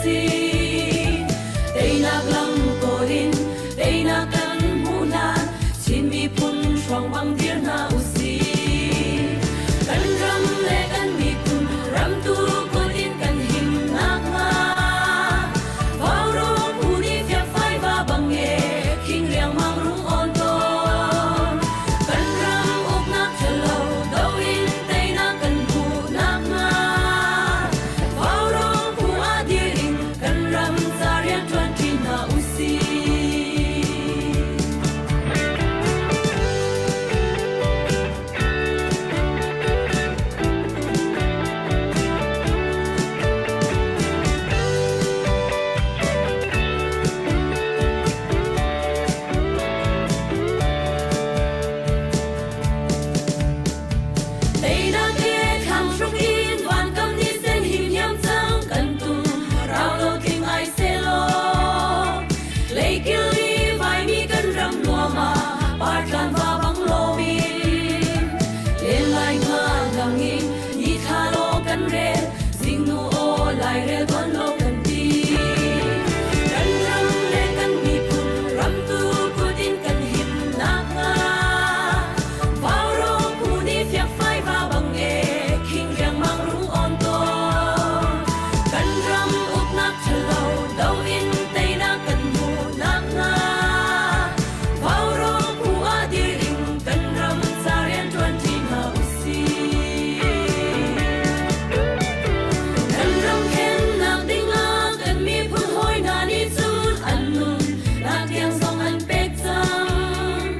usih. Teinak lam kawl in teinak kan hmuh hlan Chin miphun hruang bang dir hna usih. Kan ram le kan miphun ramtu kut in kan him nakhnga Vaurawng phu nih fiakfai va bang e khing riangmang rung awn tawn. Kan ram uknak ṭhalo do in teinak kan hmuh nakhnga Vaurawng phu ah dir in kan ram ca rianṭuan ṭi hna usih. Teinak he thlang hruk in vankam ni sen him hiam cang kan tum rau lo tling ai selaw leikil i vaimi kan ram nuam ah partlan va bang lomin len lai nga lang in ni thla lo kan rel zingnu aw lai rel ton lo kan ti kan ram le kan miphun ram tu kut in kan him nakhnga Vaurawng phu nih fiakfai va bang e khing riangmang rung awn tawn. Kan ram uknak ṭhalo do in teinak kan hmuh nakhnga Vaurawng phu ah dir in kan ram ca rianṭuan ṭi hna usih. Kan ram khennak dingah kan miphun hawi hna nih cun an nun nak tiang zong an pek cang.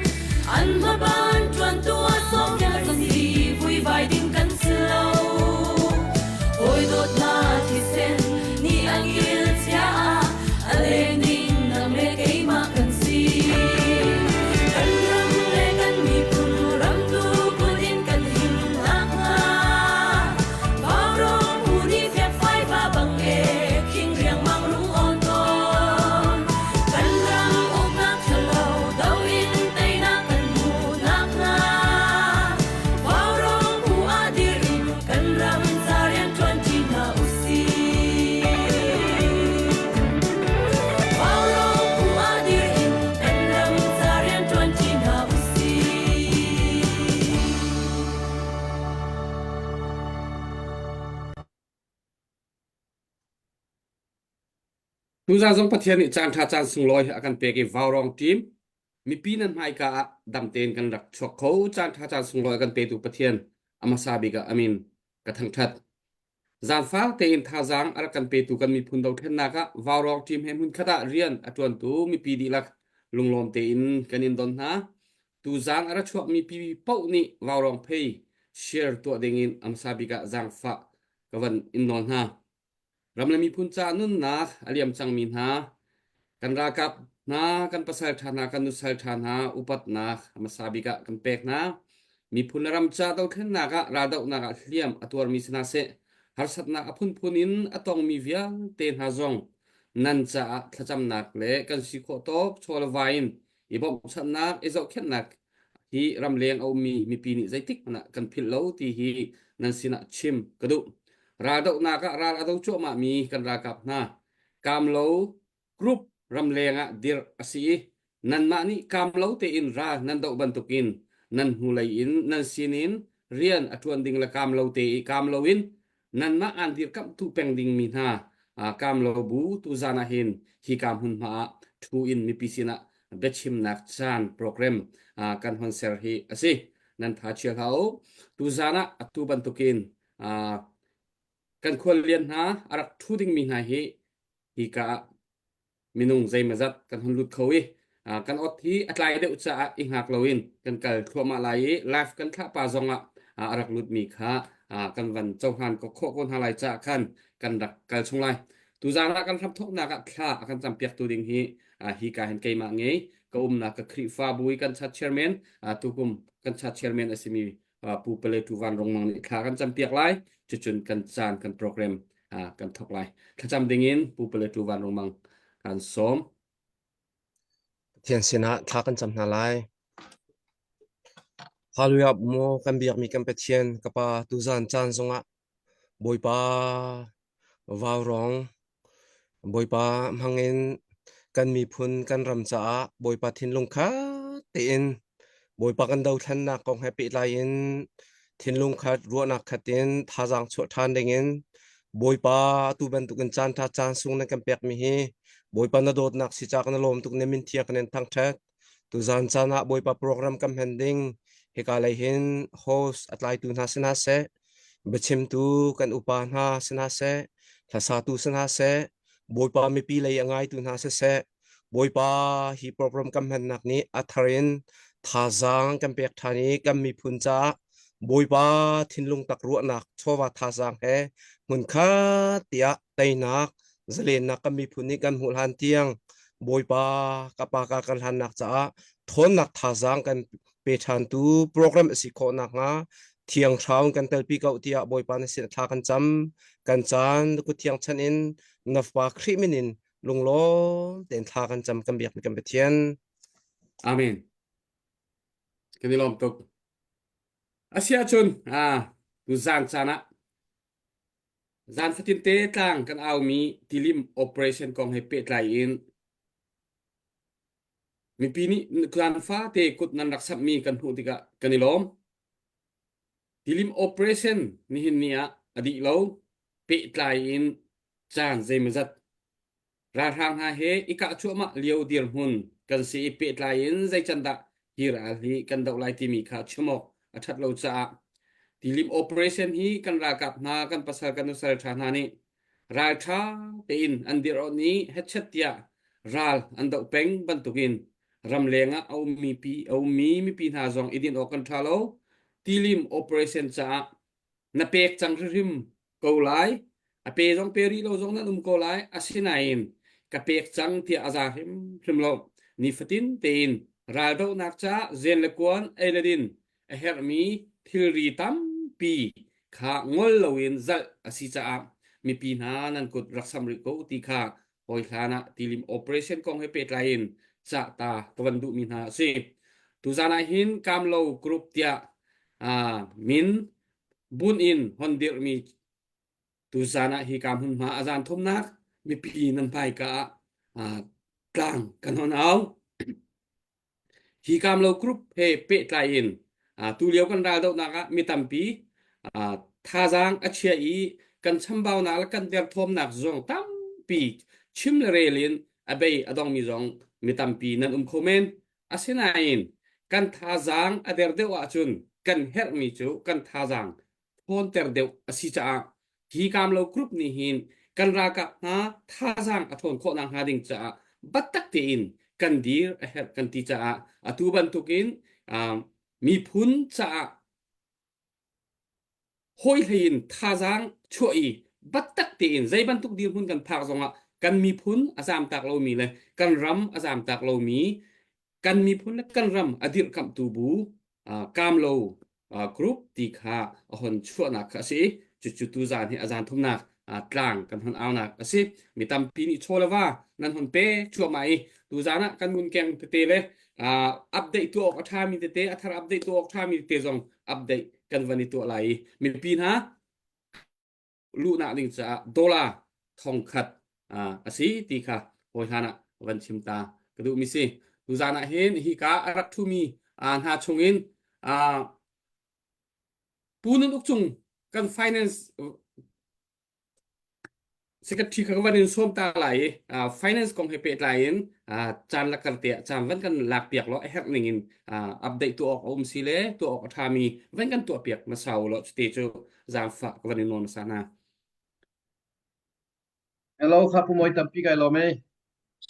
An hmaban ṭuantu ah sawmnak kan si, vuivai ding kan si lo. Hawi dawtna thisen nih an kil chia ah a leng ding nang le keimah kan si. Kan ram le kan miphun ramtu kut in kan him nakhnga Vaurawng phu nih fiakfai va bang e khing riangmang rung awn tawn. Kan ram uknak ṭhalo do in teinak kan hmuh nakhnga Vaurawng phu ah dir in kan ram ca rianṭuan ṭi hna usih. Vaurawng phu ah dir in kan ram ca rianṭuan ṭi hna usih. Tuzaan zong Pathian nih caan ṭha caan sunglawi a kan pek i Vaurawng team mipi nan hmaika ah dam tein kan rak chuak kho. Caan ṭha caan sunglawi a kan petu Pathian a hmasa bik ah amin ka thangṭhat. Zaangfak tein thazaang a rak kan petu kan miphun dothlennak ah Vaurawng team he hmunkhat ah rian a ṭuantu mipi dihlak lunglawm tein kan in don hna. Tuzaan a ra chuakmi pi paoh nih Vaurawng phei share tuah dingin a hmasa bik ah zaangfah ka van in nawl hna. Ram le miphun ca nunnak a liam cangmi hna, kan ralkap hna, kan pasal ṭha hna, kan nusal ṭha hna upatnak hmasa bik ah kan pek hna. Miphun le ram ca dothlennak ah raldohnak ah hliam a tuarmi si hna seh, harsatnak a phunphun in a tongmi vialte hna zong nan caah thlacamnak le kan si khawh tawk chaw le vai in i bawmhchanhnak, i zohkhenhnak hi ramleng a ummi mipi nih zeitik hmanh ah kan philh lo ti hi nan sinah chim ka duh. Raldohnak ah ral a do cuahmahmi kan ralkap hna kamlo group ramleng ah dirh a si i nanmah nih kamlo tein ral nan doh bantukin nan hnulei in nan sinin rian a ṭuan ding le kamlo te i kamlo in nanmah aan dirkamhtu peng dingmi hna kamlo bu tuzan ah hin hika hmunhma ah ṭhu in mipi sinah biachimnak caan program kan hon ser hi a si. Nan tha chia hlah u. Tuzan ah atu bantukin kan khuallian hna a rak ṭhu dingmi hna hi hika ah minung zeimazat kan hun lut kho i kan ot hi a tlai deuh caah i hngak loin kan kal thluahmah lai i live kan thlah pa zong ah a rak lutmi kha kan van cohlan ko khawh ko hna lai caah khan kan rak kal chung lai. Tuzaan ah kan hramthawknak ah thla a kan campiaktu ding hi hi ka hin keimah ngei ka umnak ka Khrihfabu i kan chat chairman tukum kan chat chairman a simi Pu Pale Tu Van Rung Mang nih thla kan campiak lai. Cucun kan caan kan program kan thawk lai. Thlacam dingin Pu Pale Tu Van Rung Mang kan sawm. Pathian sinah thla kan cam hna lai. Hallelujah maw kan biakmi kan Pathian ka Pa tuzan caan zongah Bawipa vaurawng. Bawipa hmangin kan miphun kan ram caah Bawipa thinlung khat tein Bawipa kan dothlennak kong he pehtlai in thinlung khat ruahnak khat in thazaang chuah ṭhan dingin Bawipa atu bantukin caan ṭha caan sung nan kan pekmi hi Bawipa na dawtnak si ca kan i lawm tuk na min thiang kan in thangṭhat. Tuzaan caan ah Bawipa program kan hman ding hika lei hin host a tlaitu hna si hna seh, biachimtu kan upa hna si hna seh, hlasatu si hna seh, Bawipa mipi lei a ngaitu hna siseh, Bawipa hi program kan hmannak nih a thar in thazaang kan pek ṭhan i kan miphun caah Bawipa thinlung tak ruahnak chawva thazaang he hmunkhat tiah teinak zalennak kan miphun nih kan hmuh hlan tiang Bawipa ka pa ka kan hlannak caah ṭhawnnak thazaang kan pe ṭhantu program a si khawh nakhnga thiang thlarau kan telpi ko tiah Bawipa na sin thla kan cam kan caan na kut thiang chan in na Fapa Khrih min in lunglawm tein thla kan cam kan biak kan Pathian. Amen. Kan i lawm tuk. Asiahcun ah tuzaan caan ah zan fatin te tlang kan aumi tilim operation kong he pehtlai in mipi nih clan fate kut nan rak samhmi kan hmuh tikah kan i lawm. Tilim operation nihin ni ah a dih lo pehtlai in caan zeimawzat Ralhrang hna he i kah cuahmah lio dirhmun kan si i pehtlai in zeican dah hi ral hi kan doh lai timi kha chim awk a ṭhat lo caah tilim operation hi kan ralkap hna kan pasal kan nusal ṭha hna nih ralṭha tein an dirh awh ni hetchet tiah ral an doh peng bantukin ramleng ah a ummi pi a ummi mipi hna zong i din awk kan ṭha lo tilim operation caah na pek cang hrimhrim ko lai a pe zong pe rih lo zong nan um ko lai asinain ka pek cang tiah a za hrimhrim lo nifatin tein raldohnak caah zen le kuan ei le din a herhmi thilri tampi kha ngol loin zalh a si caah mipi hna nan kut rak sam rih ko ti kha hawi hlan ah tilim operation kong he pehtlai in cah ta ka van duhmi hna a si. Tuzan ah hin Kamlo Group tiah min bun in hon dirhmi tuzan ah hi ka hmunhma a zan thumnak mipi nan hmaika ah tlang kan hon au. Hi Kamlo Group he pehtlai in tulio kan raldohnak ah mi tampi thazaang a chia i kan chambaunak le kan derthawmnak zong tampi chim le rel in a bei a dongmi zong mi tampi nan um kho men. Asinain kan thazaang a der deuh ahcun kan herhmi cu kan thazaang ṭhawnter deuh a si caah hi Kamlo Group nih hin kan ralkap hna thazaang a ṭhawn khawh nakhnga ding caah biatak tein kan dir a herh kan ti caah atu bantukin miphun caah hawihlei in thazaang chuah i biatak tein zei bantuk dirhmun kan phak zongah kan miphun a zamtak lomi le kan ram a zamtak lomi kan miphun le kan ram a dirhkamhtu bu Kamlo group ti kha a hon chuahnak kha a si i cucu tuzaan hi a zan thumnak tlang kan hon aunak a si. Mi tampi nih chaw le va nan hon pe cuahmah i tuzaan ah kan ngunkeng tete le update tuah awk a ṭhami tete a thar update tuah awk ṭhami tete zong update kan van i tuah lai i mipi hna luhnak ding caah dollar 1000 a si ti kha hawi hlan ah van chim ta ka duhmi si. Tuzaan ah hin hika a rak ṭhumi hna chungin Pu Nun Uk Cung kan finance secretary kha ka van in sawm ta lai i finance kong he pehtlai in caan lakar te ah caan van kan lak piak law a herh ning in update tuah awk a um si le tuah awk a ṭhami van kan tuah piak hmasa u law cute cu zaangfah ka van in nawl hmasa hna. Hello, kha pu Mawi tampi kai lawm e.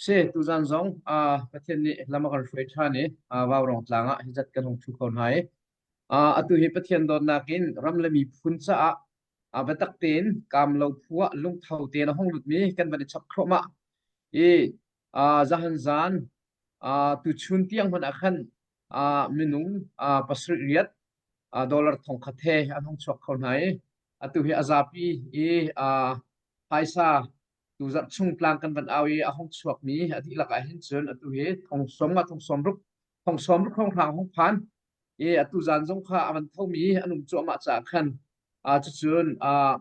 Se tuzan zong uh, Pathian nih lam a kan hruai ṭhan i uh, Vaurawng tlang ah hizat kan hung ṭhu kho hna i uh, atu hi Pathian dawtnak in ram le miphun caah uh, biatak tein kaam lo phu ah lungtho tein a hung lutmi kan van i chap thluahmah i uh, zahan zan uh, tuchun tiang hmanh ah khan uh, minung uh, pasarih riat uh, dollar 1000 he an hung chuak kho hna i atu hi a zapi i uh, phaisa tuzarh chung tlang kan van au i a hung chuakmi a dihlak ah hin cun atu hi thong sawm nga thong sawm ruk thong sawm ruk hrawnghrang hung phan i atu zan zong kha a van thomi an um cuahmah caah khan uh, cucun uh,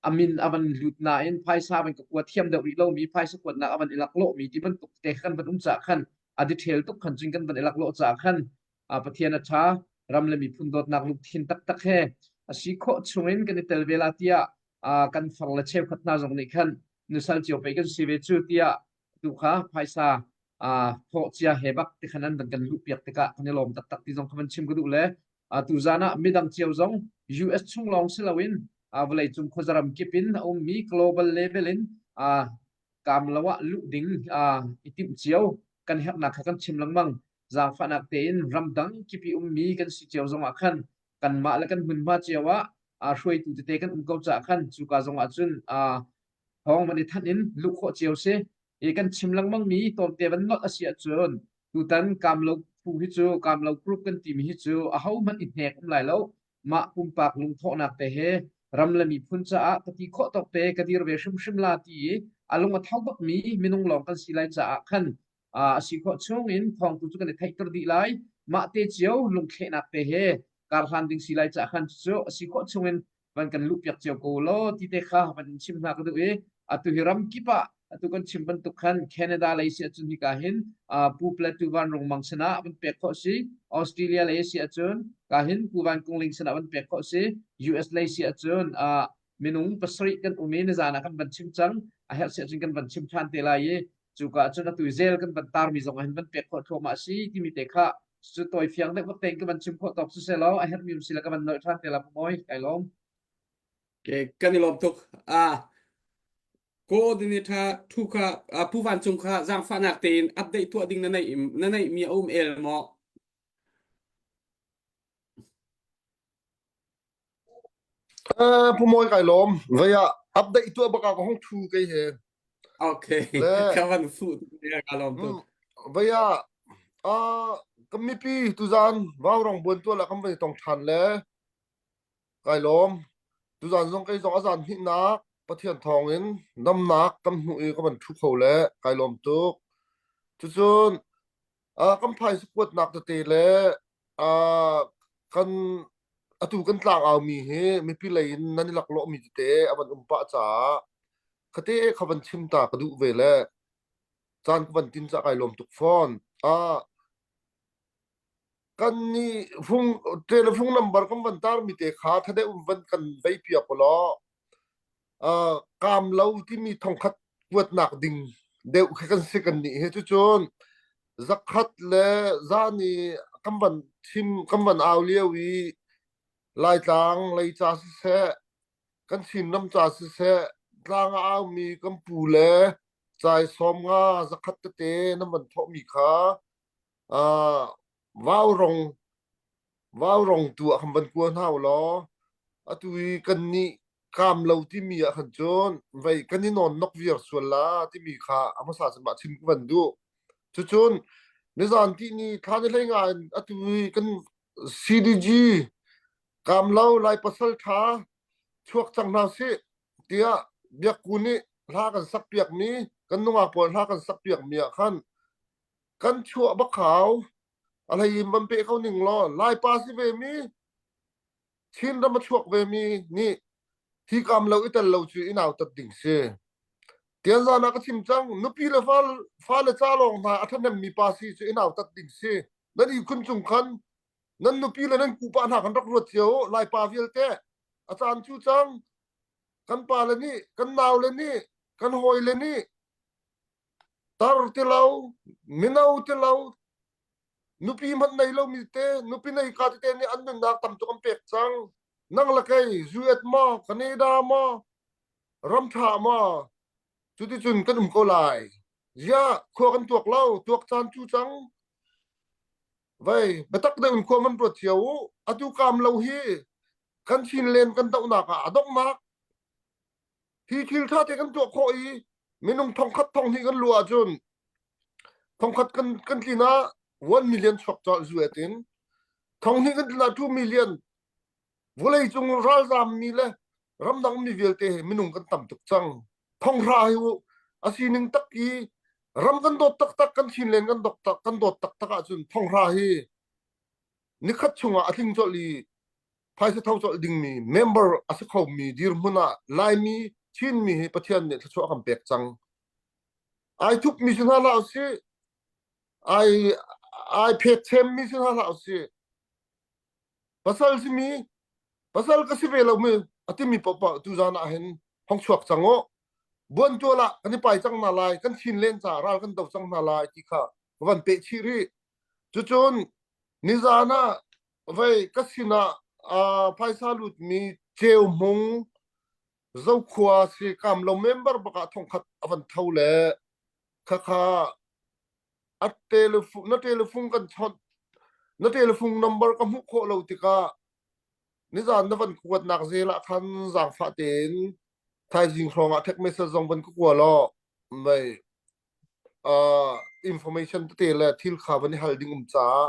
a. A min a van lut nain phaisa van ka kua thiam deuh rih lomi phaisa kuatnak a van i laklawhmi ti bantuk te khan van um caah khan a detail tuk khan cun kan van i laklawh caah khan Pathian a ṭha ram le miphun dawtnak lungthin taktak he a si khawh chungin kan i tel ve la tiah kan far le cheukhat hna zong nih khan nusal cio pei kan si ve cu tiah tu kha phaisa thawh cia he bak ti khan an van kan luh piak tikah kan i lawm taktak ti zong kha van chim ka duh le tuzan ah midang cio zong US chung lawng si loin vawlei cung khuazaram kip in a ummi global level in kaam lo ah luh ding i timh cio kan herhnak kha kan chim lengmang. Zaangfahnak tein ramdang kip i ummi kan si cio zong ah khan kanmah le kan hmunhma cio ah hruaitu tete kan um ko caah khan cuka zong ah cun thawng van i thanh in luh khawh cio si. I kan chim lengmang mi tlawmte van nolh a si ahcun tutan Kamlo phu hi cu Kamlo group kan timi hi cu ahohmanh i hnek um lai lo. Mah pumpak lungthawhnak te he ram le miphun caah ka ti khawh tawk te ka dir ve hrimhrim la ti i a lung a tho bakmi minung lawng kan si lai caah khan a si khawh chung in thawngtu cu kan i theihter dih lai. Mah te cio lungthlehnak te he karhlan ding si lai caah khan cucu a si khawh chung in van kan luhpiak cio ko law ti te kha van in chim hna ka duh i atu hi ram kip ah atu kan chim bantuk khan Canada lei si ahcun hika hin Pu Plateau Van Rung Mang sinah van pek khawh si Australia lei si ahcun ka hin Pu Van Kung Ling sinah van pek khawh si US lei si ahcun minung pasarih kan um i nizan ah kan van chim cang a herh si ahcun kan van chim ṭhan te lai i cuka ahcun atu zel kan van tarmi zong ah hin van pek khawh thluahmah si timi te kha cu tawi fiang deuh bak tein ka van chim khawh tawk si selaw a herhmi um si le ka van nolh ṭhan te la mawi kai lawm. Okay, kan i lawm tuk. Ah, coordinator thu kha Pu Van Cung kha zaangfahnak tein update tuah ding na neih na neihmi a um el maw? Uh, Pu Mawi kai lawm. Vei ah update tuah bak ah ka hong thu kei he. Okay. Le Ka van fu ka lawm tuk. mm, vei ah uh, kan mipi tuzan vaurong buan tuah la kan van i tong than le kai lawm. Tuzan zong kei zong a zan hnihnak Pathian thawng in damnak kan hmuh i ka van thu kho le kai lawm tuk. Cucun uh, kan phaisa kuatnak tete le uh, kan atu kan tlangaumi hi mipi lei in nan i laklawhmi tete a van um pah caah khate kha van chim ta ka duh ve le caan ka van tin ca kai lawm tuk fawn. Ah kan nih fung telephone number kan van tarmi te kha thade um van kan vei piak law uh, kaam lo timi thongkhat kuatnak ding deuh khi kan si kan nih hi cucun zakhat le zan i kan van chim kan van au lio i Laitlang leica siseh kan Chinram ca siseh tlang a aumi kan pu le cai sawm nga zakhat tete nan van thawhmi kha uh, vaurong Vaurong tu ah khan van kua hna u law atu i kannih kaam lo timi ah khan cun vei kan i nawn nok viar sual la timi kha a hmasa cun mah chim ka van duh. Cucun nizan tihni thla ni hlei nga in atu i kan CDG kaam lo Lai pasal ṭha chuak cang hna sih tiah Biakku nih hla kan sak piakmi kan nungak pawl hla kan sak piakmi ah khan kan chuah bak hau. A hlei in van pe kho ning law Laipa si ve mi Chinram a chuak ve mi nih hi kam lo i tel lo cu i nautat ding si. Tian zan ah ka chim cang nupi le fa fa le ca lawng hna a ṭhahnem mi pa si cu i nautat ding si. Nan ihkhun cung khan nan nupi le nan pupa hna kan rak ruat cio Laipa vialte a caan cu cang kan pa le nih kan nau le nih kan hawi le nih tar ti lo mino ti lo nupi hmanh nei lomi te nupi nei ka tete nih an nunnak tam tuk an pek cang nang le kei US maw Canada maw ram ṭha maw cuticun kan um ko lai ziah khua kan tuak lo tuak caan cu cang vei biatak deuh in khua man ruat cio u atu kaam lo hi kan chin len kan dohnak ah a donghnak Hi thil ṭha te kan tuah khawh i minung thongkhat thonghnih kan luh ahcun thongkhat kan kan tlin ah 1 million chuak colh zuet in thonghnih kan tlin ah 2 million vawleicung ralzaam mi le ramdang mi vialte he minung kan tam tuk cang thonghra hi u a sining tak i ram kan dawt taktak kan Chinland kan dawt kan dawt taktak ahcun thonghra hi nikhat chungah a tling colh i. Phaisa tho colh dingmi member a si khomi dirhmun ah Laimi Chinmi hi Pathian nih thluachuah a kan pek cang. Ai thupmi si hna hlah usih, ai ai phetchemmi si hna hlah usih. Pasal simi pasal ka si ve lomi a timi paohpaoh tuzan ah hin hong chuak cang u. Buantual ah kan i pai cang hna lai, kan thin len caah ral kan do cang hna lai ti kha ka van peh chih rih. Cucun nizan ah vei ka sinah uh, phaisa lutmi Ceu Hmung Zokhua si kam lo member bakah thongkhat a van tho le khakha a telephone na telephone kan chawnh na telephone number ka hmuh khawh lo tikah nizan na van kuatnak zel ah khan zaangfah tein thaizing hrawng ah text message zong van ka kua law mei uh, information tete le thil kha van i hal ding um caah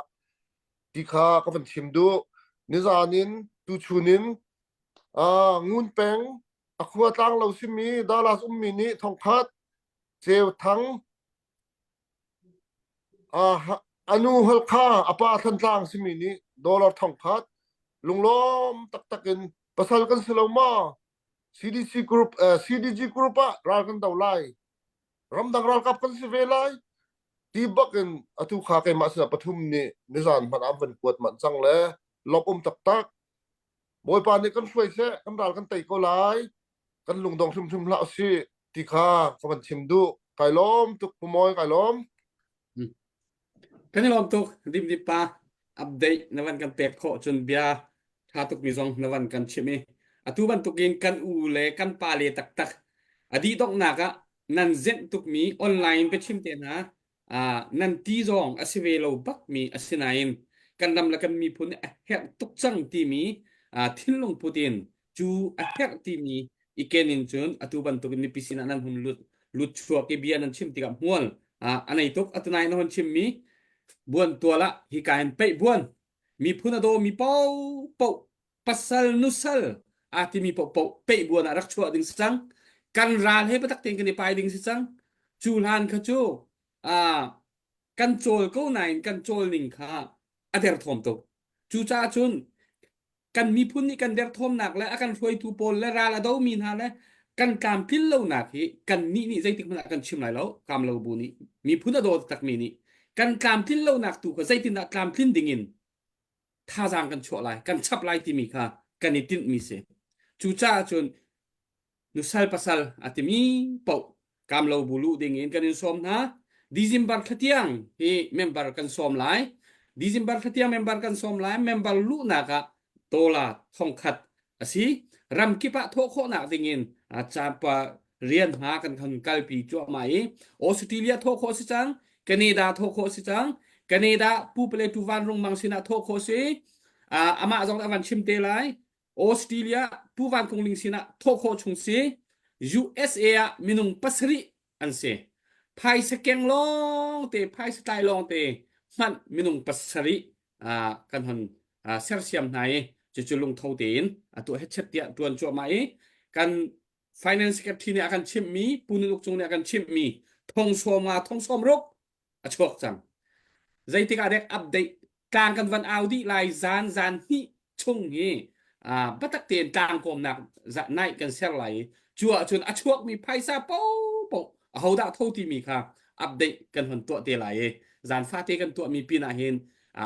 ti kha ka van chim duh nizan in tuchun in uh, ngun peng a khua tlang lo simi Dallas ummi nih thongkhat ceu thang uh, anu halkha apa thantlang simi nih dollar thongkhat lunglawm taktak in pasal kan si lo ma CDC group uh, CDG group ah ral kan do lai ramdang ralkap kan si ve lai ti bak in atu kha keimah sinah pathum nih nizan hmanh an van kuat manh cang le lawm um taktak Bawipa nih kan hruai seh kan ral kan tei ko lai kan lungdong hrimhrim hlah usih ti kha ka van chim duh kai lawm tuk Pu Mawi kai lawm Kan i lawm tuk Dimdip pa update na van kan pek khawh cun bia ṭha tukmi zong na van kan chimh i atu bantukin kan u le kan pa le taktak a dih donghnak ah nan zenh tukmi online biachim te hna ah nan ti zong a si ve lo bakmi a si nain kan ram le kan miphun nih a herh tuk cang timi ah thinlung put in cu a herh timi i ken in cun atu bantukin mipi sinah nan hun lut lut chuak i bia nan chim tikah hmual ah a nei tuk atu nai na hun chimmi buan tual ah hika hin peih buan miphun a daw mi paohpaoh pasal nusal aa timi paohpaoh peih buan ah rak chuah ding si cang kan ral he biatak tein kan i pai ding si cang cu hlan kha cu ah kan cawl ko nain kan cawl ning kha a derthawm tuk cucaah cun kan miphun nih kan derthawmnak le a kan hruaitu pawl le ral a domi hna le kan tlamtlin lonak hi kan nih nih zeitik hmanh ah kan chim lai lo kam lo bu nih miphun a daw takmi nih kan tlamtlin lonak tu kha zeitindah tlamtlin dingin thazaang kan chuah lai kan chap lai timi kha kan i tinhmi si cucaah cun nusal pasal a timi paoh kamlo bu luh ding in kan in sawm hna December thla tiang hi member kan sawm lai December thla tiang member kan sawm lai member luhnak ah tola thongkhat a si ramkip ah thawh khawhnak ding in champa rian hma kan kan kalpi cuahmah i Australia thawh khawh si cang Canada thawh khawh si cang Canada pu pale tu van rung mang sinah thawh khawh si amah zong a van chim te lai Australia Pu Van Kung Ling sinah thawh khawh chung si USA ah minung pasarih an si. Phaisa keng lawng te phaisa tlai lawng te hmanh minung pasarih uh, kan hon uh, sersiam hna i cucu lungtho tein atu hetchet tiah tuan cuahmah i kan finance secretary nih a kan chimhmi Pu Nun Uk Cung nih a kan chimhmi thong sawm nga thong sawm ruk a chuak cang. Zeitik ah dek update tlang kan van au dih lai zan zan hnih chung hi uh, biatak tein tlang kawmnak night kan ser lai i cu ahcun a chuakmi phaisa popo ahodah tho timi kha update kan hon tuah te lai i zan fate kan tuahmi pin ah hin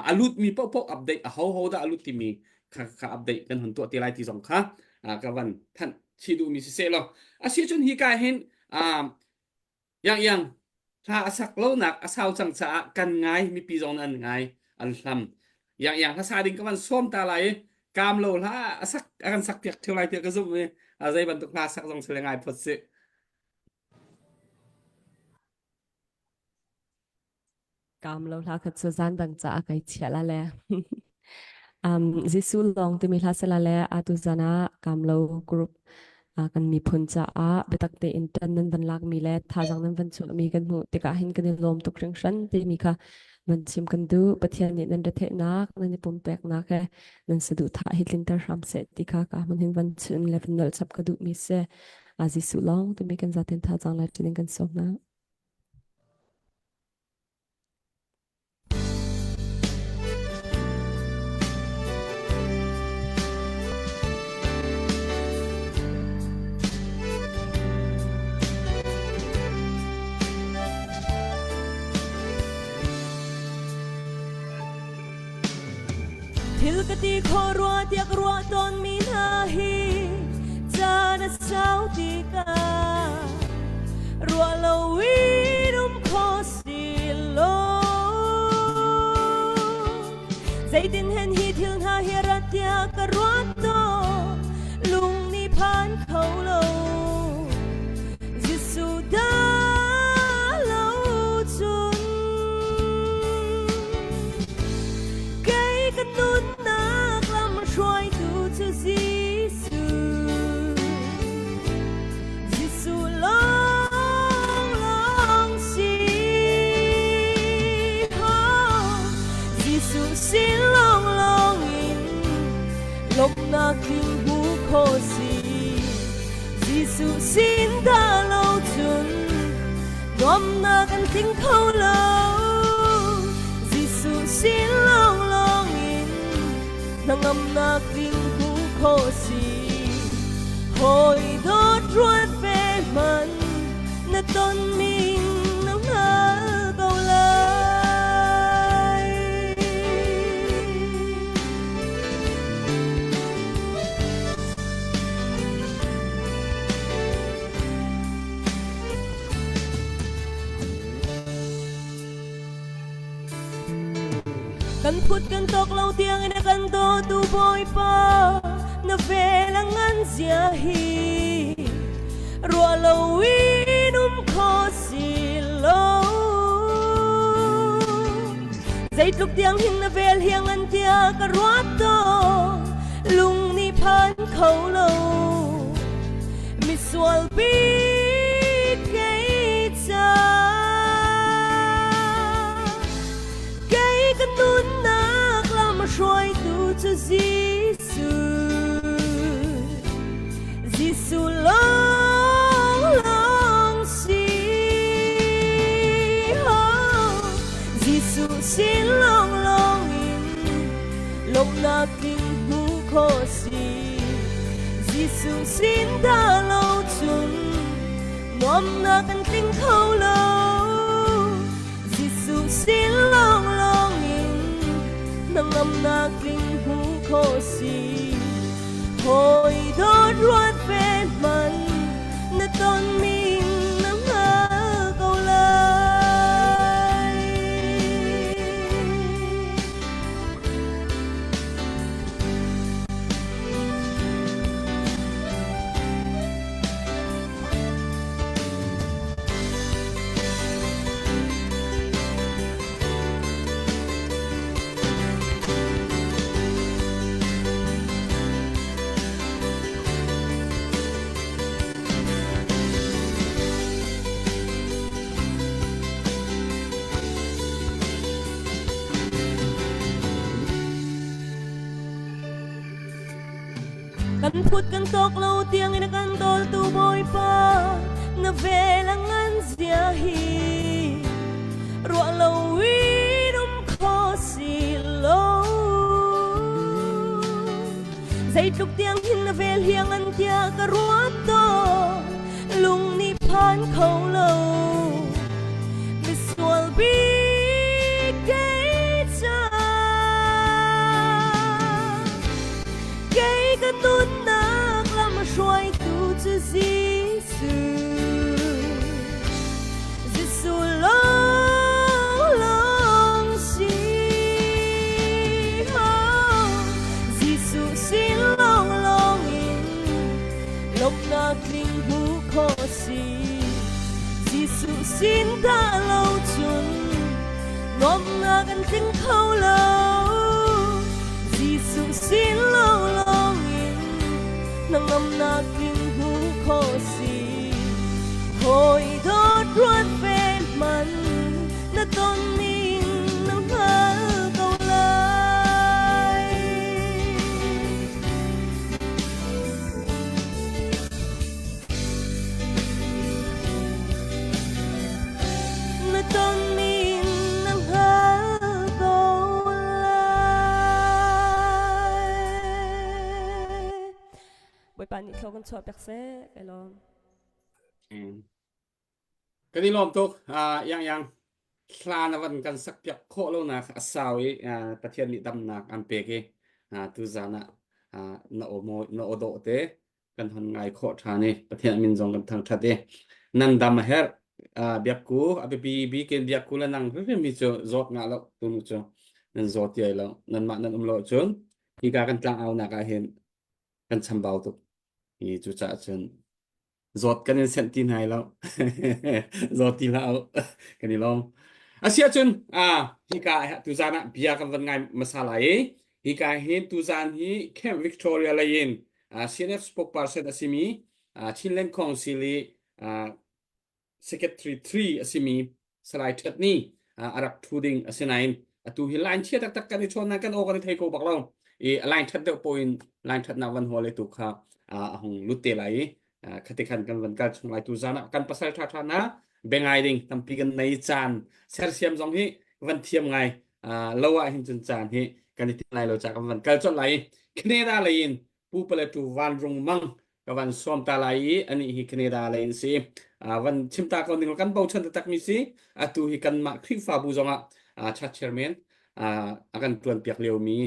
a lutmi popo update a ho ho dah a lut timi kha kha update kan hon tuah te lai ti zong kha ka van thanh chi duhmi si seh law asi cun hi ka hin Yang yang hla a sak lonak a sau cang caah kan ngai mipi zong an ngai an hlam. Yang yang hla sa ding ka van sawm ta lai i kaam lo hla a sak a kan sak piak theu lai tiah ka zumh i a zei bantuk hla sak zong sile ngai phot si. Kaam lo hla kha cu zan dang caah kai chiah la le. Um, Jesuh lawng timi hla sala le atu zan ah kaam lo group uh, kan miphun caah biatak tein tan nan van lakmi le thazaang nan van chuahmi kan hmuh tikah hin kan i lawm tuk hringhran timi kha van chim kan duh. Pathian nih nan retheihnak, nan i pumpeknak he nan saduhthah hi tlinter hram seh ti kha ka hmun hin van chim le van nolh chap ka duhmi si. A Jesuh lawng timi kan zaten thazaang lai ṭin in kan sawm hna. Thil ka ti kho rua tiah ka ruah tawnmi hna hi caan a sau tikah ruah lo in um kho si lo. Zeitin hen hi thil hna hi rat tiah ka ruat tawn lung nih phan kho lo. Jesuh dah lo cun kei ka nunnak lam hruaitu cu Jesuh. Jesuh lawng lawng si. Oh, Jesuh sin lawng lawng in lawmhnak tling hmu kho si. Jesuh sin dah lo cun nuamnak an tling kho lo. Jesuh sin lawnglawng in hnangamnak tling hmu kho si. Hawi dawt ruat ve hmanh na ton ning na hngal ko lai. Kan phut kan tawk lo tiang in a kan dawtu Bawipa na vel a ngan zia hi ruah lo in um kho si lo zeitluk tiang hin na vel hiang an tia ka ruat to lung nih phan kho lo misual bik kei ca kei ka nunnak lam hruaitu cu Jesuh Jesuh lawng lawng si oh, Jesuh sin lawng lawng in lawmhnak tling hmu kho si Jesuh sin dah lo cun nuamnak kan tling kho lo Jesuh sin lawng lawng in hnangamnak tling hmu kho si hawi dawt ruat ve hmanh na tonmi na hngal ko lai. Kan phut kan tawk lo tiang in a kan dawltu Bawipa na vel a ngan zia hi ruah lo in um kho si lo zeitluk tiang hin na vel hiang an tia ka ruat to lung nih phan kho lo misual bik kei ca kei ka nunnak lam hruaitu cu Jesuh Jesuh lawng lawng si oh, Jesuh sin lawng lawng in lawmhnak tling hmu kho si Jesuh sin dah lo cun nuamhnak an tling kho lo Jesuh sin lawng lawng in hnangamnak tling hmu kho si Hawi dawt ruat ve hmanh na ton ning na hngal ko lai. Na ton ning na hngal ko lai. Bawipa nih thlaw kan chuah piak seh, kai lawm. Kan i lawm tuk. Yang yang hla na van kan sak piak khawh lo nak a sau i Pathian nih damnak an pek i. Tu zan ah na aw mawi na aw dawh te kan hon ngai khawh ṭhan i Pathian min zong kan thangṭhat i nan dam a herh. Biakku a biapi bikin biakku le nang hrimhrim hi cu zawt ngah lo tunu cu nan zaw ti ai lo nanmah nan um lo cun hika kan tlang aunak ah hin kan chambau tuk hi cucaah cun zawt kan in senh ti hna lo zawt ti hlah u kan i lawm asiahcun hika tuzan ah bia kan van ngai hmasa lai i hika hin tuzan hi Camp Victoria lei in CNF spokesperson a simi Chinland Council i Secretary 3 a simi Salai Ṭhet nih a rak ṭhu ding a si nain atu hi line chia taktak kan i chawn nain kan aw kan i thei ko bak lo i line ṭhat deuh po in line ṭhatnak van hawl tu kha a hung lut te lai i khati khan kan van kal chung lai tu zan ah kan pasal ṭha ṭha na bengai ding tampi kan nei caan sersiam zong hi van thiam ngai lo ah hin cun caan hi kan i tin lai lo ca kan van kal colh lai Canada lei in Pu Palatu Van Rung Mang ka van sawm ta lai i anih hi Canada lei in si. Van chim ta ko ning kan bochan taktak mi si. Atu hi kanmah Khrihfabu zongah church chairman a kan tuan piak lio mi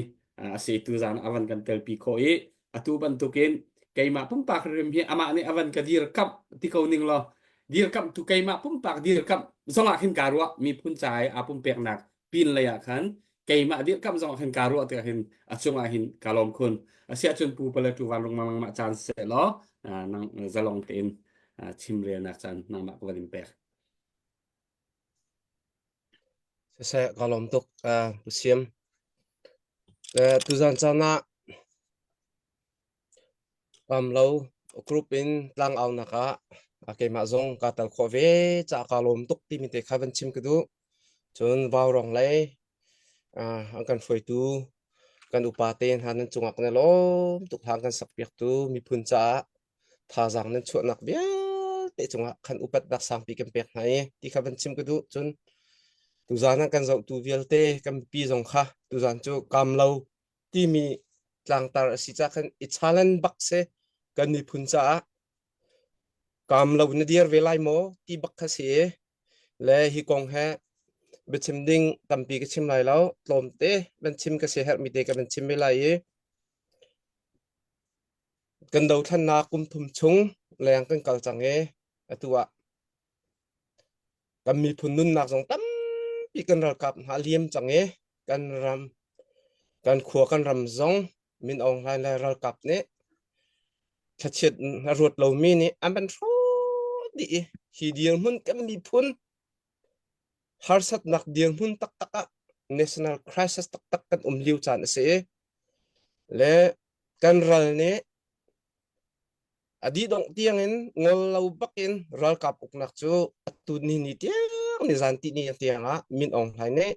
a si tu zan a van kan telpi khawh i atu bantukin keimah pumpak rim hi amah nih a van ka dirkamh ti ko ning law dirkamh tu keimah pumpak dirkamh zongah khin ka ruah miphun ca i aa pumpeknak pin lei ah khan keimah dirkamh zong ah khan kaa ruah tikah hin a cungah hin ka lawm khun asiah cun pu pale tu van rung mang mah caan seh law nang zalong tein chim relnak caan nangmah ka van in pek Siseh ka lawm tuk Pu Siam. Tuzan caan ah Pamlo group in tlangaunak ah keimah zong kaa tel khawh ve caah kaa lawm tuk timi te kha van chim ka duh. Cun Vaurong lei an kan hruaitu kan upa te hna nan cungah kan i lawm tuk hlan kan sakpiaktu miphun caah thazaang nan chuahnak vialte cungah khan upatnak sangpi kan pek hna i ti kha van chim ka duh. Cun tuzaan ah kan zohtu vialte kan mipi zong kha tuzaan cu kamlo timi tlangtar a si caah khan i challenge bak si kan miphun caah kaam lo na dir ve lai maw ti bak kha si i le hi kong he biachim ding tampi ka chim lai lo tlawmte van chim ka si herhmi te ka van chim ve lai i kan dothlannak kum thum chung leng kan kal cang i atu ah Kan miphun nunnak zong tampi kan ralkap hna a liam cang i kan ram kan khua kan ram zong Min Aung Hlaing le ralkap nih thlachiat a ruat lomi nih an van hrawh dih i hi dirhmun kan miphun harsatnak dirhmun taktak ah national crisis taktak kan um lio caan a si i le kan ral nih A dihdongh tiangin ngol lo bakin ralkap uknak cu atu ni ni tiang nizan tihni tiangah Min Aung Hlaing nih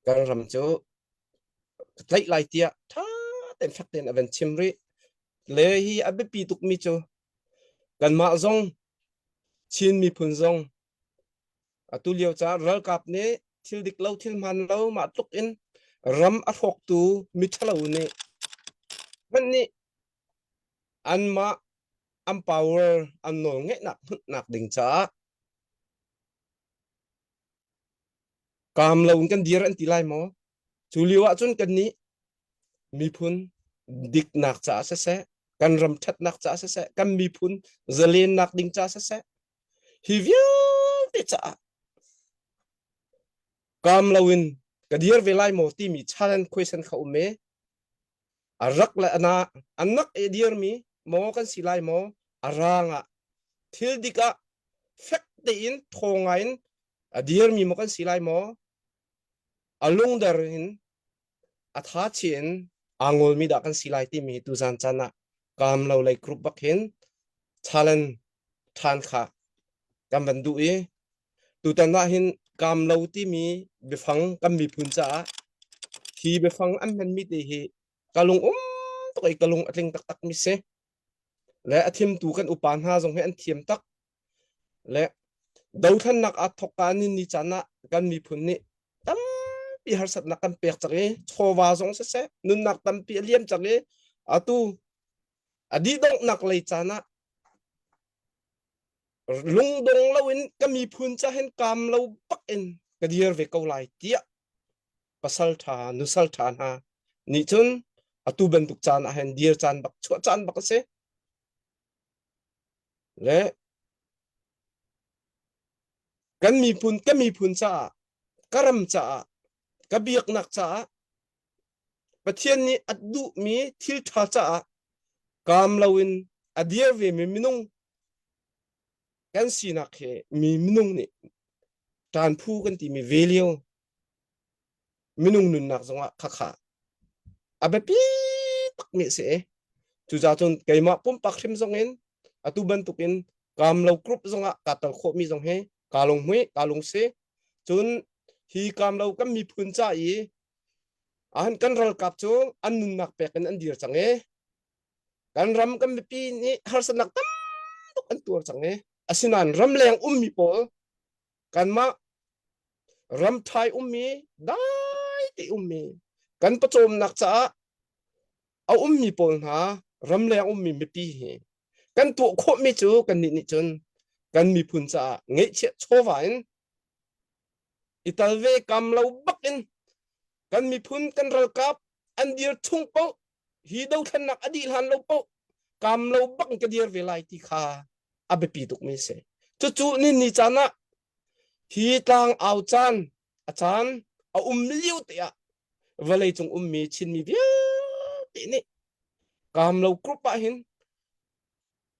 kan ram cu ka tlaih lai tiah ṭha tein fek tein a van chim rih. Le hi a biapi tukmi cu kanmah zong Chin miphun zong atu lio caah ralkap nih thil dik lo thil hmaan lo mah tluk in ram a hrawktu miṭhalo nih hmanh nih anmah an power an nawlngeihnak hmunhnak ding caah kaam lo in kan dir an ti lai maw? Cu lio ahcun kannih miphun diknak caah siseh, kan ram ṭhatnak caah siseh, kan miphun zalennak ding caah siseh, hi vialte caah kaam lo in ka dir ve lai maw timi challenge question kha um i a rak le ana a nak i dirmi maw kan si lai maw a rang ah thil dik ah fek tein thaw ngai in a dirmi maw kan si lai maw a lungder in a tha chi in aa ngolmi dah kan si lai timi tuzan caan ah kaam lo lei group bak hin challenge ṭhan kha kan van duh i tutan ah hin kaam lo timi biafang kan miphun caah hi biafang an hmanmi te hi ka lung um tuk i ka lung a tling taktak mi si le a thimtu kan upa hna zong hi an thiam tak le dothlannak aa thawk ka ni ni caan ah kan miphun nih tampi harsatnak kan pek cang i chawva zong siseh nunnak tampi a liam cang i atu a dihdonghnak lei caan ah lungdong loin ka miphun ca hin kaam lo bak in ka dir ve ko lai tiah pasal ṭha nusal ṭha hna. Nih cun atu bantuk caan ah hin dir caan bak chuah caan bak a si. Le kan miphun ka miphun caah ka ram caah ka biaknak caah Pathian nih a duhmi thil ṭha caah kaam loin a dir vemi minung kan sinak hi mi minung nih ṭanphu kan timi value minung nunnak zongah khakha a biapi takmi a si i cucaah cun keimah pumpak hrim zongin atu bantukin kaam lo group zongah kaa tel khawhmi zong hi kaa lunghmuih kaa lungsi cun hi kaam lo kan miphun ca i an kan ralkap cu an nunnak pek in an dir cang i kan ram kan mipi nih harsatnak tam tuk an tuar cang i asinain ramleng ummi pawl kanmah ram ṭhai ummi dai te ummi kan pawcawmnak caah a ummi pawl hna ramleng ummi mipi hi kan tuah khawhmi cu kannih nih cun kan miphun caah ngeihchiah chawva in i tal ve kam lo bak in kan miphun kan ralkap an dir chung paoh hi dothlennak a dih hlan lo paoh kam lo bak in ka dir ve lai ti kha a biapi tukmi a si. Cucu ni ni caan ah hi tlang au caan a caan a um lio te ah vawlei cung ummi Chinmi vialte nih kaam lo group ah hin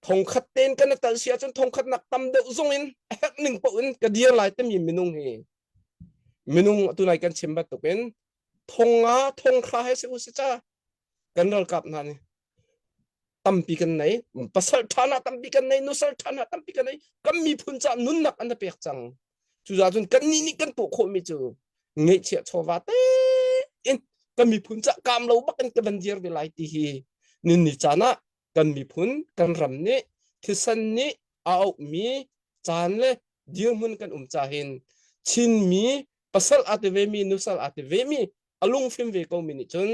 thongkhat ten kan tal si ahcun thongkhat nak tam deuh zong in a herh ning paoh in ka dir lai timi minung hi minung atu nai kan chim bantuk in thonga thonghra he si u si ca kan ralkap hna nih tampi kan nei pasal ṭha hna tampi kan nei nusal ṭha hna tampi kan nei kan miphun ca nunnak an pek cang cucaah cun kannih nih kan tuah khawhmi cu ngeihchiah chawva te in kan miphun ca kaam lo bak in ka van dir ve lai ti hi ninni caan ah kan miphun kan ram nih thisen nih a auhmi caan le dirhmun kan um ca hin Chinmi pasal aa ti vemi nusal aa ti vemi a lungfim ve ko mi nih cun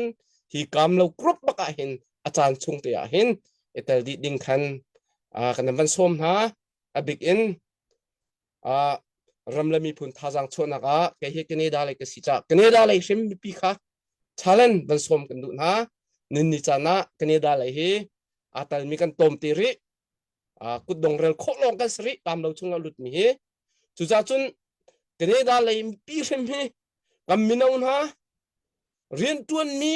hi kaam lo group bak ah hin a caan chung te ah hin i tel dih ding khan kan van sawm hna a bik in ram le miphun thazaang chuahnak ah kei hi Canada lei ka si ca Canada lei hrim mipi kha challenge van sawm kan duh hna nin ni caan ah Canada lei hi aa talmi kan tlawm te rih kutdong rel khawh lawng kan si rih kaam lo chung ah lut mi hi cucaah cun Canada lei mipi hrim hi kan mino hna rianṭuanmi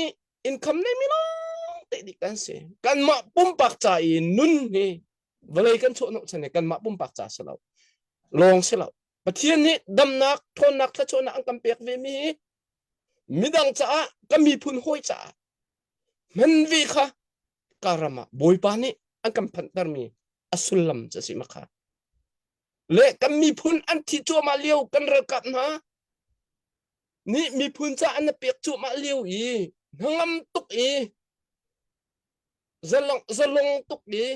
income neimi lawng te dik kan si kanmah pumpak ca i nun hi vawlei kan chuahhnawh chan hi kanmah pumpak ca si lo lawng si lo Pathian nih damnak ṭhawnnak thluachuahnak an kan pek ve mi hi midang caah kan miphun hawi caah hman ve kha ka ram ah Bawipa nih an kan phanhtermi a sullam cu a si makha le kan miphun an thi cuahmah lio kan ralkap hna nih miphun ca an pek cuahmah lio i hnangam tuk i zalong zalong tuk i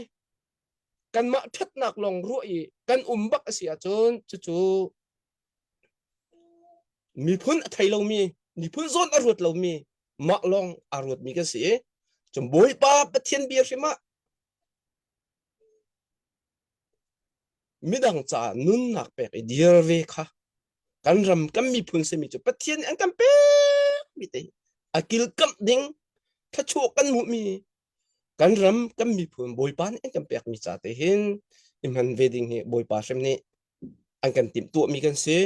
kanmah ṭhatnak lawng ruah i kan um bak a si ahcun cucu miphun a thei lomi miphun zawn a ruat lomi mah lawng aa ruatmi kan si i cun Bawipa Pathian bia hrim ah Midang caah nunnak pek i dir ve kha kan ram kan miphun simi cu Pathian nih an kan pekmi te a kilkamh ding thluachuah kan hmuhmi kan ram kan miphun Bawipa nih an kan pekmi ca te hin i hman ve ding hi Bawipa hrim nih an kan timh tuahmi kan si.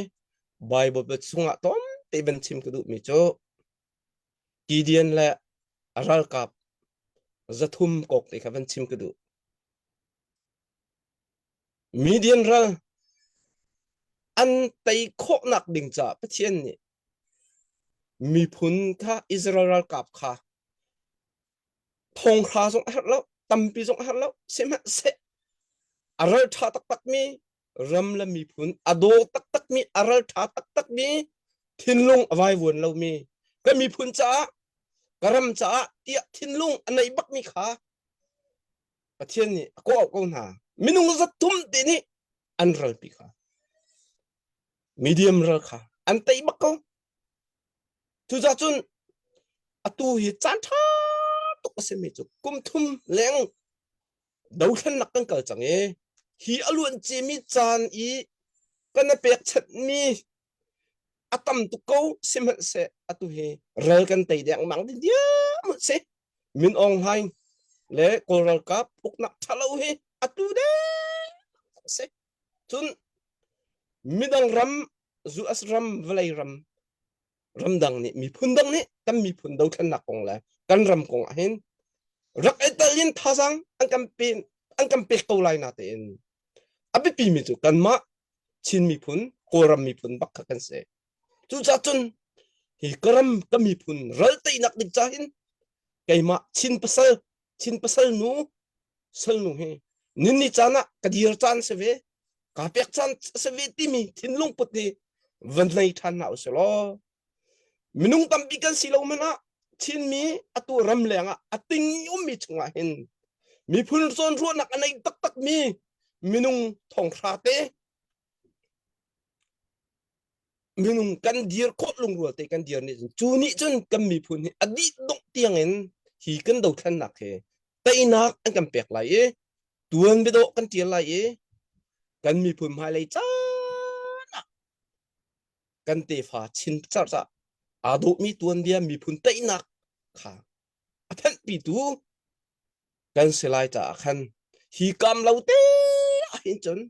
Bible chungah tlawmte van chim ka duhmi cu Gideon le a ralkap 300 kok te kha van chim ka duh. Midian ral an tei khawhnak ding caah Pathian nih miphun kha Israel ralkap kha thonghra zong a herh lo, tampi zong a herh lo, sihmanhseh a ral ṭha taktakmi ram le miphun a daw taktakmi a ral ṭha taktakmi thinlung a vaivuan lomi ka miphun caah ka ram caah tiah thinlung a nei bakmi kha Pathian nih a kawh ko hna. Minung 300 te nih an ralpi kha. Medium ral kha an tei bak ko. Cucaah cun atu hi caan ṭha tuk a simi cu kum thum leng dothlennak kan kal cang i hi a luan cimi caan i kan a pekchanhmi. A tam tuk ko sihmanhseh atu hi ral kan tei dengmang ding diam si. Min Aung Hlaing le Kawl ralkap uknak ṭhalo hi atu deng si. Cun midang ram US ram vawlei ram ramdang nih miphun dang nih kan miphun dothlennak kong le kan ram kong ah hin rak i tal in thazaang an kan pe an kan pek ko lai na tein a biapi mi cu kanmah Chin miphun Kawlram miphun bak kha kan si cucaah cun hi ka ram ka miphun ral teinak ding ca hin keimah Chin pasal Chin pasal nu salnu hi ninni caan ah ka dir caan si ve ka pek caan si ve timi thinlung put hi van nei ṭhan hna usih law minung tampi kan si lo hmanh ah Chinmi atu ram leng ah a ting ummi chungah hin miphun zawn ruahnak a nei taktak mi minung thonghra te minung kan dir khawh lungrual te kan dir nih cun cu nih cun kan miphun hi a dih dongh tiang in hi kan dothlennak hi teinak an kan pek lai i tuan biadawh kan tial lai i kan miphun hmailei caan ah kan tefa chin carh aa dawhmi tuanbia miphun teinak kha a thanhpitu kan si lai caah khan hi kam lo te ah hin cun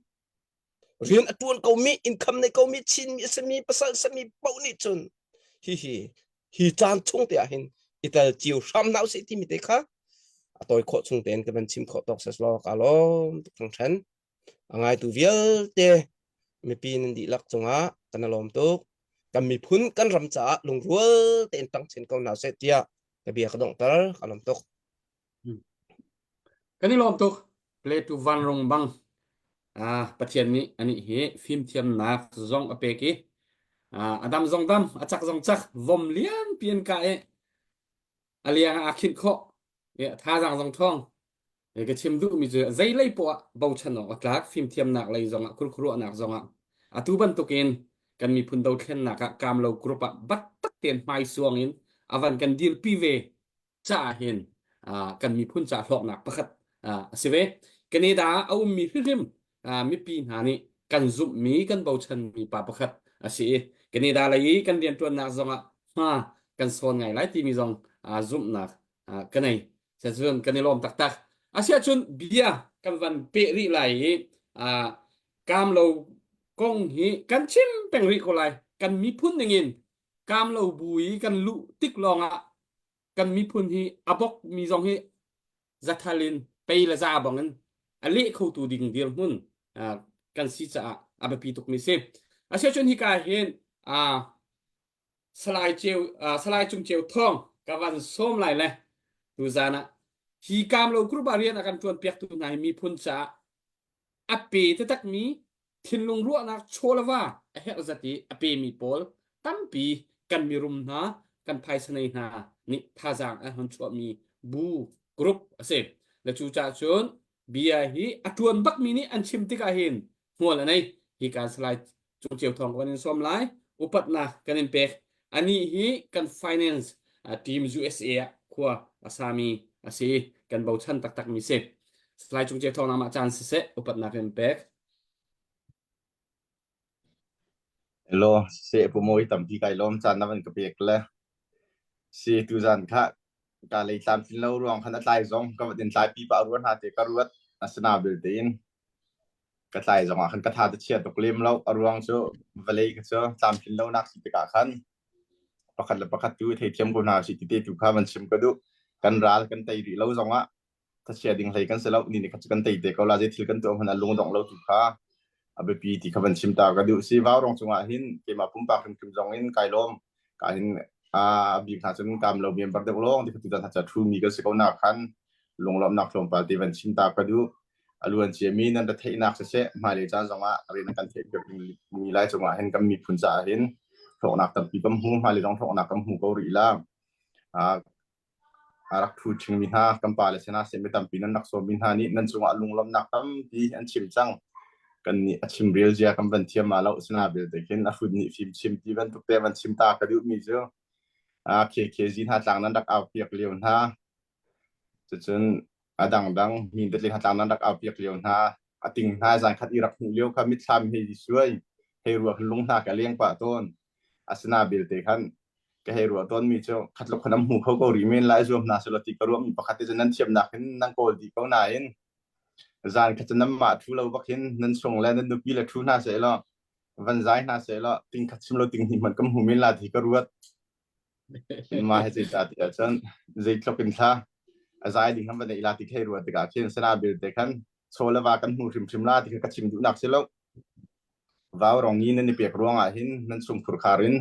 rian a ṭuan komi income nei komi Chinmi a simi pasal sami paoh nih cun hihi hi caan chung te ah hin i tel cio hram hna usih timi te kha a tawi khawh chung tein ka van chim khawh tawk ses law ka lawm tuk hringhran a ngaitu vialte mipi nan dihlak cungah kan lawm tuk kan miphun kan ram caah lungrual tein ṭang chin ko hna seh tiah ka bia ka donghter ka lawm tuk Kan i lawm tuk. Plato vanrung bang ah Pathian nih anih hi fimthiamnak zong a pek i ah, a dam zong dam, a cak zong cak, vom lianpi an kah i a liang ah aa khinh khawh. I thazaang zong ṭhawng. I ka chim duhmi cu zeilei poah ah bochan awk a tlak fimthiamnak lei zongah khurkhuruahnak zongah atu bantukin kan miphun dothlennak ah Kamlo group ah battak tein hmaisuang in a van kan dirpi ve caah hin kan miphun ca hlawknak pakhat a si ve. Canada ah a ummi hrimhrim mipi hna nih kan zumhmi kan bochanmi pa pakhat a si i Canada lei i kan rianṭuannak zongah hma kan sawn ngai lai timi zong zumhnak ka nei. Cun kan i lawm taktak. Asiahcun bia kan van peh rih lai i kaamlo kong hi kan chim peng rih ko lai. Kan miphun ningin kaamlo bu i kan luh tik lawngah kan miphun hi a bok mi zong hi zathal in pei le za bang in a leh khotu ding dirhmun kan si caah a biapi tuk mi si. Asiahcun hika hin Salai Ceu Salai Cung Ceu Thawng ka van sawm lai le tuzan ah hi kaamlo group ah rian a kan ṭuan piaktu hna hi miphun caah a pe taktak mi thinlung ruahnak chaw le va a herh zat i a pemi pawl tampi kan mirum hna kan phaisa nei hna nih thazaang an hon chuahmi bu group a si. Le cu caah cun bia hi a ṭuan bakmi nih an chim tikah hin hmual a nei. Hi kan Salai Cung Ceu Thawng kan in sawm lai. Upatnak kan in pek. Anih hi kan finance team USA ah khua a sami a si. Kan bochan taktakmi si. Salai Cung Ceu Thawng namah caan siseh upatnak kan in pek. Hello, seh pu mawi tampi kai lawm caan na van ka pek le si tuzan kha ka lei tlamtlin lo ruang khan a tlai zong ka vat in tlai pi pa ruan ha te ka ruat asina bel tein ka tlai zong ah khan ka tha te chia tuk lem lo a ruang cu vawlei ka cu tlamtlin lo nak si tikah khan pakhat le pakhat tu theithiam ko hna si ti te tu kha van chim ka duh kan ral kan tei rih lo zong ah thachia ding hlei kan si lo ni ni kha kan tei te ko la zei thil kan tuah hmanh ah lungdong lo tu kha a biapi ti kha van chim ta ka duh si vaurong cungah hin keimah pumpak hrimhrim zong in kai lawm ka hin a bik hna cun kam lo member deuh lawng ti kha tu hna cha thu mi kan si ko na khan lunglawmhnak tlawmpal te van chim ta ka duh a luan ciami nan ra theihnak siseh hmailei caan zongah rian kan theih piak mi lai cungah hin kan miphun caah hin hlawknak tampi kan hmu hmailei zong hlawknak kan hmu ko rih la a rak ṭhu ṭhingmi hna kan pale sinah seh mi tampi nan rak sawmmi hna nih nan cungah lunglawmhnak tampi an chim cang. Kan nih a chim rel zia kan van thiam ma lo sina belte khin a hrut nih fim chim ti bantuk te van chim ta ka duhmi cu a KKG hna tlang nan rak au piak lio hna cucun a dangdang mi detli hna tlang nan rak au piak lio hna a ting hna zan khat i rak hmuh lio kha mitthlam hei suai hei ruak lung hna ka leng pah tawn. Asina belte khan ka hei ruah tawnmi cu khatluk khan an hmu kho ko rih men lai zuam hna selaw ti ka ruahmi pakhat te cu nan thiamnak hin nan kawl dih ko nain zan khat cu nanmah thu lo bak hin nan chung le nan nupi le thu hna seh law van zai hna seh law ting khat chim lo ting hnih hmanh kan hmu men la ti ka ruat mah he zei ti ahcun zeitluk in thla a zai ding kan van ei la ti khei ruat tikah khin sana bil te khan chaw le va kan hmu hrimhrim la ti kha ka chim duhnak si lo vau rong i nan i pek ruangah hin nan chungkhur khar in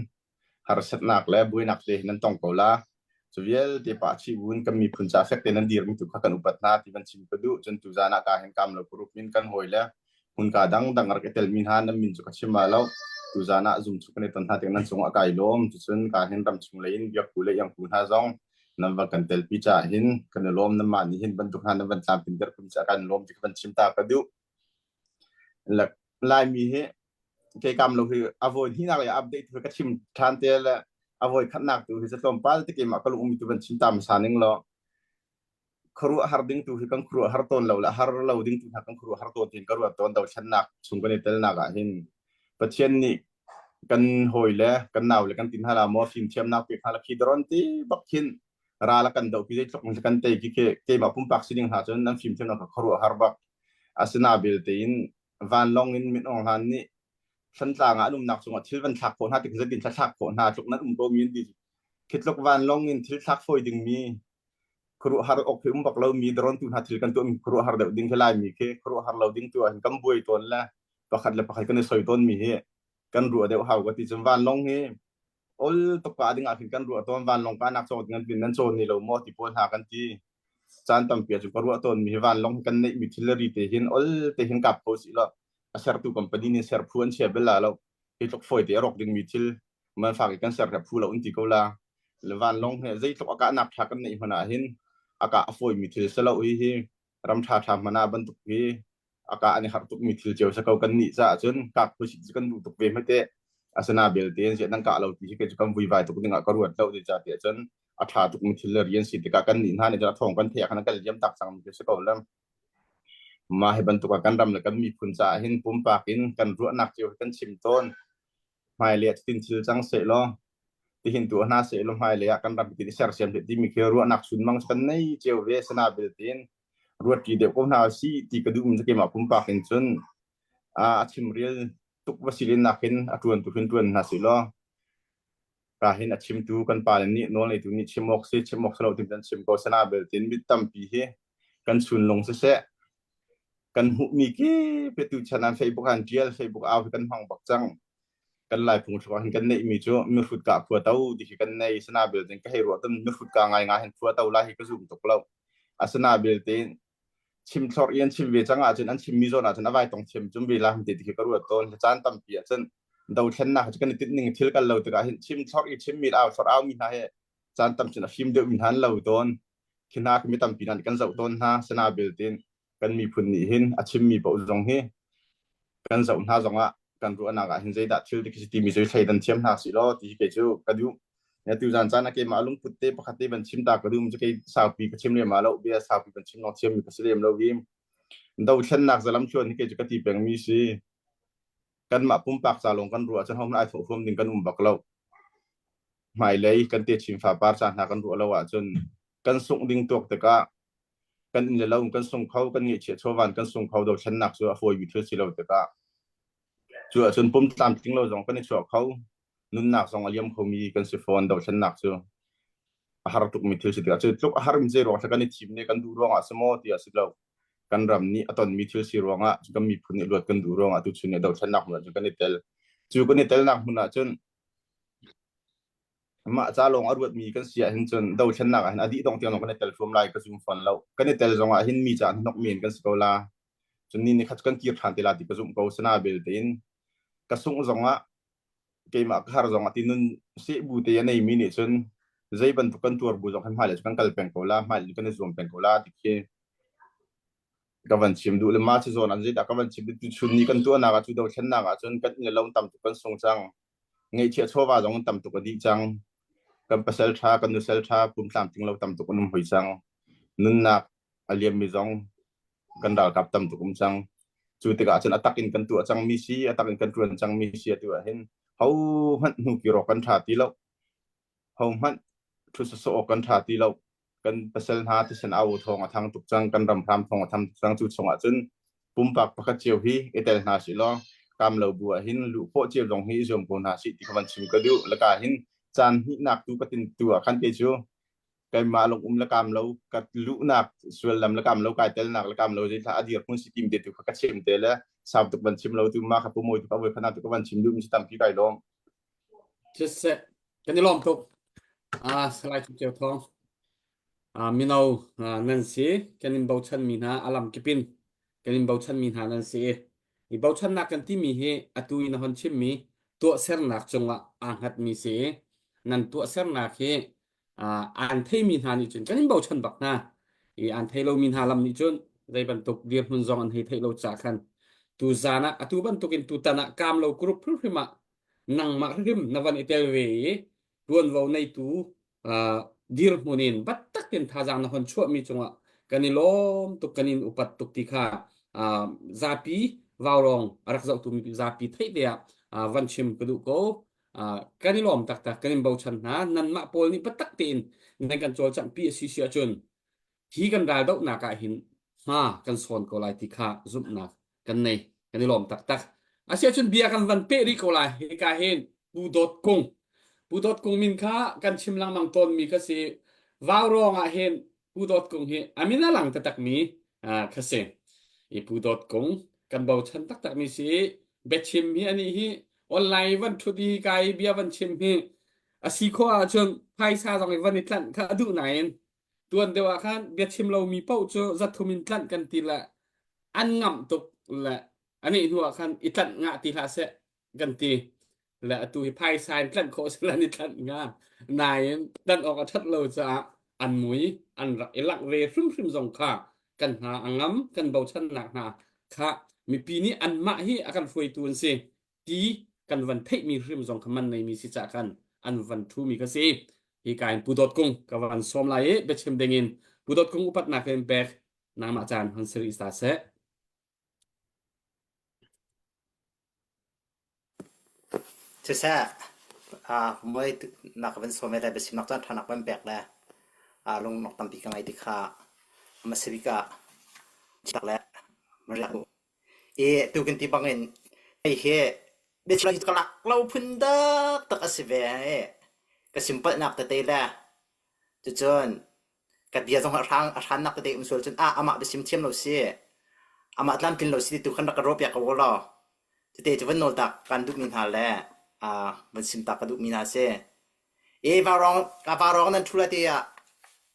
harsatnak le buainak te nan tong ko la. Cu vialte pah chih buin kan miphun ca fek te nan dirmi tu kha kan upat hna ti van chim ka duh. Cun tuzan ah ka hin kam lo group in kan hawi le hmunka dangdang rak i telmi hna nan min cu ka chim ma lo. Tuzan ah zum chu kan i ton hna tik nan cungah kai lawm. Cucun ka hin ram chung lei in biakku le iangku hna zong nan va kan telpi caah hin kan i lawm. Nanmah nih hin bantuk hna nan van tlamtlin ter kum caah kan lawm ti ka van chim ta ka duh. Laimi hi kei kam lo hi a voi hnihnak le update tu ka chim ṭhan te le a voi khatnak tu hi tlawmpal te keimah ka lung mi tu van chim ta hmasa ning law khuaruah har ding tu hi kan khuaruah har tawn lo le har lo ding tu hna kan khuaruah har tawn tin ka ruat tawn dothlennak chung kan i telnak ah hin Pathian nih kan hawi le kan nau le kan tin hala maw fimthiamnak pek hna la khi daron ti bak khin ral a kan doh pi zeitluk in kan tei ki khi keimah pumpak sining hna cun nan fimthiamnak ka khuaruah har bak asina belte in vanlawng in Min Aung Hlaing nih Thantlang ah an umnak cungah thil van thlak khawh hna tik zeitin thla thlak khawh hna tluk nan um ko mi an ti. Khi tluk vanlawng in thil thlak fawi dingmi khuaruahhar awk hi um bak lomi drone tu hna thil kan tuahmi khuaruahhar deuh ding khi Laimi khi khuaruahhar lo ding tu ah hin kan buai tawn le pakhat le pakhat kan i soi tawn mi hi kan ruah deuh hau ka ti cun vanlawng hi ol tuk ka ding ah khin kan ruah tawn vanlawng ka nak cawk ding an pin nan cawn ni lo maw ti pawl hna kan ti caan tampi ah cu ka ruah tawn mi hi vanlawng kan neih mi thil le ri te hin ol te hin kap kho si lo a sertu company nih ser phu an chia bel la lo hi tluk fawi te a rawk ding mi thil man fak i kan ser phu lo an ti ko la le vanlawng he zeitluk a kahnak tha kan neih hmanh ah hin a kah a fawi mi thil si lo hi hi ram tha tha hmanh ah bantuk hi a ka an i harh tukmi thil cio si ko kan nih caah cun kak phusit cu kan duh tuk ve hmete asana belte in ziah nan kah lo ti hi kei cu kan vuivai tuk ding ah ka ruat lo ti ca tiah cun a ṭha tukmi thil le rian si tikah kan nih hna nih cun a thawng kan theih ah khan kan liam tak cang mi khi si ko le mah hi bantuk ah kan ram le kan miphun caah hin pumpak in kan ruahnak cio kan chim tawn hmailei ah cutin thil cang seh law tihin tuah hna seh law hmailei ah kan ram tin i sersiam seh timi khi ruahnak chunmang kan nei cio ve sana belte in ruatṭi deuh ko hna si ti ka duh mi keimah pumpak in cun a chimrel tuk va silin nakin a ṭuan tu hin ṭuan hna si law ka hin a chimtu kan pa le nih nawl ngeitu nih chim awk si chim awk si lo tin kan chim ko sana beltin mit tampi hi kan chunlung siseh kan hmuhmi kip tu chan an Facebook an ṭial Facebook au hi kan hmang bak cang kan lai phung thluk hin kan neih mi cu mihrut ka khua to ti khi kan nei sana beltin ka hei ruah tun mihrut ka ngai ngai hin khua to la hi ka zum tuk lo Asina belte chimthlor i an chim ve cang ahcun an chimmi zawn ahcun a vai tong thiam cum ve la ti khi ka ruat tawn. Caan tampi ahcun dothlennak cu kan i tinh ning thil kal lo tikah hin chimthlor i chimmi au thlor au mi hna he caan tam cun a fim deuh mi hna an lo tawn. Khi hna khi mi tampi hna nih kan zoh tawn hna. Sana belte kan miphun nih hin a chimmi paoh zong hi kan zoh hna zongah kan ruahnak ah hin zeidah thil dik si timi cu thleidan thiam hna sih law ti hi kei cu ka duh. Tu zan caan ah keimah lungput te pakhat te van chim ta ka duh cu kei saupi ka chim lem lo bia saupi van chim long thiam mi ka si lem lo hi dothlennak zalam thluan hi kei cu ka ti peng mi si kanmah pumpak ca lawng kan ruah cun hohmanh ai thawh huam ding kan um bak lo hmailei kan te chin fa par ca hna kan ruah lo ahcun kan sungh ding tuak tikah kan inn le lo kan sung kho kan ngeihchiah chawvan kan sung kho dothlennak cu a fawimi thil si lo tikah cu ahcun pum tlamtling lo zong kan i chuah kho nunnak zong a liam khomi kan si fawn dothlennak cu a har tukmi thil si tikah cu tluk a harmi zei ruang kan i thim ne kan duh ruangah si maw ti a si lo kan ram nih a tonmi thil si ruangah kan miphun nih luat kan duh ruangah tu chun nih dothlennak hmun ah cun kan i tel cu kan i telnak hmun ah cun mah ca lawng a ruatmi kan si ahhin cun dothlennak ah hin a dih dong tiang lawng kan i tel hrum lai ka zum fawn lo kan i tel zong ah hin mi ca hnok men kan si ko la cun ni ni khat kan kir ṭhan te la ti ka zumh ko sana belte in ka sungh zong ah keimah ka har zong ah ti nun seh bu te a neimi nih cun zei bantuk kan tuar bu zong kan hmailei cu kan kal peng ko la hmailei kan i zuam peng ko la ti khi ka van chim duh le ma cu zawn an zeidah ka van chim tu chun ni kan tuahnak ah cu dothlennak ah cun kan inn le lo tam tuk kan sung cang ngeihchiah chawva zong tam tuk a dih cang kan pasal ṭha kan nusal ṭha pum tlamtling lo tam tuk an um hoi cang nunnak a liammi zong kan ralkap tam tuk um cang. Cu tikah cun a tak in kan tuah cangmi si, a tak in kan ṭuan cangmi si atu ah hin. Ho hmanh hnu kir awk kan ṭha ti lo. Ho hmanh ṭhu sawsawh awk kan ṭha ti lo. Kan pasal hna thisen au thawng a thang tuk cang, kan ram hram thawng a thang tuk cang. Cu chungah cun pumpak pakhat cio hi i tel hna sih law kam lo bu ah hin luh khawh cio zong hi i zuam ko hna sih ti kha van chim ka duh. Laka hin caan hnihnak tu ka tin tu ah khan te cu keimah lung um le kam lo ka luhnak suallam le kam lo kai telnak le kam lo zei thla a dir hmun si tim te tu kha ka chim te le sau tuk van chim lo tu ma kha pu moi tu ka voi khana tu ka van chim duh mi tampi kai lawm. Siseh kan i lawm tuk. Ah Salai Tum Ceu Thawng. Ah mino nan si kan in bochan mi hna alam kipin kan in bochan mi hna nan si. I bochannak kan timi hi atu in a hon chimmi tuahsernak cungah aa hngatmi si. Nan tuahsernak hi aan theimi hna nih cun kan in bochan bak hna i aan thei lomi hna lam nih cun zei bantuk dirhmun zong an hei theih lo ca khan tu zan ah atu bantukin tutan ah kaam lo group hrimhrim ah nangmah hrim na van i tel ve i tuanvo neitu dirhmun in battak in thazaang na hon chuahmi cungah kan i lawm tuk kan in upat tuk ti kha zapi vaurong a rak zohtu mi zapi theih te ah van chim ka duh ko. Kan i lawm taktak, kan in bochan hna. Nanmah pawl nih biatak tein nan kan cawlcangh pi a si si ahcun hi kan raldohnak ah hin hma kan sawn ko lai ti kha zumhnak kan nei. Kan i lawm taktak. Asiahcun bia kan van peh rih ko lai. Hika hin Pu Dawt Kung. Pu Dawt Kung min kha kan chim lengmang tawnmi kha si. Vaurawng ah hin Pu Dawt Kung hi a min a lang taktakmi kha si. I Pu Dawt Kung kan bochan taktakmi si. Biachim hi anih hi online van ṭhut i kai bia van chim hi a si khawh ahcun phaisa zong i van i tlanh kha a duh nain tuan deuh ah khan biachim lomi paoh cu zathum in tlanh kan ti le an ngamh tuk le anih hnu ah khan i tlanh ngah ti hlah seh kan ti le atu hi phaisa in tlanh khawh sila ni tlanh nga nain tlanh awk a ṭhat lo caah an mui an rak i langh ve hrimhrim zong kha kan hna a ngam kan bochannak hna kha mipi nih anmah hi a kan hruaitu an si ti kan van theihmi hrim zong kha man neimi si cah khan an van ṭhumi kha si hi ka in Pu Dawt Kung ka van sawm lai i biachim dingin Pu Dawt Kung upatnak in pek nangmah caan hon siri ta seh. Siseh, moi na ka van sawm ve lai biachimnak caan ṭha na ka van pek le lunglawmhnak tampi ka ngei ti kha hmasa bik ah tak le I tu kan ti bangin hei hi biachim hi ka lak lo phun taktak a si ve i ka simpalhnak tete le cucun ka bia zong a hrang a hrannak tete um sual cun ah amah biachim thiam lo si amah tlamtlin lo si ti tu khan rak ka ruahpiak ko law tete cu van nawl tak kan duhmi hna le van sim tak ka duhmi hna si. I vaurawng vaurawng nan ṭhu lai ti ah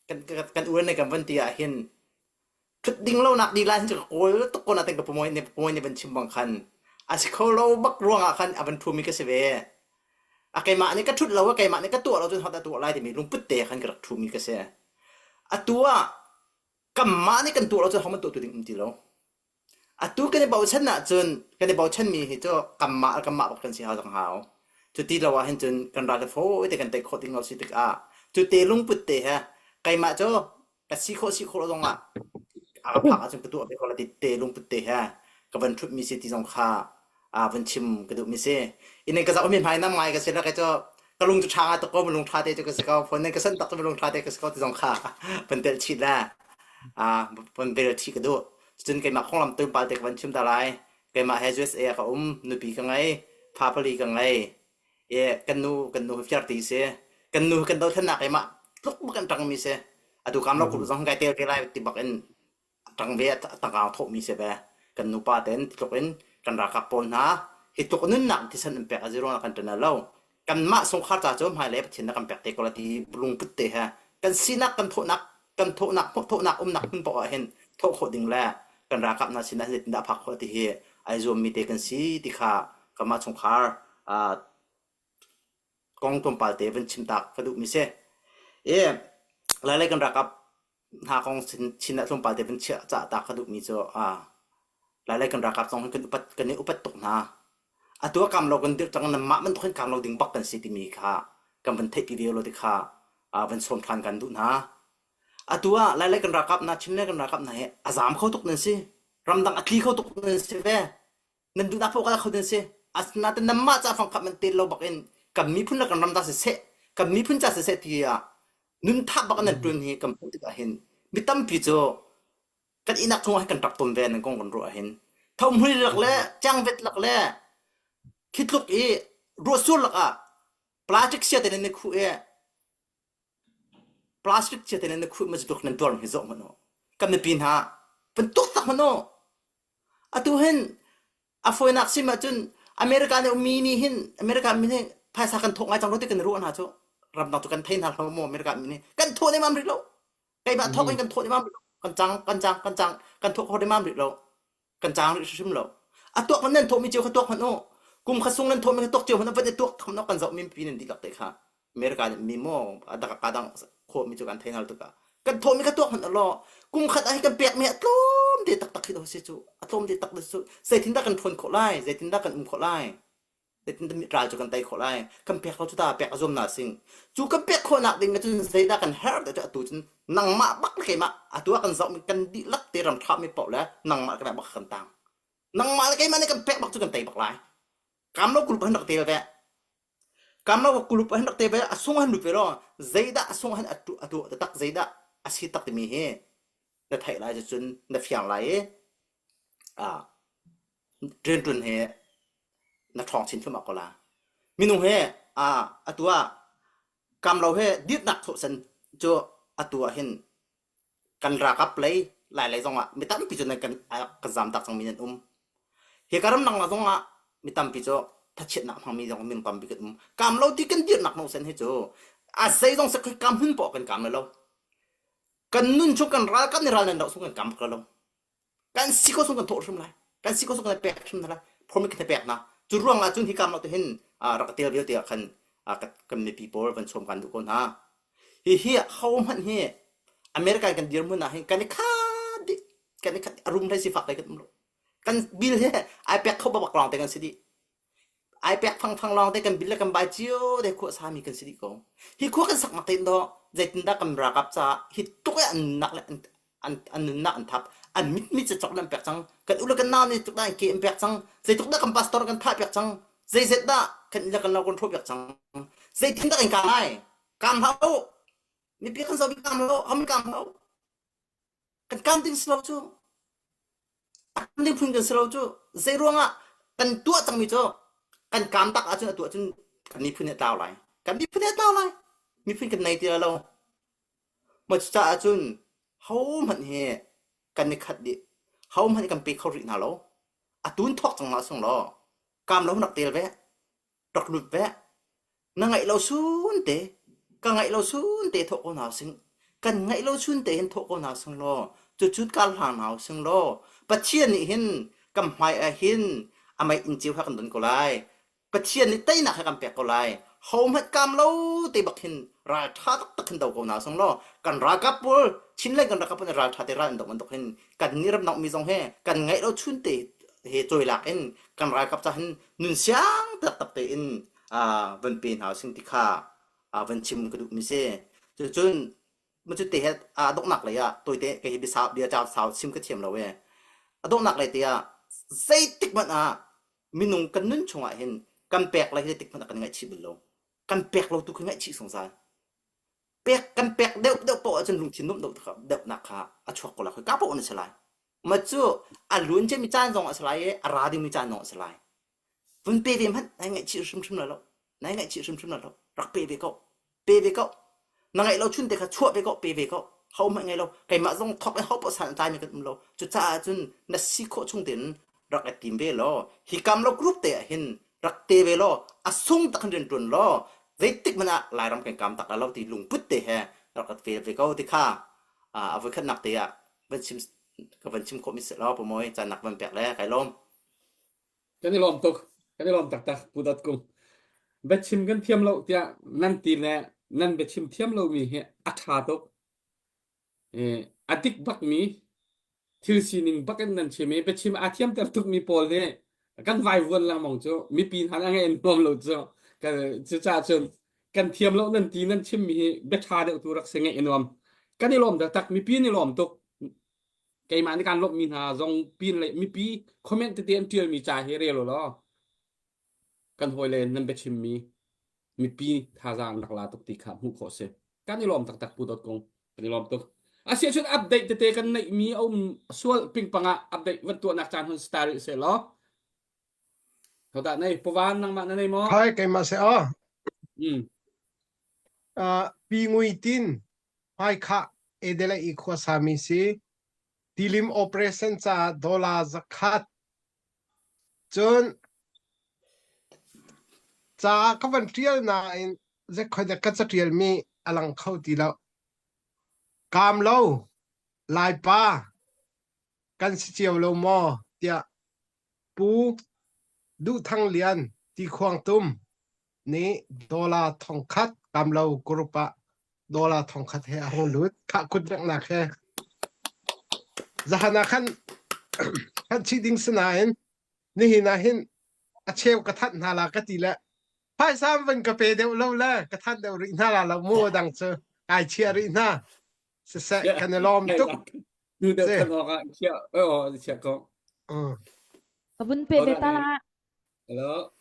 kan kan u ne kan van ti ah hin Ṭhut ding lonak lila hin cu ka kawl tuk ko nain ka pumawi nih pumawi nih van chim bang khan a si kho lo bak ruangah khan a van ṭhumi ka si ve. A keimah nih ka ṭhut lo i keimah nih ka tuah lo cun hodah tuah lai timi lungput te khan ka rak ṭhumi ka si. Atu ah kanmah nih kan tuah lo cun hohmanh tuahtu ding um ti lo. Atu kan i bochan ahcun kan i bochanmi hi cu kanmah le kanmah bak kan si hau cang hau. Cuti lo ah hin cun kan ral hi fawi te kan tei khawh ding lo si tikah cu te lungput te he keimah cu ka si khawh si khawh lo zongah a ka phak ahcun ka tuah ve ko la ti te lungput te he ka van ṭhutmi si ti zong kha a van chim ka duhmi si. Inn ka zoh mi hmai nam ngai ka si la kai cu ka lung cu ṭha ngai tuk ko lung ṭha te cu ka si ko phone nan ka san tak cu lung ṭha te ka si ko ti zong kha van telh chih le a van bel chih ka duh. Cun keimah konglam tlawmpal te ka van chim ta lai. Keimah he USA ah ka um, nupi ka ngei, fa pali ka ngei. I kan nu kan nu hi fiarti si. Kan nu hi kan dothlennak keimah tluk bak in ṭangmi si. Atu kam lo kum zong kai tel te lai ti bak in ṭang ve tangkang thawhmi si ve. Kan nupa ten tluk in kan ralkap pawl hna hi tluk nunnak thisen an pek a zero kan ṭan lo. Kanmah sungkhar ca cu hmailei Pathian na kan pek te ko la ti lungput te he kan sinak kan thawhnak kan thawhnak thawhnak umnak hmun paoh ah hin thawh khawh ding le kan ralkap hna sinah zeitindah phak khawh ti hi ai zuammi te kan si ti kha kanmah chungkhar kong tlawmpal te van chim tak ka duhmi si. I lailei kan ralkap hna kong chin ah tlawmpal te van chiah cah ta ka duhmi cu lailei kan ralkap zong kan upat kan i upat tuk hna. Atu a kam lo kan dirh cang nanmah bantuk hin kam lo ding bak kan si timi kha kan van theihpi ve lo ti kha van sawm ṭhan kan duh hna. Atu ah lailei kan ralkap hna Chin le kan ralkap hna hi a zaam kho tuk nan si. Ramdang a tli kho tuk nan si ve. Nan duhnak paoh kal kho nan si. Asinain nanmah ca fangkhat man tel lo bak in kan miphun le kan ram ta siseh, kan miphun ca siseh ti ah nun tha bak nan ṭuan hi kan hmuh tikah hin mi tampi cu kan ihnak chungah hin kan ṭap tawn ve nan kong kan ruah hin. Thohmui lak le cangvet lak le khi tluk i ruahsur lakah plastic sia te nan i khuh i Plastic chia te nan khuh ma tuk nan tuar hi zoh hmanh u. Kan mipi hna van tuk tak hmanh u. Atu hin a fawinak sim ahcun America nih mi nih hin America mi nih phaisa kan thawk ngai cang lo ti kan ruah hna cu ramdang cu kan thei hna lo maw America mi nih kan thawh nemam rih lo. Keimah thawk in kan thawh nemam rih lo. Kan cang kan cang kan cang kan thawk kho nemam rih lo. Kan cang rih hrimhrim lo. A tuak man nan thawhmi cio kha tuak hmanh u. Kum kha sung nan thawhmi kha tuak cio hmanh u. Van i tuak hmanh u kan zohmi mipi nan dihlak te kha. America nih mi maw a dak ka dang khawhmi cu kan thei hna tukah. Kan thawhmi kha tuak hmanh u law kum khat ah hi kan pekmi a tlawm te taktak hi do si cu. A tlawm te tak cu zeitindah kan ṭhawn khawh lai? Zeitindah kan um khawh lai? Zeitindah ral cu kan tei khawh lai? Kan pek lo cu ta pek a zuam na sing. Cu kan pek khawhnak ding cun zeidah kan herh ti cu atu cun nangmah bak le keimah atu ah kan zohmi kan dihlak te ram ṭhami paoh le nangmah le keimah bak kan tang. Nangmah le keimah nih kan pek bak cu kan tei bak lai. Kam lo kulup han rak tel ve. Kam lo kulup han rak tel ve a sung han lut ve law zeidah a sung han atu atu tak zeidah a si tak timi hi na theih lai cun na fiang lai i ah rianṭuan hi na ṭhawng chin thluahmah ko la. Minung he ah atu ah kamlo he dirnak thawhsan cu atu ah hin kan ralkap lei lai lei zong ah mi tampi cu nan kan kan zamtak cangmi nan um. Hi ka ramdang la zong ah mi tampi cu thachiatnak hmangmi zong minung tampi kan um. Kamlo ti kan dirnak no sen hi cu a zeizong se kam hmun poah kan kam lo. Kan nun chung kan ralkap nih ral nan doh chung kan kam ko lo. Kan si ko sung kan thawh hrim lai. Kan si ko sung kan pek hrim hna lai. Promise kan pek hna. Cu ruang ah cun hi kam lo te hin rak tel vialte ah khan kan mipi pawl van sawm kan duh ko hna. Hi hi ho hmanh hi American kan dirhmun ah hin kan i khat dih. Kan i khat a rum hlei sifak hlei kan um lo. Kan bill hi ai pek kho bak lawng te kan si dih. Ai pek fangfang lawng te kan bil le kan bai cio te khua sami kan si dih ko. Hi khua kan sak nak tein dawh zeitindah kan ralkap caah hi tuk i an nunnak le an an an nunnak an thap an mit mit cawk an pek cang kan u le kan nau nih tuk dah an ke an pek cang zeitluk dah kan pastor kan thah piak cang zeizet dah kan le kan lo kan hrawh piak cang zeitin dah kan kaam lai kaam hlah u mipi kan zoh kaam lo ham kaam hlah u kan kaam ding si lo cu a kaam ding phun kan si lo cu zei ruangah kan tuah cangmi cu kan kaam tak ahcun a tuah cun kan miphun hi a tlau lai kan miphun hi a tlau lai miphun kan nei ti lo Mah cucaah cun hohmanh hi kan i khat dih. Hohmanh kan pe kho rih hna lo. Atu in thawk cang hna sung law kaam lo rak tel ve, rak lut ve. Na ngaih lo sun te, ka ngaih lo sun te thawh ko hna using. Kan ngaih lo sun te hin thawh ko hna using law, cucu kar hlang hna using law, Pathian nih hin kan hmai ah hin amah inn cio kha kan don ko lai. Pathian nih teinak he kan pek ko lai. Hohmanh kaam lo te bak hin ralṭha taktak hin do ko hna sung law kan ralkap pawl Chinland kan ralkap pawl nih ralṭha te ral an doh bantuk hin kan nih ramdang mi zong he kan ngaih lo chun te he cawilak in kan ralkap ca hin nun siang taktak tein van pe hna using ti kha van chim ka duh mi si. Cucun cu te he a donghnak lei ah tawite kei hi bia bia sau chim ka thiam lo e. A donghnak lei te ah zeitik hmanh ah minung kan nun chungah hin kan pek le hi tik hmanh ah kan ngaihchih bal lo kan pek lo tu khi ngaihchih zungzal pek kan pek deuh deuh paoh ahcun lungthin nuamh deuh deuhnak kha a chuak ko lai ka paoh na si lai ma cu a luan ciami caan zong a si lai i a ra dingmi caan zong a si lai vun pe ve hmanh nai ngaihchih hrimhrim lo nai ngaihchih hrimhrim lo rak pe ve ko pe ve ko na ngaih lo chun te kha chuah ve ko pe ve ko ho hmanh ngei lo keimah zong thok in ho paoh san tlai mi kan um lo cucaah cun na si khawh chung tein rak i tim ve law hi kam lo group te ah hin rak te ve law a sung tak in rian ṭuan law zeitik hmanh ah Lairam kan kam tak lo ti lungput te he rak ve ve ko ti kha a voikhatnak te ah van chim ka van chim khawh mi si law pamoy caan nak van pek le kai lawm Kan i lawm tuk. Kan i lawm taktak Pu Dawt Kung. Biachim kan thiam lo tiah nan ti le nan biachim thiam lomi hi a ṭha tuk. Eh, a dik bakmi thil sining bak in nan chim i biachim aa thiamter tukmi pawl nih kan vaivuan lengmang cu mipi hna nih a ngaih an nuam lo cu. Cucaah cun kan thiam lo nan ti nan chimmi hi bia ṭha deuh tu rak si ngaih a nuam. Kan i lawm taktak mipi an i lawm tuk. Keimah nih kaan lawmhmi hna zong pin le mipi comment tete an ṭialmi ca hi rel u law. Kan hawile nan biachimmi mipi thazaang rak la tuk ti kha hmuh khawh si. Kan i lawm taktak Pu Dawt Kung. Kan i lawm tuk. Asiahcun update tete kan neihmi a um sual pingpang ah update van tuahnak caan hun star rih seh law. Hodah nei Pawan nangmah na nei maw? Hai keimah se aw. Mm. Uh, Pi Ngui Tin hmaikhah Adelaide i khuasami si. Tilim operation caah dollar zakhat. Cun ca ka van ṭial nain zeikhoidek ka caṭialmi a lang kho ti lo. Kaam lo, Laipa, kan si cio lo maw tiah Pu Duh Thang Lian Tikhuang Tum nih dollar thongkhat kamlo group ah dollar thongkhat he a hung lut. Khah kut benghnak he. Zahan ah khan khan chih ding si nain nihin ah hin a cheu ka thanh hna la ka ti le phaisa van ka pe deuh lo le ka thanh deuh rih hna la lo mu dang cu kai chia rih hna siseh kan i lawm tuk Nu deuh than awk ah chia oh chia ko. Ka vun pe ve ta la. Hello.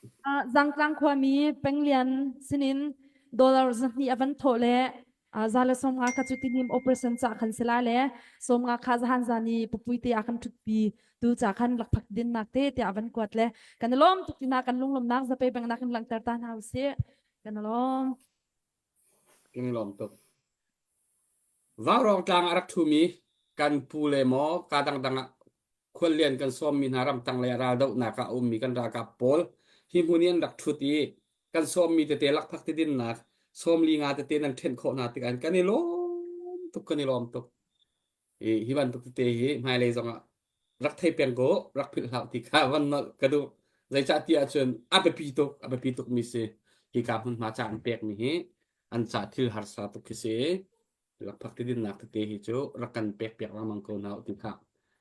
Zangtlang khuami Penglian sinin dollar zahnih a van thawh le za le 50 kha cu tinim operation ca khan sila le 50 kha zahan zani pupui te a kan thutpi tu ca khan lakphak dinnak te tiah a van kuat le kan i lawm tuk tina kan lunglawmnak zapei bengnak in langhter ta hna usih kan i lawm. Kan i lawm tuk. Vaurawng tlang a rak ṭhumi kan pu le maw kaa dangdang ah khuallian kan sawmmi hna ramtang lei raldohnak ah a ummi kan ralkap pawl hi hmun i an rak ṭhut i kan sawmmi tete lakphak ti dinnak 45 tete nan ṭhenh khawh hna tikah kan i lawm tuk kan i lawm tuk. I hi bantuk tete hi hmailei zongah rak thei peng ko rak philh hlah ti kha van nolh ka duh. Zeicah ti ahcun a biapi tuk a biapi tukmi si. Hika hmunhma ca an pekmi hi an ca thil harsa tuk khi si. Lakphak ti dinnak tete hi cu rak kan pek piak lengmang ko hna u ti kha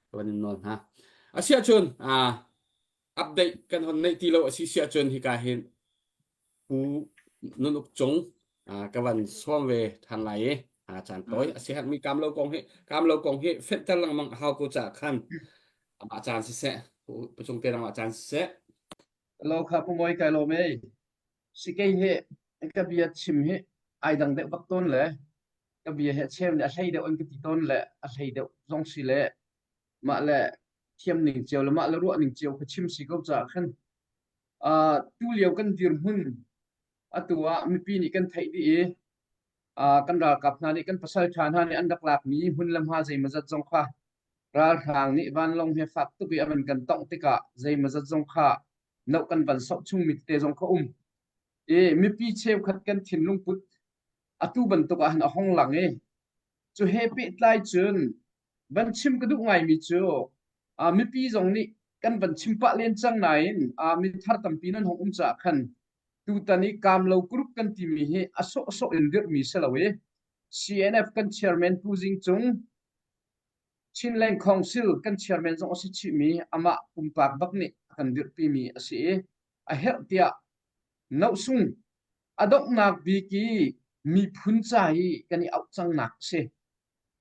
ka van in nawl hna. Asiahcun uh, update kan hon neih ti lo a si siahcun hika hin Pu Nun Uk Cung uh, ka van sawm ve than lai i uh, caan tawi a si herhmi kaam lo kong hi kaam lo kong hi fenhter lengmang a hau ko caah khan amah caan siseh Pu Cung te nangmah caan siseh Lo kha pu Mawi kai lawm ei. Sikei hi ka bia chim hi ai dang deuh bak tawn le ka bia hi a cheu nih a hlei deuh an ka ti tawn le a hlei deuh zong si le mah le thiam ning cio le mah le ruah ning cio kha chim si ko caah khan uh, tu lio kan dirhmun atu ah mipi nih kan theih dih i uh, kan ralkap hna nih kan pasal ṭha hna nih an rak lakmi hmun le hma zeimawzat zong kha ralhrang nih vanlawng he fak tuk i a van kan tongh tikah zeimawzat zong kha noh kan van soh chungmi tete zong kha um i mipi cheukhat kan thinlung put atu bantuk ah hin a hong lang i cu he pehtlai cun van chim ka duh ngaimi cu uh, mipi zong nih kan van chim pah len cang nain uh, mithar tampi nan hong um caah khan tutan i kamlo group kan timi hi a sawhsawh in dirhmi si lo i CNF kan chairman Pu Zing Cung Chinland Council kan chairman zong a si chihmi amah pumpak bak nih a kan dirhpimi a si i a herh tiah nohsung a donghnak bik i miphun ca hi kan i auh cangnak a si.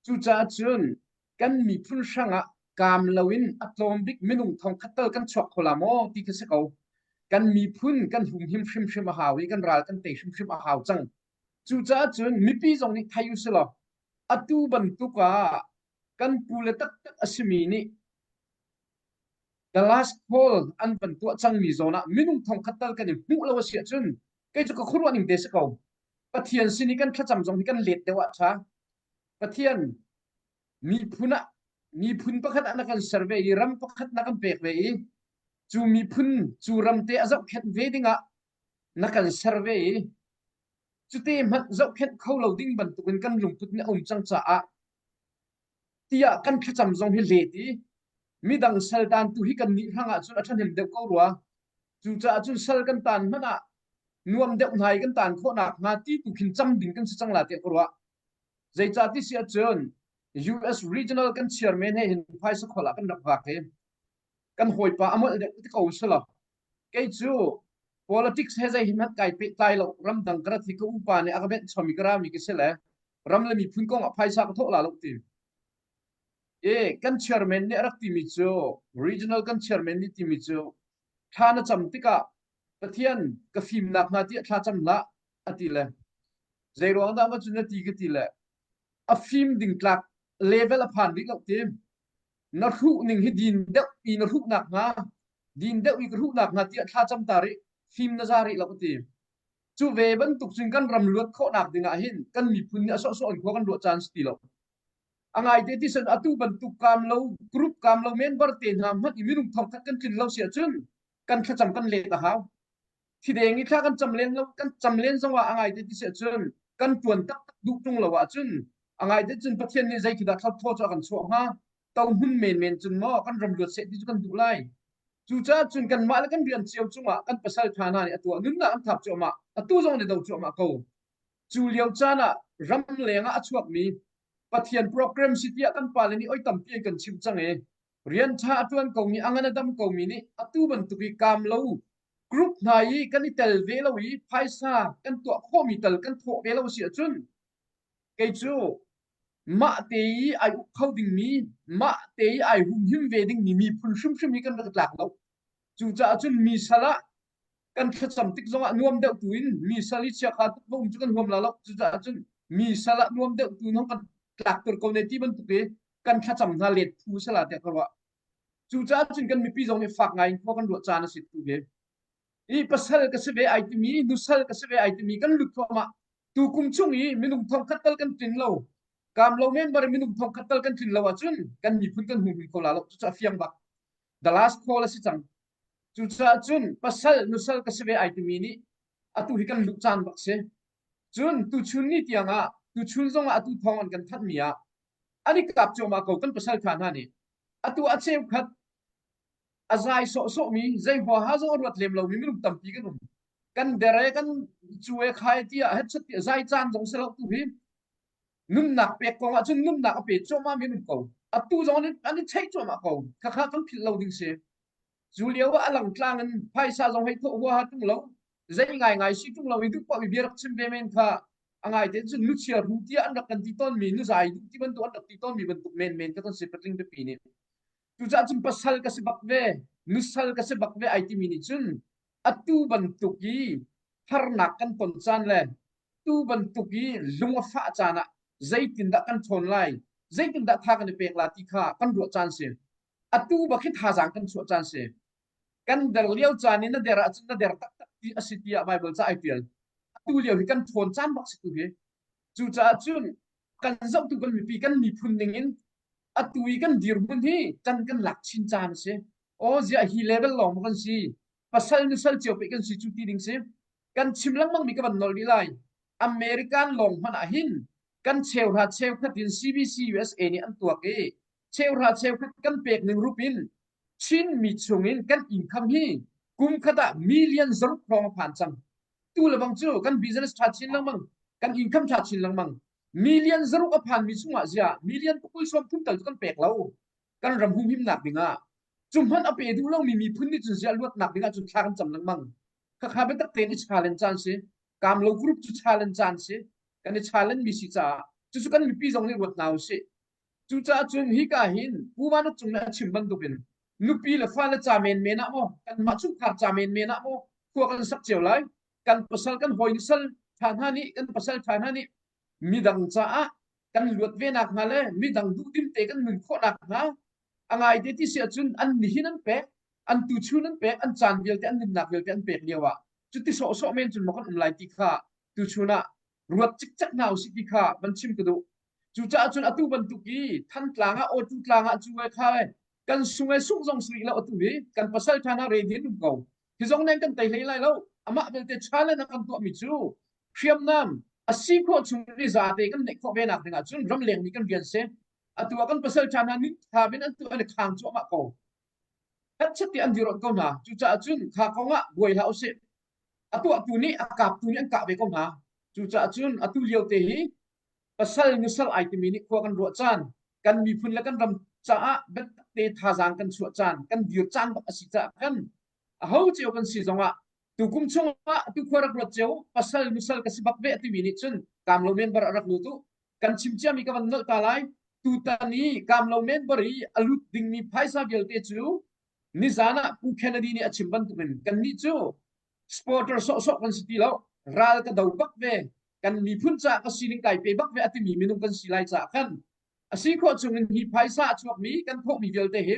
Cucaah cun kan miphun hrangah kaam loin a tlawm bik minung thongkhat tal kan chuak kho la maw ti khi si ko. Kan miphun kan humhim hrimhrim a hau i kan ral kan tei hrimhrim a hau cang. Cucaah cun mipi zong nih thei u silaw atu bantuk ah kan pule taktak a simi nih the last call an van tuah cangmi zawn ah minung thongkhat tal kan i hmuh lo a si ahcun kei cu ka khuaruah ning te si ko. Pathian sin i kan thlacam zong hi kan let deuh ah ṭha. Pathian miphun ah miphun pakhat ah na kan ser ve i ram pakhat na kan pek ve i cu miphun cu ram te a zohkhenh ve dingah na kan ser ve i cute hmanh zohkhenh kho lo ding bantukin kan lungput nih a um cang caah tiah kan thlacam zong hi let i midang sal tan tu hi kan nih hrang ah cun a ṭhahnem deuh ko rua. Cucaah cun sal kan tan hmanh ah nuam deuh hna i kan tan khawh nakhnga ti tu khin cam ding kan si cang la tiah ka ruah. Zeicah ti si ahcun US Regional kan chairman he hin phaisa khawl ah kan rak vak i kan hawipa a molh deuh ti ko selaw kei cu politics he zei hmanh kai pehtlai lo ramdang ka rat hi ka upa nih a ka benh chom i ka rami ka si le ram le miphun kong ah phaisa ka thawh la lo ti e kan chairman nih a rak timi cu regional kan chairman nih timi cu thla na cam tikah. Pathian ka fimnak hnga tiah thla cam hlah a ti le zei ruang dah ma cun na ti ka ti le a fim ding tlak level a phan rih lo ti na hruh ning hi din deuh i na hruh nak hnga din deuh i ka hruh nak hnga tiah thla cam ta rih fim na za rih lo ti cu ve bantuk cun kan ram luat khawhnak ding ah hin kan miphun nih a sawhsawh in khua kan ruah caan si ti lo a ngai te ti san atu bantuk kaam lo group kaam lo member te hna hmanh i minung thongkhat kan tlin lo si ahcun kan thlacam kan let a hau thideng i thla kan cam len lo kan cam len zong ah a ngai te ti si ahcun kan tuan taktak duh tung lo ahcun a ngai te cun Pathian nih zei khi dah thlauh thaw cu a kan chuah hnga to hmun menmen cun maw kan ram luat seh ti cu kan duh lai cucaah cun kanmah le kan rian cio cungah kan pasal tha hna nih a tuah nunnak an thap cuahmah atu zong nih do cuahmah ko cu lio caan ah ram leng ah a chuakmi Pathian program si tiah kan pale nih oi tampi an kan chimh cang i rian ṭha a ṭuan komi a ngan a dam komi nih atu bantuk i kaam lo group hna i kan i tel ve lo i phaisa kan tuah khawhmi tal kan thawh ve lo si ahcun kei cu mah te i ai uk kho dingmi mah te i ai humhim ve dingmi miphun hrimhrim hi kan rak tlak lo cucaah cun mi sal ah kan thlacam tik zongah nuam deuh tu in mi sal i chiakha tuk va um cu kan huam la lo cucaah cun mi sal ah nuam deuh tu in kan tlak tur ko ne ti bantuk i kan thlacam hna let phu sala tiah ka ruah cucaah cun kan mipi zong nih fak ngai in khua kan ruah caan a si tu hi i pasal ka si ve ai timi nusal ka si ve ai timi kan lut thluahmah tu kum chung i minung thong khat tal kan tlin lo kam lo member minung thong khat tal kan tlin lo ahcun kan miphun kan hmu kho la lo cucaah fiang bak the last call a si cang cucaah cun pasal nusal ka si ve ai timi nih atu hi kan luh caan bak si cun tuchun ni tiang ah tuchun zong ah atu thawng an kan thanh mi ah an i kap cuahmah ko kan pasal tha hna nih atu a cheukhat a zai sawhsawhmi zei huaha zong a ruat lem lomi minung tampi kan um kan dere kan cu e khai tiah headset tiah zai caan zong si lo tu hi nunnak pek kong ah cun nunnak a pe cuahmah mi um ko atu zong an i cheih cuahmah ko khakha kan philh lo ding si cu lio ah a langtlang in phaisa zong hei thawh huaha tung lo zei ngai ngai si tung lo i duh paoh i bia rak chim ve men kha a ngai te cun nuchia ru tiah an rak kan ti tawnmi nuzai duh ti bantuk an rak ti tawnmi bantuk menmen ka ton si patling pipi nih cucaah cun pasal ka si bak ve nusal ka si bak ve ai timi nih cun atu bantuk i harnak kan ton caan le tu bantuk i lung a fah caan ah zeitindah kan ṭhawn lai zeitindah tha kan i pek la ti kha kan ruah caan si atu bak hi thazaang kan chuah caan si kan der lio caan i na der ahcun na der taktak ti a si tiah Baibal ca ai ṭial atu lio hi kan ṭhawn caan bak si tu hi cucaah cun kan zohtu kan mipi kan miphun ning in atu i kan dirhmun hi kan kan lak chin caan a si aw ziah hi level lawng maw kan si pasal nusal cio pe kan si cu ti ding si kan chim lengmang mi ka van nol dih lai American lawng hmanh ah hin kan cheuhra cheukhat in CBC USA nih an tuak i cheuhra cheukhat kan pek ning rup in Chinmi chungin kan income hi kum khat ah million zaruk hrawng a phan cang. Tu le bang cu kan business ṭha chin lengmang, kan income ṭha chin lengmang. Million zaruk a phanmi chungah zia million pakul sawm thum tal cu kan pek lo. Kan ram humhimnak dingah. Cu hmanh a pe duh lomi miphun nih cun zia luatnak dingah cun thla kan cam lengmang. Khakha biatak tein i challenge caan si. Kamlo group cu challenge caan si. Kan i challenge mi si caah cucu kan mipi zong nih ruat hna usih. Cucaah cun hika hin Pu Vanuk Cung nih a chim bantukin nupi le fale ca menmen ah maw kanmah chungkhar ca menmen ah maw khua kan sak cio lai kan pasal kan hawi sal ṭha hna nih kan pasal ṭha hna nih midang caah kan luat ve nak hnga le midang duhdim te kan nun khawh nak hnga a ngai te ti si ahcun an nihin an pek an tuchun an pek an caan vialte an nunnak vialte an pek lio ah cuti sawhsawh men cun maw kan um lai ti kha tuchun ah ruat cikcek hna usih ti kha van chim ka duh Cucaah cun atu bantuk i Thantlang ah Awtu tlang ah cu kha kan sung e sung zong si rih lo atu hi kan pasal ṭha hna ready an um ko. Hi zong nen kan tei hlei lai lo. Amah belte challenge a kan tuahmi cu hriamnam a si khawh chung i zate kan neih khawh ve nak ding ah cun ramleng mi kan rian si. Atu ah kan pasal ṭha hna nin tha bin an tu an i khang cuahmah ko. Hetchet ti an dirot ko hna. Cucaah cun kha kong ah buai hlah usih. A tuahtu nih a kaptu nih an kah ve ko hna. Cucaah cun atu lio te hi pasal nusal ai timi nih khua kan ruah caan kan miphun le kan ram caah biatak te thazaang kan chuah caan kan dir caan bak a si caah kan aho cio kan si zongah tukum chungah tu khua rak ruat cio pasal nusal ka si bak ve timi nih cun kamlo member a rak lut u kan chim ciami ka van nolh ta lai tutan i kamlo member i a lut dingmi phaisa vialte cu nizan ah Pu Kennedy nih a chim bantukin kannih cu. Supporter sawhsawh kan si ti lo. Ral ka do bak ve. Kan miphun caah ka sining kai pe bak ve a timi minung kan si lai caah khan a si khawh chungin hi phaisa a chuakmi kan thawhmi vialte hi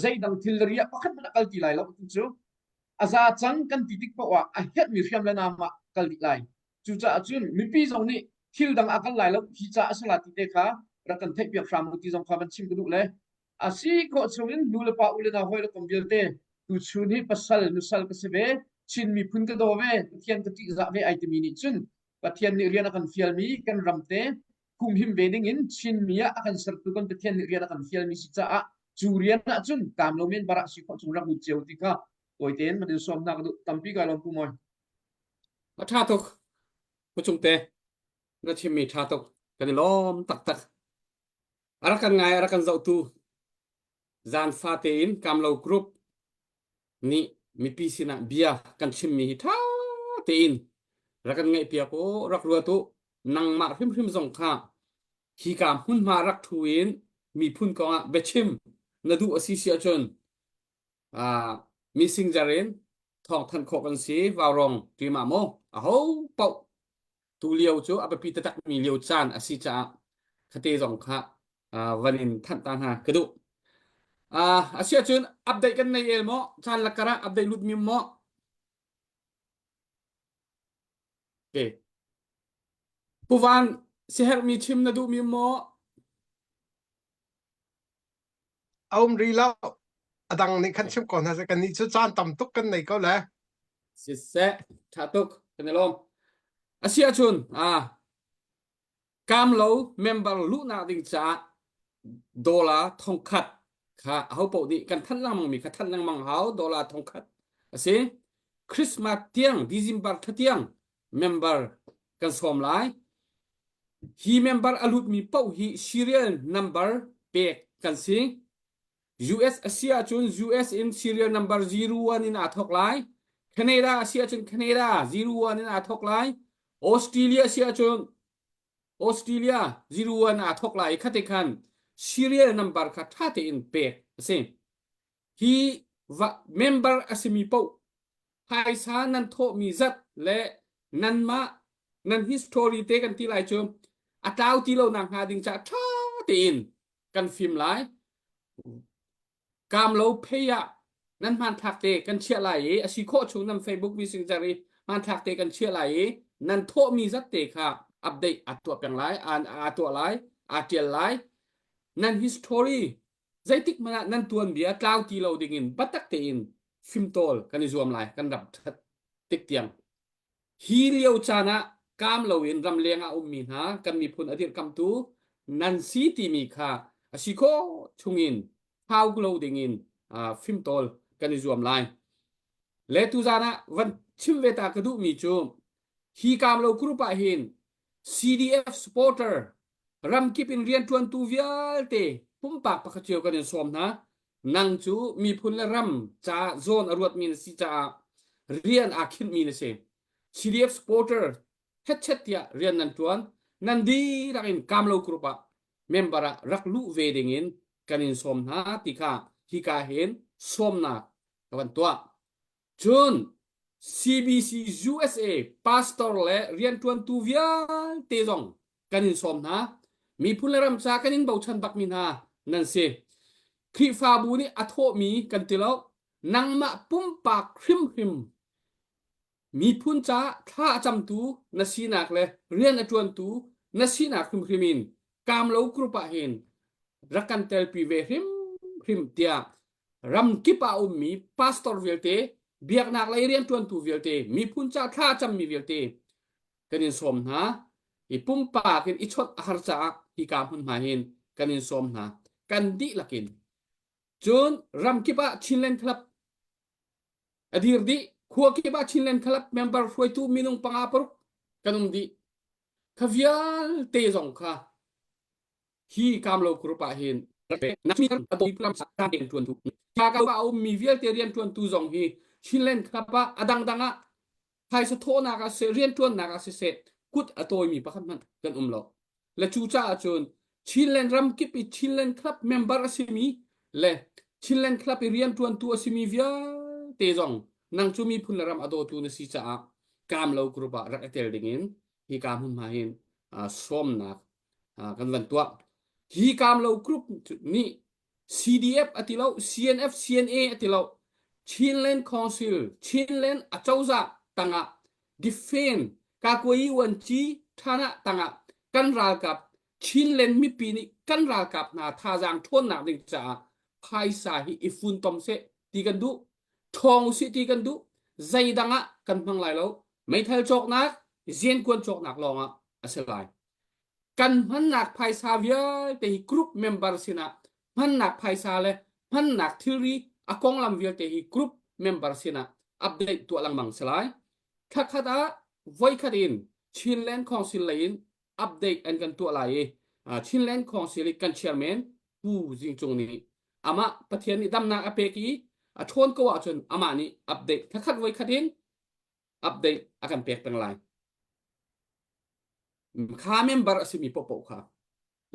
zeidang thil ri ah pakhat hmanh a kal ti lai lo tu cu a za cang kan ti tik paoh ah a herhmi hriam le nam ah kal dih lai. Cucaah cun mipi zong nih thil dang a kal lai lo hi ca a si la ti te kha rak kan theihpiak hram u ti zong kha van chim ka duh le a si khawh chungin nu le pa u le nau hawi le kom vialte tuchun hi pasal nusal ka si ve Chin miphun ka daw ve Pathian ka ṭihzah ve ai timi nih cun Pathian nih rian a kan fialmi kan ram te humhim ve ding in Chinmi ah a kan sertu kan Pathian nih rian a kan fialmi si caah cu rian ah cun kaam lo men bara si khawh chung rak lut cio ti kha tawi tein van in sawm hna ka duh tampi kai lawm pu mawi. A ṭha tuk. Pu Cungte, na chimmi ṭha tuk. Kan i lawm taktak. A rak kan ngai, a rak kan zohtu zan fate in Kamlo Group nih mipi sinah bia kan chimmi hi ṭha tein rak kan ngaihpiak u, rak ruat u. Nangmah hrimhrim zong kha hika hmunhma rak ṭhu in miphun kongah biachim na duh a si si ahcun uh, messenger in thawngthanh khawh kan si vaurong ṭima maw aho paoh tu lio cu a biapi taktak mi lio caan a si caah khate zong kha uh, van in thanh ta hna ka duh uh, a si ahcun update kan nei el maw caan lakar ah update lut mi maw okay Puvan siherh mi chim na duh mi maw A um rih lo. A dang nih khan chim ko hna seh. Kannih cu caan tam tuk kan nei ko le. Siseh, ṭha tuk, kan i lawm. A si ahcun, ah, kamlo member luhnak ding caah dollar thongkhat kha ahopaoh nih kan thanh lengmang mi kha thanh lengmang hau dollar thongkhat a si. Christmas tiang, December thla tiang member kan sawm lai. Hi member a lutmi paoh hi serial number pek kan si. US a si ahcun US in serial number 01 in aa thawk lai. Canada a si ahcun Canada 01 in aa thawk lai. Australia a si ahcun Australia 01 aa thawk lai i khate khan serial number kha ṭha tein pek a si. Hi va member a simi paoh phaisa nan thawhmi zat le nanmah nan history te kan ti lai cu a tlau ti lo nak hnga ding caah ṭha tein kan fim lai. Kaam lo phei ah nan hmanthlak te kan chiah lai i a si khawh chung nan Facebook Messenger i hmanthlak te kan chiah lai i nan thawhmi zat te kha update aa tuah peng lai, aa tuah lai, aa ṭial lai. Nan history zeitik hmanh ah nan tuanbia tlau ti lo dingin biatak tein fimtawl kan i zuam lai kan ram ṭhat tik tiang hi lio caan ah kaam loin ramleng ah ummi hna kan miphun a dirhkamtu nan si timi kha a si khawh chungin thau lo dingin fimtawl kan i zuam lai le tuzaan ah van chim ve ta ka duhmi cu hi kaam lo group ah hin CDF supporter ramkip in rianṭuantu vialte pumpak pakhat cio kan in sawm hna. Nang cu miphun le ram caah zawn a ruatmi na si caah rian aa khinhmi na si. CDF supporter hetchet tiah rian nan ṭuan. Nan dihlak in Kamlo Group ah member ah rak luh ve ding in kan in sawm hna ti kha hika hin sawmnak ka van tuah. Cun CBC USA pastor le rianṭuantu vialte zong kan in sawm hna. Miphun le ram ca kan in bochan bakmi hna nan si. Khrihfabu nih a thawhmi kan ti lo. Nangmah pumpak hrimhrim miphun ca thla a camtu na sinak le rian a ṭuantu na sinak hrimhrim in Kamlo group ah hin rak kan telpi ve hrimhrim tiah ramkip ah a ummi pastor vialte, biaknak lei rianṭuantu vialte, miphun ca thla a cammi vialte kan in sawm hna. I pumpak in i chawnh a har caah hika hmunhma hin kan in sawm hna. Kan dihlak in. Cun ramkip ah Chinland Club a dir dih. Khua kip ah Chinland Club member hruaitu minung panga paruk kan um dih. Kha vialte zong kha hi Kamlo group ah hin a ummi vialte rianṭuantu zong hi Chinland Club ah a dangdang ah phaisa thawhnak ah siseh rianṭuannak ah siseh kut a tawimi pakhat hmanh kan um lo. Le cu caah cun Chinland ramkip i Chinland Club member a simi le Chinland Club i rianṭuantu a simi vialte zong. Nang cu miphun le ram a dawtu na si caah Kamlo group ah rak i tel dingin hi ka hmunhma hin sawmnak kan van tuah. Hi Kamlo group nih CDF a ti lo, CNF, CNA a ti lo. Chinland Council, Chinland acozah tangah defend Kakuai Uanci Thana tangah kan ralkap Chinland mipi nih kan ralkap hna thazaang ṭhawnnak ding caah phaisa hi i funtom seh ti kan duh. Ṭhawng usih ti kan duh. Zeidang ah kan hmang lai lo. Meithal cawknak, ziankuan cawknak lawngah a si lai. Kan hmannak phaisa vialte hi group member sinah hmannak phaisa le hmannak thilri a konglam vialte hi group member sinah update tuah lengmang si lai. Thlakhat ah voikhat in Chinland Council lei in update an kan tuah lai i Chinland Council i kan chairman Pu Zing Cung nih amah Pathian nih damnak a pek i a ṭhawn ko ahcun amah nih update thlakhat voikhat in update a kan pek peng lai. Kha member a simi paohpaoh kha.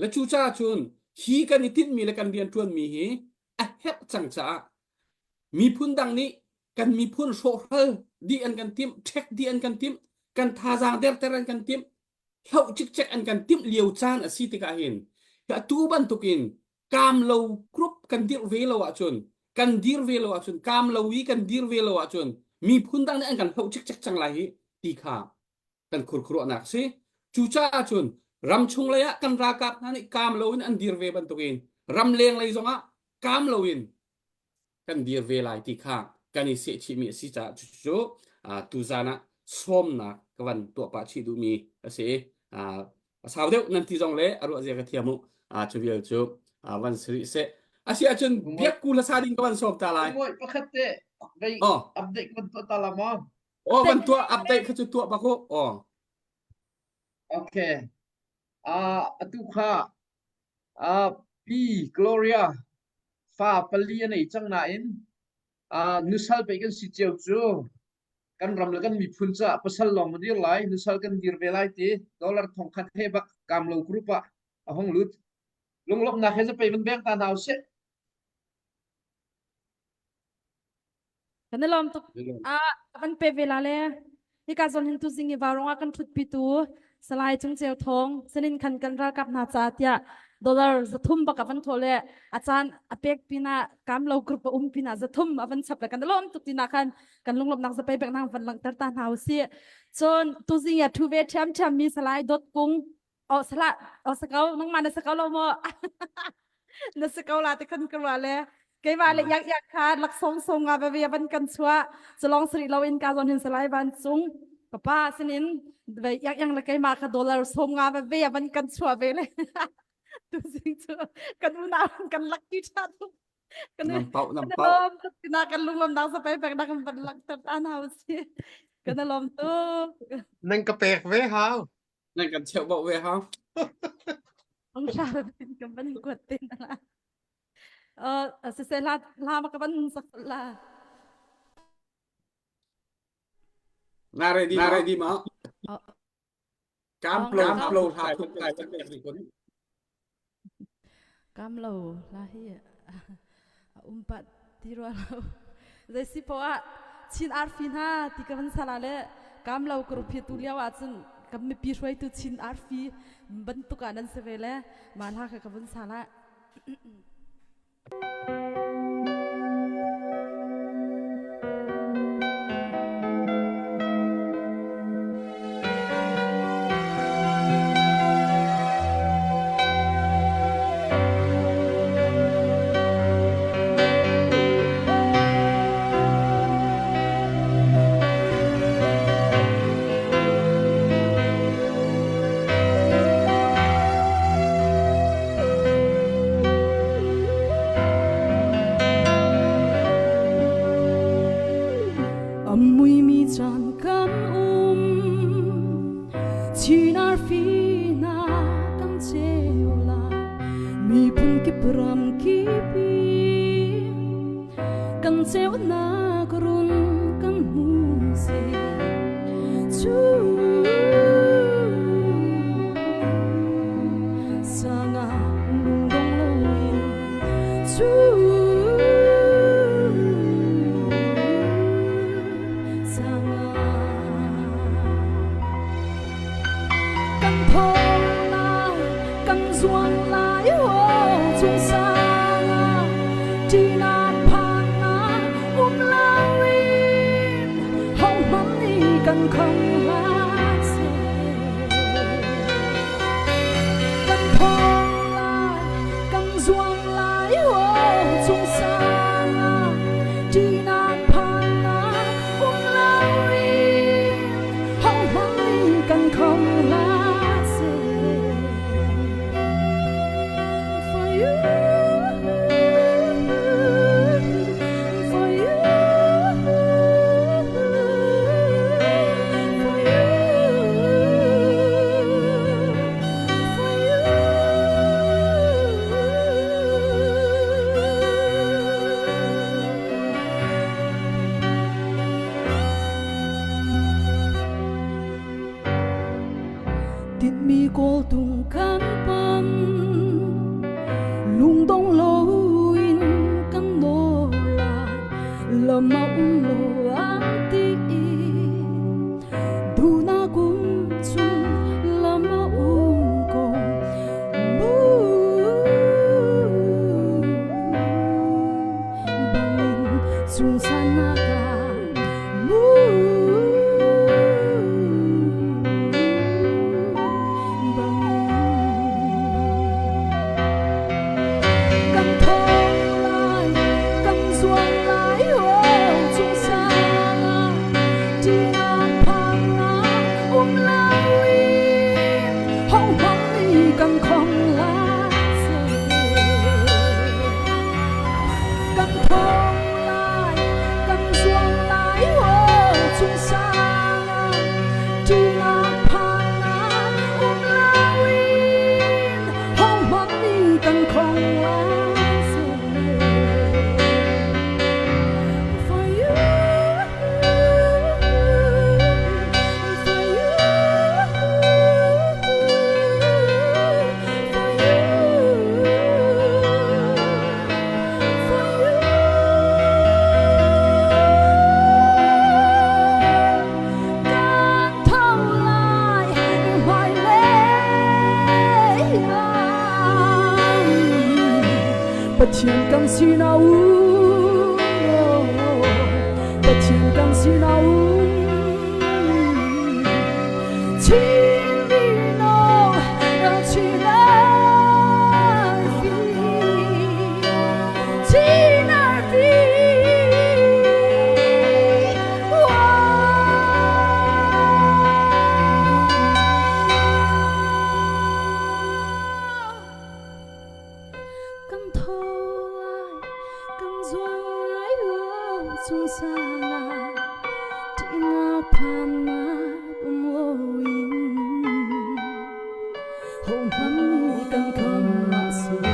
Le cucaah cun hi kan i tinhmi le kan rianṭuanmi hi a herh cang caah miphun dang nih kan miphun hrawhhral dih an kan timh, ṭhek dih an kan timh, kan thazaang derter an kan timh, hloh cikcek an kan timh lio caan a si tikah hin atu bantukin kaam lo group kan dirh ve lo ahcun kan dir ve lo ahcun kaam lo i kan dir ve lo ahcun miphun dang nih an kan hloh cikcek cang lai hi ti kha kan khurkhuruahnak a si. Cucaah cun ramchung lei ah kan ralkap hna nih kaam loin an dir ve bantukin ramleng lei zongah kaam loin kan dir ve lai ti kha kan i sehchihmi a si caah cucu tuzan ah sawmnak ka van tuah pah chih duhmi a si. A sau deuh nan ti zong le a ruah zia ka thiam u. Cu vial cu van si rih seh. A si ahcun biakku hlasa ding ka van sawm ta lai. Pakhat te vei update kan tuah ta la maw? Oh van tuah update kha cu tuah bak u. Oh. Okay. Uh, atu kha uh, Pi Gloria fa pali a nei cang nain uh, nusal pe kan si cio cu kan ram le kan miphun ca pasal lawng ma dir lai nusal kan dir ve lai ti dollar thong khat he bak kam lo group ah a hong lut lunglawmhnak he zapei van beng ta hna usih Kan i lawm tuk. Ah, kan pe ve la le. Hika zawn hin tu zing i varong ah kan ṭhutpi tu Salai Cung Ceu Thawng sanin khan kan ralkap hna ca tiah dollar 300 bak a van thawh le a caan a pek pinah kamlo group a um pinah 300 a van chap le kan i lawm tuk tina khan kan lunglawmhnak zapei bek nang van langhter ta hna usih. Cun tuzing ah ṭhu ve ṭhiamṭhiam mi Salai Dawt Kung Oh salah oh sakau nangmah na sakau lo maw na sakau la te khan ka ruah le keimah le yak yak kha laksawng song nga ve van kan chuah chalong sri lo in ka zon hin salai van cung papa sinin ve yak yang le keimah kha dollar som nga ve ve van kan chuah ve le tu sing chu kan unau kan lucky tha tu kan Nam pau nam kan pau. lom tuk tina kan lunglom dang sa pe pek dang van lak ter ta na si kan lom tu Nan ka pek ve hau. Nan kan cheuh bauh ve hau. Ang sha kan van kuat te na la. Uh, siseh hla hla ma ka van sak la. Na ready Na ready ma? Kam plo Kam plo hla thuk lai kan pek rih kun. Kam lo la hi a um pat ti rua lo. Zei si poah ah Chin arfi hna ti ka van sala le kam lo ka rupi tu lio ah cun kan mipi hruaitu Chin arfi bantuk ah nan si ve le mah hla kha ka vun sala. A muimi caan kan um Chin arfi hna kan ceu lai miphun kip ram kip i kan ceunak run kan hmu seh cu sangah lungdong loin cu. Kan thawng lai, kan zuang lai, oh chung sang ah ṭihnak phannak um loin hohmanh nih kan kham hlah seh. Kan thawng lai, kan zuang lai, oh chung sang ah ṭihnak phannak um loin hohmanh nih kan kham hlah seh. For you, for you, for you, for you. Tinhmi kawltung kan pan lungdong loin kan nawl lai lam a um lo an ti i duhnak um chung lam a um ko mu bangin chung sannak ah mu bangin kan thawng lai kan zuang lai oh chung sang ah ṭihnak phannak um loin hohmanh nih kan khong lai seh kan thawng lai kan zuang lai oh chung sang ah ṭihnak phannak um loin hohmanh nih kan khong lai seh for you for you for you for you kan tho lai hmailei ah Pathian kan sinah um Pathian kan sinah um Chin mino chin arfi chin arfi Kan tho lai, kan zuang lai chung sang ah ṭihnak phannak um loin hohmanh nih kan kham hlah seh.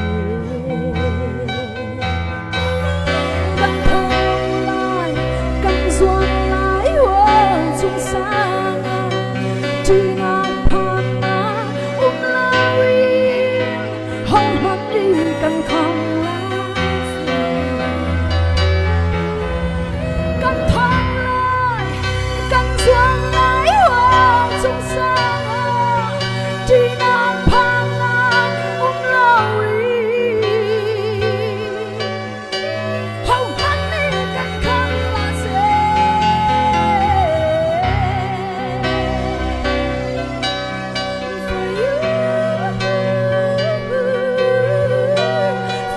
Kan tho lai, kan zuang lai chung sang ah ṭihnak phannak um loin hohmanh nih kan kham lai seh. Kan thang lai, kan zuang lai, chung sang ah ṭihnak phannak um loin hohmanh nih kan kham hlah seh. For you,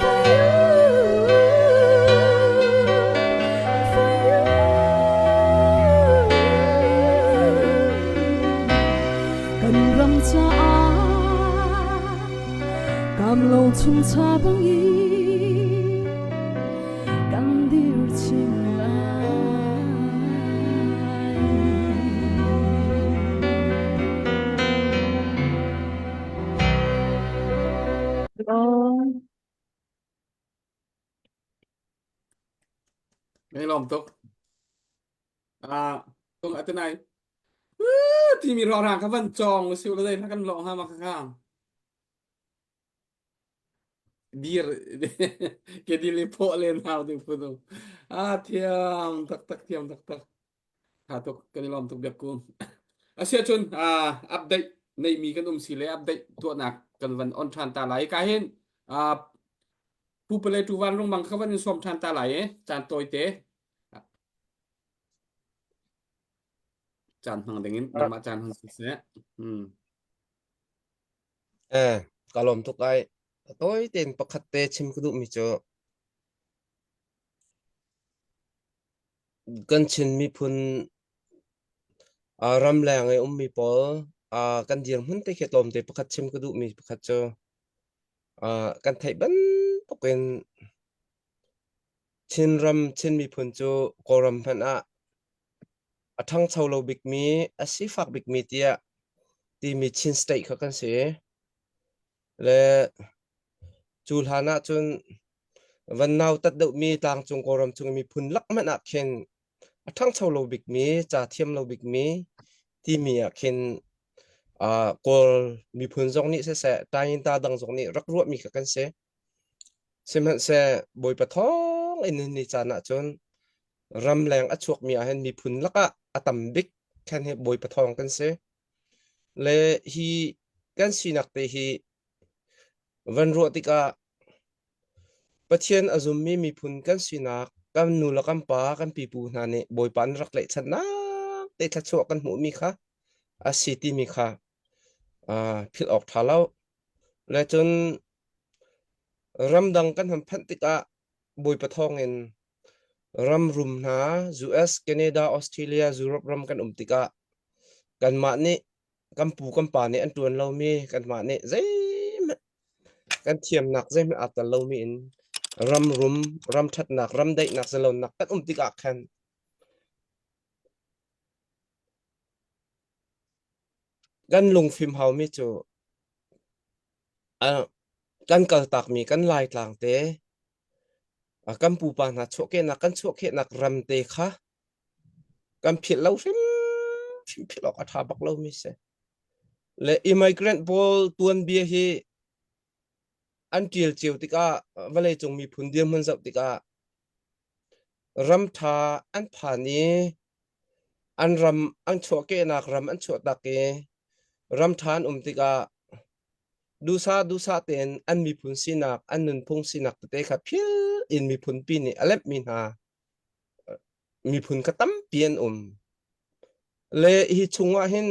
for you, for you. Kan ram caah kam lo chung cha bang i kan dir chin lai. Ngai lawm tuk. Ah, tung atenai. Timi rorang kha van cawng usiu la dei kan lawng ha ma kha. Dir ke dil i phawh len hau ding phu Ah thiam taktak thiam taktak. Tha tuk kan i lawm tuk biak ku. Asiah cun update neihmi kan um si le update tuahnak kan van on ṭhan ta lai. Ka hin uh, Pu Pale Tu Van Rungmang kha van in sawm ṭhan ta lai e caan tawi te caan hmang ding in nangmah caan hon si seh. Hmm. Eh, ka lawm tuk ai. Tawi tein pakhat te chim ka duhmi cu kan Chin miphun uh, ramleng i ummi pawl uh, kan dirhmun te khi tlawmte pakhat chim ka duhmi pakhat cu uh, kan theih bantukin Chinram Chin miphun cu Kawlram hmanh ah a ṭhangcho lo bikmi, a sifak bikmi tiah timi Chin state kha kan si. Le cu hlan ah cun van nautat deuhmi tlangcung Kawlram chung i miphun lak hmanh ah khin a ṭhangcho lo bikmi, ca thiam lo bikmi timi ah khin uh, Kawl miphun zong nih siseh, Tayinta dang zong nih rak ruahmi kha kan si. Sihmanhseh Bawipa thawng in ni caan ah cun ramleng a chuakmi ah hin miphun lakah a tam bik khan hi Bawipa thawng kan si. Le hi kan sinak te hi van ruah tikah Pathian a zummi miphun kan sinak kan nu le kan pa kan pipu hna nih Bawipa an rak tlaihchannak te thluachuah kan hmuhmi kha a si timi kha uh, philh awk ṭha lo. Le cun ramdang kan hon phanh tikah Bawipa thawngin ram rum hna US, Canada, Australia, Europe ram kan um tikah kanmah nih kan pu kan pa nih an ṭuan lomi kanmah nih zeihmanh kan thiamnak zeihmanh aa tel lomi in ram rum, ram ṭhatnak, ram daihnak, zalonnak kan um tikah khan kan lungfim haumi cu kan kaltakmi kan Laitlang te kan pupa hna chuahkehnak kan chuahkehnak ram te kha kan philh lo hrimhrim philh awk a ṭha bak lomi si. Le immigrant pawl tuanbia hi an ṭial cio tikah vawleicung miphun dirhmun zoh tikah ram ṭha an phan i an ram an chuahkehnak ram an chuahtak i ram ṭha an um tikah duhsah duhsah tein an miphun sinak an nunphung sinak tete kha phil in miphun pi nih a lemhmi hna miphun kha tampi an um. Le hi chungah hin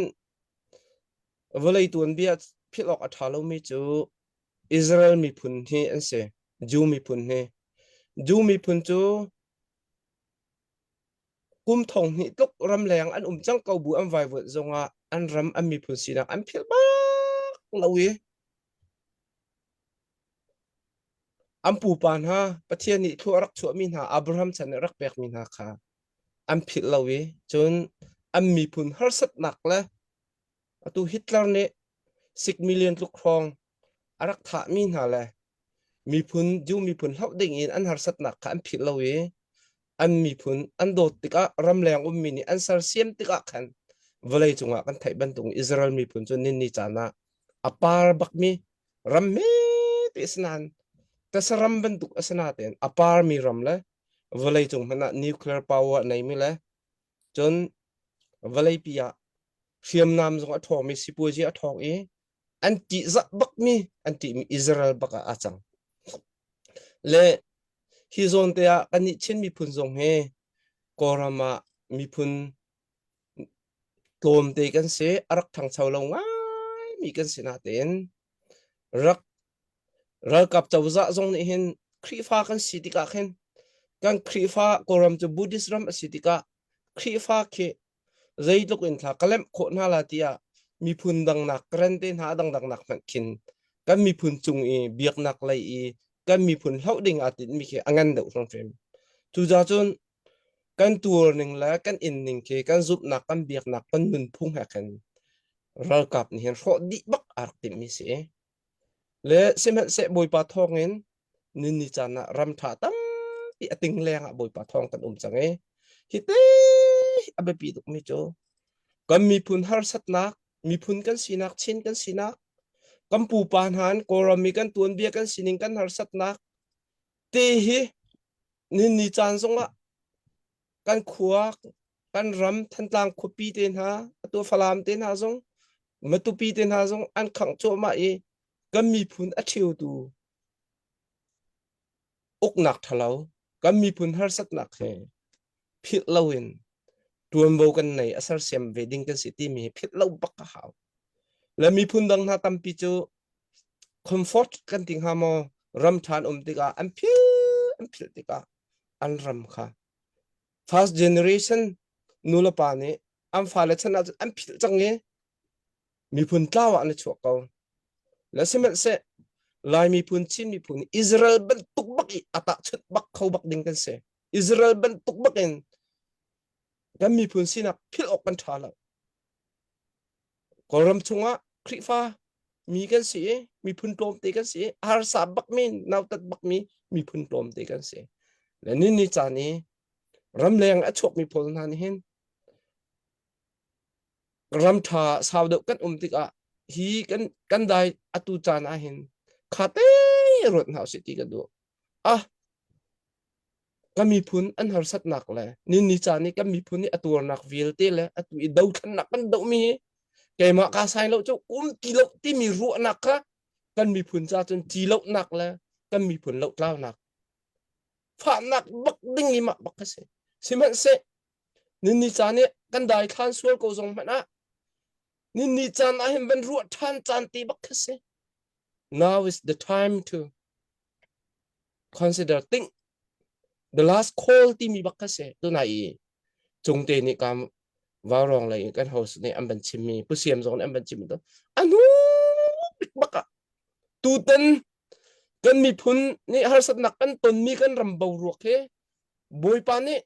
vawlei tuanbia philh awk a ṭha lomi cu Israel miphun hi an si. Jew miphun hi. Jew miphun cu kum thong hnih tluk ramleng an um cang ko bu an vaivuanh zongah an ram an miphun sinak an philh bak lo i an pupa hna Pathian nih thlua a rak chuahmi hna Abraham chan nih rak pekmi hna kha an philh lo i cun an miphun harsatnak le atu Hitler nih sik million tluk hrawng a rak thahmi hna le miphun Jew miphun hloh ding in an harsatnak kha an philh lo i an miphun an dawt tikah ramleng ummi nih an sersiam tikah khan vawlei cungah kan theih bantuk Israel miphun cu ninni caan ah a par bakmi ram hmete a si nain tasaram bantuk a si natein a parmi ram le vawlei cung hmanh ah nuclear power a neimi le cun vawleipi ah hriamnam zong a ṭhawngmi sipuazi a ṭhawng i an ṭihzah bakmi an ṭihmi Israel bak ah aa cang. Le hi zawn te ah kannih Chin miphun zong hi Kawlram ah miphun tlawmte kan si, a rak ṭhangcho lo ngaimi kan si natein rak ralkap cozah zong nih hin Khrihfa kan si tikah khin kan Khrihfa Kawlram cu Buddhist ram a si tikah Khrihfa khi zeitluk in thla ka lemh khawh hna la tiah miphun dangnak karen te hna a dangdang nak hmanh khin kan miphun cung i biaknak lei i kan miphun hloh ding aa tinhmi khi a ngan deuh hrimhrim. Cucaah cun kan tuar ning le kan in ning khi kan zumhnak kan biaknak kan nunphung he khin ralkap nih hin hrawh dih bak aa rak timhmi si. Le sihmanhseh Bawipa thawngin ninni caan ah ram ṭha tampi a ting leng ah Bawipa thawng kan um cang i hi te a biapi tukmi cu kan miphun harsatnak miphun kan sinak Chin kan sinak kan pupa hna an Kawlram mi kan tuanbia kan sining kan harsatnak te hi ninni caan zongah kan khua kan ram Thantlang khuapi te hna atu Falam te hna zong. Matupi te hna zong an khangh cuahmah i kan miphun a ṭhiotu uknak ṭhalo kan miphun harsatnak he philh loin ṭuanvo kan nei a sersiam ve ding kan si timi hi philh lo bak a hau. Le miphun dang hna tampi cu comfort kan ti hnga maw ram ṭha an um tikah an philh an philh tikah an ram kha first generation nulepa nih an fale chan ahcun an philh cang i miphun tlau ah an i chuak ko. Le sihmanhseh Lai miphun Chin miphun Israel bantuk bak i a tahchunh bak kho bak ding kan si. Israel bantuk bak in kan miphun sinak philh awk kan ṭha lo. Kawlram chungah Khrihfa mi kan si i miphun tlawmte kan si i harsa bakmi nautat bakmi miphun tlawmte kan si. Le ni ni caan i ramleng a chuakmi pawl hna nih hin ram ṭha sau deuh kan um tikah hi kan kan dai atu caan ah hin kha te ruat hna usih ti ka duh. Ah kan miphun an harsatnak le ni ni caan i kan miphun nih a tuarnak vialte le atu i dothlennak kan dohmi hi keimah kaa sai lo cu um ti lo timi ruahnak kha kan miphun ca cun ci lohnak le kan miphun lohtlaunak fahnak bak ding i mah bak kha si sihmanhseh ni ni caan i kan dai thlan sual ko zong hmanh ah ni ni caan ah hin van ruah ṭhan caan te bak kha si now is the time to consider think the last call timi bak kha si tunai i cungte nih kam vaurong lei kan host nih an van chimmi pu siam zong nih an van chimmi anu bik bak ah tutan kan miphun nih harsatnak kan tonmi kan ram boruak hi Bawipa nih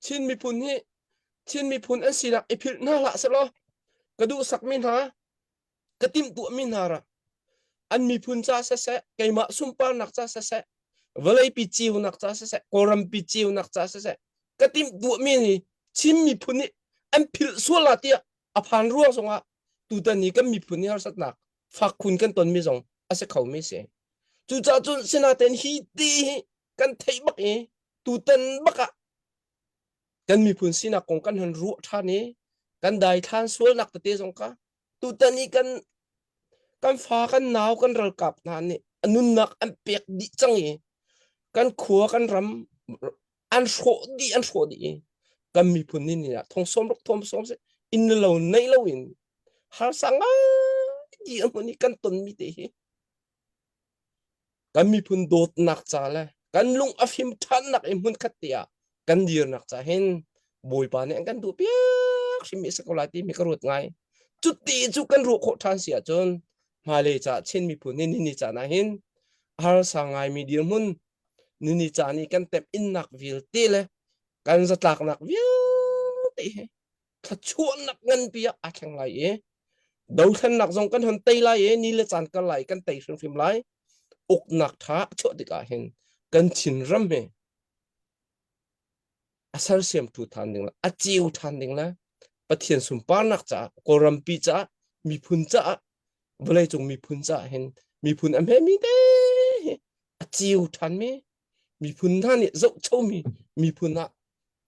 Chin miphun hi Chin miphun an sinak i philh hna hlah sehlaw ka duhsakmi hna ka timhtuahmi hna ra an miphun ca siseh keimah sunparnak ca siseh vawleipi ceunak ca siseh kawlrampi ceunak ca siseh ka timhtuahmi hi Chin miphun nih an philh sual la tiah a phan ruang zongah tutan hi kan miphun nih harsatnak fak khun kan tonmi zong a si khomi si. Cucaah cun sinatein hi ti hi kan theih bak i tutan bak ah kan miphun sinak kong kan hun ruah ṭhan i kan daithlan sualnak tete zong kha tutan i kan kan fa kan nau kan ralkap hna nih a nunnak an pek dih cang i kan khua kan ram an hrawh dih an hrawh dih i kan miphun ni ni ah thong sawm ruk thong sawm si inn lo nei lo in harsa ngai di a hmun i kan tonmi te hi kan miphun dawtnak ca le kan lung a fim ṭhannak i hmunkhat te ah kan dirnak ca hin Bawipa nih an kan duh piak hrim mi a si ko lai timi ka ruat ngai. Cuti cu kan ruah khawh ṭhan si ahcun hmailei caah Chin miphun nih nini caan ah hin harsa ngaimi dirhmun nini caan i kan temh innak vialte le kan zatlaknak vialte hi thluachuahnak nganpi ah aa thleng lai i dothlennak zong kan hon tei lai i ni le caan kal lai kan tei hrimhrim lai uknak ṭha a chuah tikah hin kan Chin ram hi a sersiamtu ṭhan ding le a ceu ṭhan ding le Pathian sunparnak caah Kawlrampi caah miphun caah vawleicung miphun caah hin miphun a hmemi te hi a ceu ṭhanmi miphun hna nih zohchomi miphun ah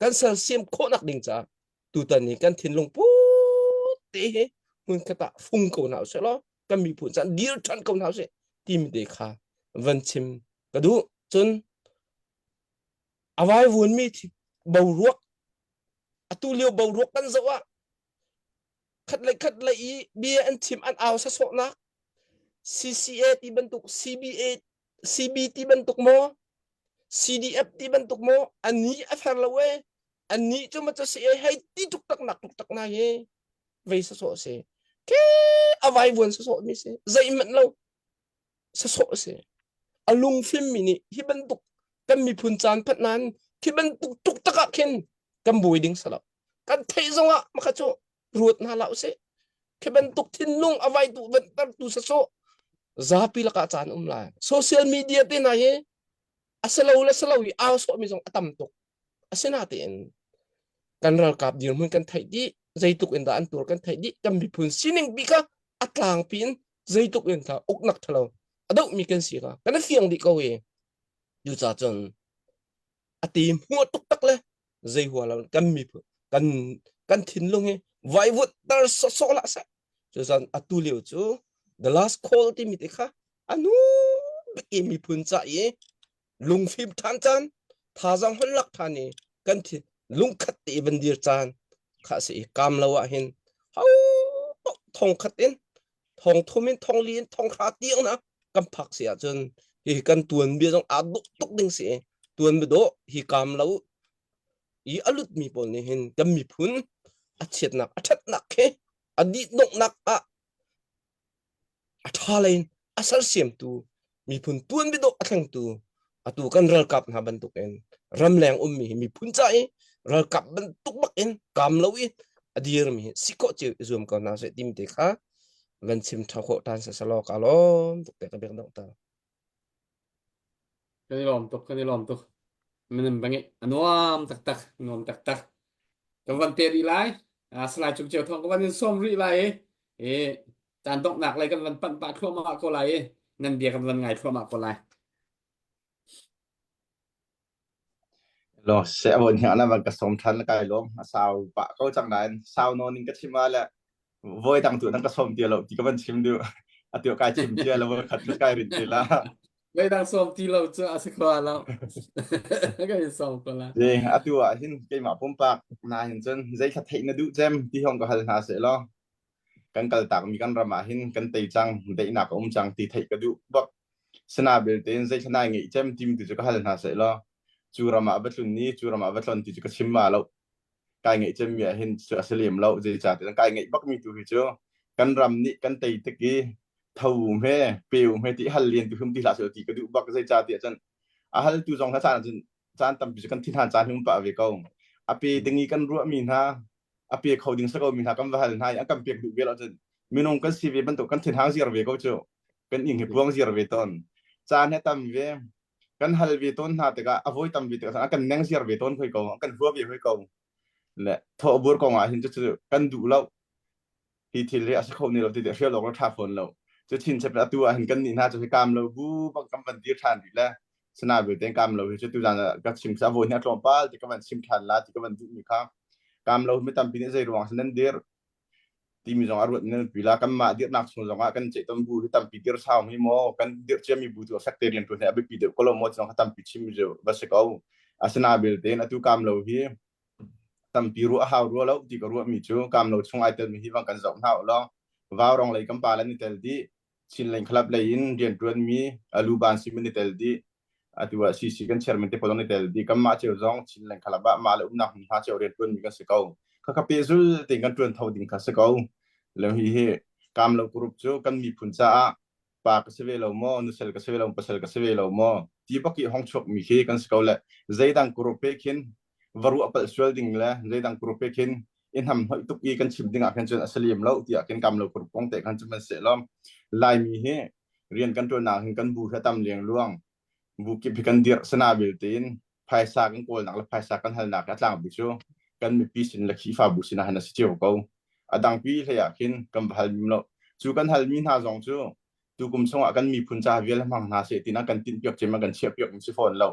kan sersiam khawhnak ding caah tutan hi kan thinlung put te hi hmunkhat ah fung ko hna usih law kan miphun caan dir ṭhan ko hna usih timi te kha van chim ka duh cun a vaivuanmi boruak atu lio boruak kan zoh ah khat le khat le i bia an chim an au sasawhnak CCA ti bantuk CBA CB ti bantuk maw CDF ti bantuk maw an ni a fer lo e an ni cu ma cu si e hei ti tuk tak nak tuk tak na hi vei sasawh si ke a vaivuan sasawh mi si zeihmanh lo sasawh si a lungfim mi nih hi bantuk kan miphun caan phat nain khi bantuk tuk tak ah khin kan buai ding salo kan theih zongah maka cu ruat hna la usih khi bantuk thinlung a vai tu vanter tu sasawh zapi lakah caan um lai social media te hna hi a selo le selo i au sawh mi zong a tam tuk asinatein kan ralkap dirhmun kan theih dih zeitluk in dah an tur kan theih dih kan miphun sining bi kha a tlangpi in zeitluk in dah uknak thalo a doh mi kan si kha kan fiang dih ko i cuca cun a ti hmuah tuk tak le zei hua lo kan miphun kan kan thinlung hi vaivut tar sawsawh lah seh. Cuzan atu lio cu the last call timi te kha anu bik i miphun ca i lungfim ṭhan caan thazaang hon lak ṭhan i kan thin lungkhat te i van dir caan kha si i kaam lo ah hin ho paoh thong khat in thong thum in thong li in thong hra tiang na kan phak si ahcun hi kan tuanbia zong aa dawh tuk ding si i tuanbia dawh hi kaam lo i a lutmi pawl nih hin kan miphun a chiatnak a ṭhatnak khi a dih donghnak ah a ṭha lei in a sersiamtu miphun tuanbia dawh a thlengtu atu kan ralkap hna bantukin ramleng ummi hi miphun ca i ralkap bantuk bak in kaam lo i a dirmi hi si khawh cio i zuam ko hna seh timi te kha van chim ṭha khawh ṭhan seh ka lawm tuk te ka biak dongh ta. Kan i lawm tuk, kan i lawm tuk. Minim bangi a nuam taktak, nuam taktak. Kan van te rih lai. Ah, Salai Cung Ceu Thawng ka van in sawm rih lai i i caan donghnak lei kan van panh pah thluahmah ko lai i nan bia kan van ngai thluahmah ko lai. Lo se avon hiang na van ka som than kai lom a sau pa ko chang nain sau non in ka chim le voi dang tu nang ka som ti lo ti ka van chim du atu kai chim cia lo voi khat kai rin ti la Voi dang som ti lo cu a si kho lo. Ka in som ko la. Je atu ah hin keimah pumpak na hin cun zei thla theih na duh cem ti hong ka hal hna se lo kan kal tak mi kan ram ah hin kan tei cang deihnak a um cang ti theih ka duh bak sana belte in zei thla nai ngeih cem tim ti cu ka hal hna se lo cu ram ah va tlun ni cu ram ah va tlon ti cu ka chim ma lo kai ngeih cem mi ah hin cu a si lem lo zeicah ti kai ngeih bak mi tu hi cu kan ram nih kan tei tik i tho hme peu hme ti hal lian tu hum ti hlah sel ti ka duh bak zeicah ti ahcun a hal tu zong hla caan ahcun caan tampi cu kan thin han caan hum pah ve ko a pe ding i kan ruah mi hna a pe kho ding sa ko mi hna kan va hal hna i an kan pek duh ve lo ahcun minung kan si ve bantuk kan thin hang ziar ve ko cu kan ing hi puang ziar ve ton caan he tam ve kan hal ve tawn hna tikah a voi tam ve tikah a kan neng ziar ve tawn hoi ko a kan hua ve hoi ko le thawhbur kong ah hin cu kan duh lo hi thil hi a si kho ni lo ti te hrial awk la tha fawn lo cu chin chep atu ah hin kan nih hna cu hi kam lo bu bang kam van dir than rih le sana ve ten kam lo hi cu tu zan ka chim sa voi ni a tlawmpal ti ka van chim than la ti ka van duh mi kha kam lo mi tampi nih zei ruang san nan dir timi zong a ruat nan pi la kanmah dirnak chung zong ah kan ceihton bu hi tampi dir sau hi maw kan dirh ciami bu tu a fek te rian tuan hi a biapi deuh ko lo maw ti zong kha tampi chim cu va si ko asina belte in atu kam lo hi tampi ruah a hau rua lo ti ka ruah mi cu kam lo chung ai tel mi hi bang kan zoh hna u law vaurong lei kan pa lan i tel dih Chinland Club lei in rian tuan mi alu ban sim an i tel dih atu ah CC kan chairman te pawl zong i tel dih kanmah cio zong Chinland Club ah mah le umnak hmunhma cio rian tuan mi kan si ko khakha pehzul tein kan tuan tho ding kha si ko le hi hi kam lo group cu kan miphun caah pa ka si ve lo maw nusel ka si ve lo pasal ka si ve lo maw ti bak i hong chuak mi khi kan si ko le zeidang group he khin va ruah palh sual ding le zeidang group he khin i hnam hnoih tuk i kan chim ding ah khin cun a salim lo tiah khin kam lo group kong te khan cun man se lom laimi hi rian kan ṭuannak hin kan bu hi a tam lengluang bu kip hi kan dirh sana belte in phaisa kan kawlnak le phaisa kan halnak hi a tlangpi cu kan mipi sin le Khrihfabu sin ah hin a si cio ko a dangpi hlei ah khin kan va hal lo cu kan halmi hna zong cu tukum chungah kan miphun ca vial hmang hna seh tina kan tinh piak cem kan chiah piak mi si fawn lo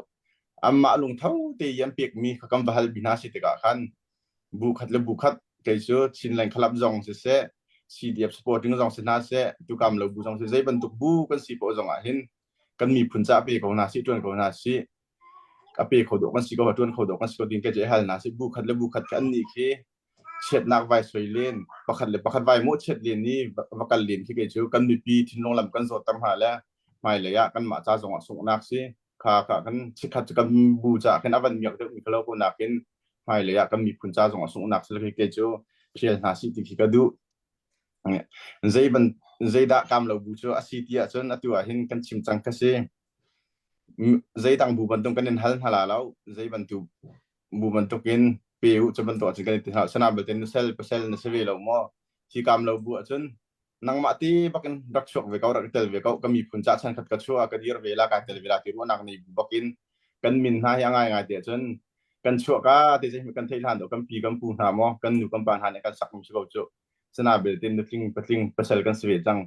amah lungtho te i an pekmi kha kan va hal mi hna si tikah khan bu khat le bu khat kei cu Chinland Club zong siseh CDF supporting zong si hna seh tukam lo bu zong si zei bantuk bu kan si poh zong ah hin kan miphun ca pe ko hna si tuan ko hna si a pe kho dawh kan si ko tuan kho dawh kan si ko ding ke je hal hna si bu khat le bu khat kan nih khi chiatnak vai soi len pakhat le pakhat vai mawh chiat len ni va kal len khi kei cu kan mipi thinlung lam kan zawt ter hna le hmailei ah kan mah ca zong ah sunghnak si kha kha kan chikkhat cu kan bu ca khin a van miak deuh mi khalo ko nakin hmailei ah kan miphun ca zong ah sunghnak si le kei cu hrial hna si ti khi ka duh zei ban zeidah kam lo bu cu a si ti ahcun atu ah hin kan chim cang ka si zeidang bu bantuk kan in hal hna la lo zei bantuk bu bantukin pe u cu bantuk ahcun kan i ti hna sana belte nu sel pasel na si ve lo maw hi kam lo bu ahcun nangmah ti bakin rak chuak ve ko rak i tel ve ko ka miphun ca chan khat ka chuah ka dir ve la kai tel ve la ti ruahnak nei bu bakin kan min hna hi a ngai ngai te ahcun kan chuah ka te zei kan thei hlan do kan pi kan pu hna maw kan nu kan pa hna nih kan sak mi si ko cu sana belte nutling patling pasal kan si ve cang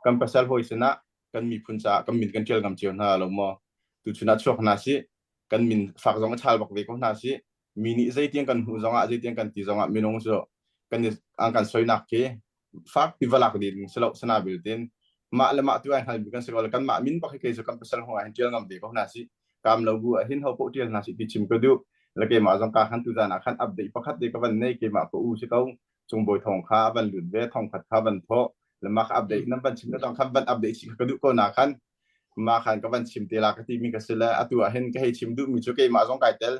kan pasal hawi sinah kan miphun caah kan min kan ṭial ngam cio hna lo maw tuchun ah chuak hna si kan min fak zong a chal bak ve ko hna si mi nih zeitiang kan hmuh zongah zeitiang kan ti zongah minung cu kan an kan soinak khi. Fak pi va lak ding si lo sana bil tin mah le mah tu ai hngal mi kan si ko le kan mah min bak hi kei cu kan pasal hung ah hin tial ngam ve ko hna si. Kam lo bu ah hin ho poh tial hna si ti chim ka duh. Le keimah zong ka khan tu zan ah khan update pakhat te ka van nei keimah ka u si ko cungbawi thong kha van lut ve thong khat kha van thawh le mah kha update nan van chim na tong khan van update si ka duh ko na khan ma khan ka van chim te la ka ti mi ka si le atu ah hin ka hei chim duh mi cu keimah zong kai tel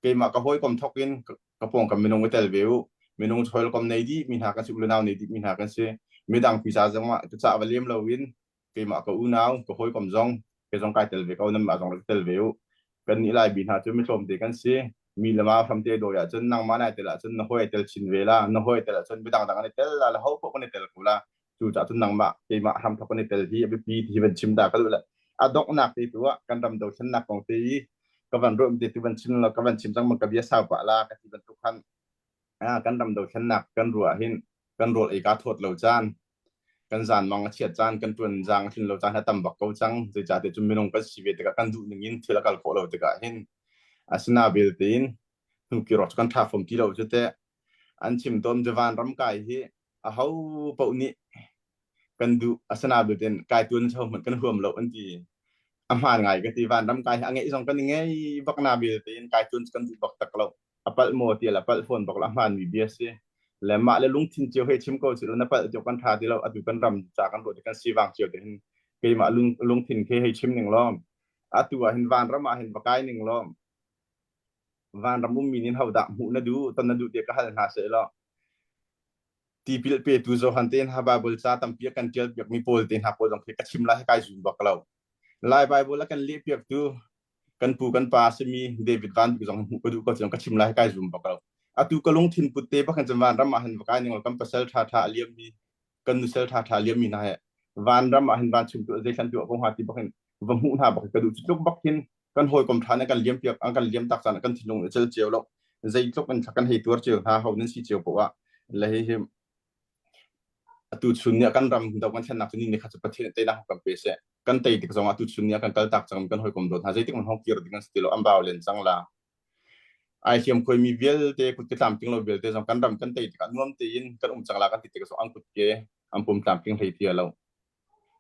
keimah ka hawikom thok in ka pawng kam minung i tel ve u minung hawikom nei dih mi hna kan si unau nei dih mi hna kan si midang pi ca zong ah ka ca va lem lo in keimah ka unau ka hawikom zong ke zong kai tel ve ko nan mah zong rak tel ve u kan nih lai bi hna cu mi tlawmte kan si mi le ma hramte dawi ahcun nangmah nai tel ahcun na hawi tel chin ve la na hawi tel ahcun midang dang an i tel la le ho poh kan i tel ko la cu cah cun nangmah keimah hram thok kan i tel hi a biapi ti hi van chim ta ka duh le a donghnak te tu ah kan ram dothlennak kong te i ka van ruah te tu van chim la ka van chim cang ka bia sau pah la ka ti bantuk khan kan ram dothlennak kan ruah hin kan rawl ei ka thawt lo caan kan zan mang a chiat caan kan tuan zang a tlin lo caan a tam bak ko cang zeicah ti cun minung kan si ve tikah kan duh ning in thil a kal khawh lo tikah hin asina belte in hnukir awk cu kan tha fom ti lo cu teh an chim tawn Javan ram kai hi a ho paoh nih kan duh asana belte kai tuan cho hmanh kan huam lo an ti a hmaan ngai ka ti vanram kai hi a ngeih zong kan i ngei bak na belte in kai tuan kan duh bak tak lo a palh maw ti la palh fawn bak la hmaan mi bia si le mah le lungthin cio he chim ko si na palh cio kan tha ti lo atu kan ram ca kan ruah kan sivang cio te hin keimah lung lungthin ke hei chim ning law atu ah hin vanram ah hin va kai ning law vanram ummi nin ho dah hmuh na duh ton na duh ti ka hal hna se law tipil petu Johan te hna Bible ca tampi kan tial piak mi pawl te hna pawl zong khi ka chim lai kai zum bak lo lai Bible a kan leh piak tu kan pu kan pa simi David Van Bik zong hmuh ka duh ko cun ka chim lai kai zum bak lo atu ka lungthin put te bak hin van ram ah hin va kai ning kan pasal tha tha a liam mi kan nusel tha tha liam mi hna he van ram ah hin van chung tu zei thlan tu ko hnga ti bak hin va hmuh hna bak ka duh cu tluk bak hin kan hawikom tha ne kan liam piak an kan liam tak caan kan thinlung a cel cio lo zeitluk in kan hei tuar cio hna ho nan si cio poah le hi hi atu chun ni kan ram do kan thlennak cu ni ni kha cu Pathian teinak kan pe seh kan tei tik zong ah tu chun ni kan kal tak cang kan hawikom dawt hna zeitik man hong kir ding an si ti lo an bau len cang la ai hliam khoi mi vialte kut ke tlamtling lo vialte zong kan ram kan tei tikah nuam tein kan um cang la kan ti tik zong an kut ke an pum tlamtling hlei ti lo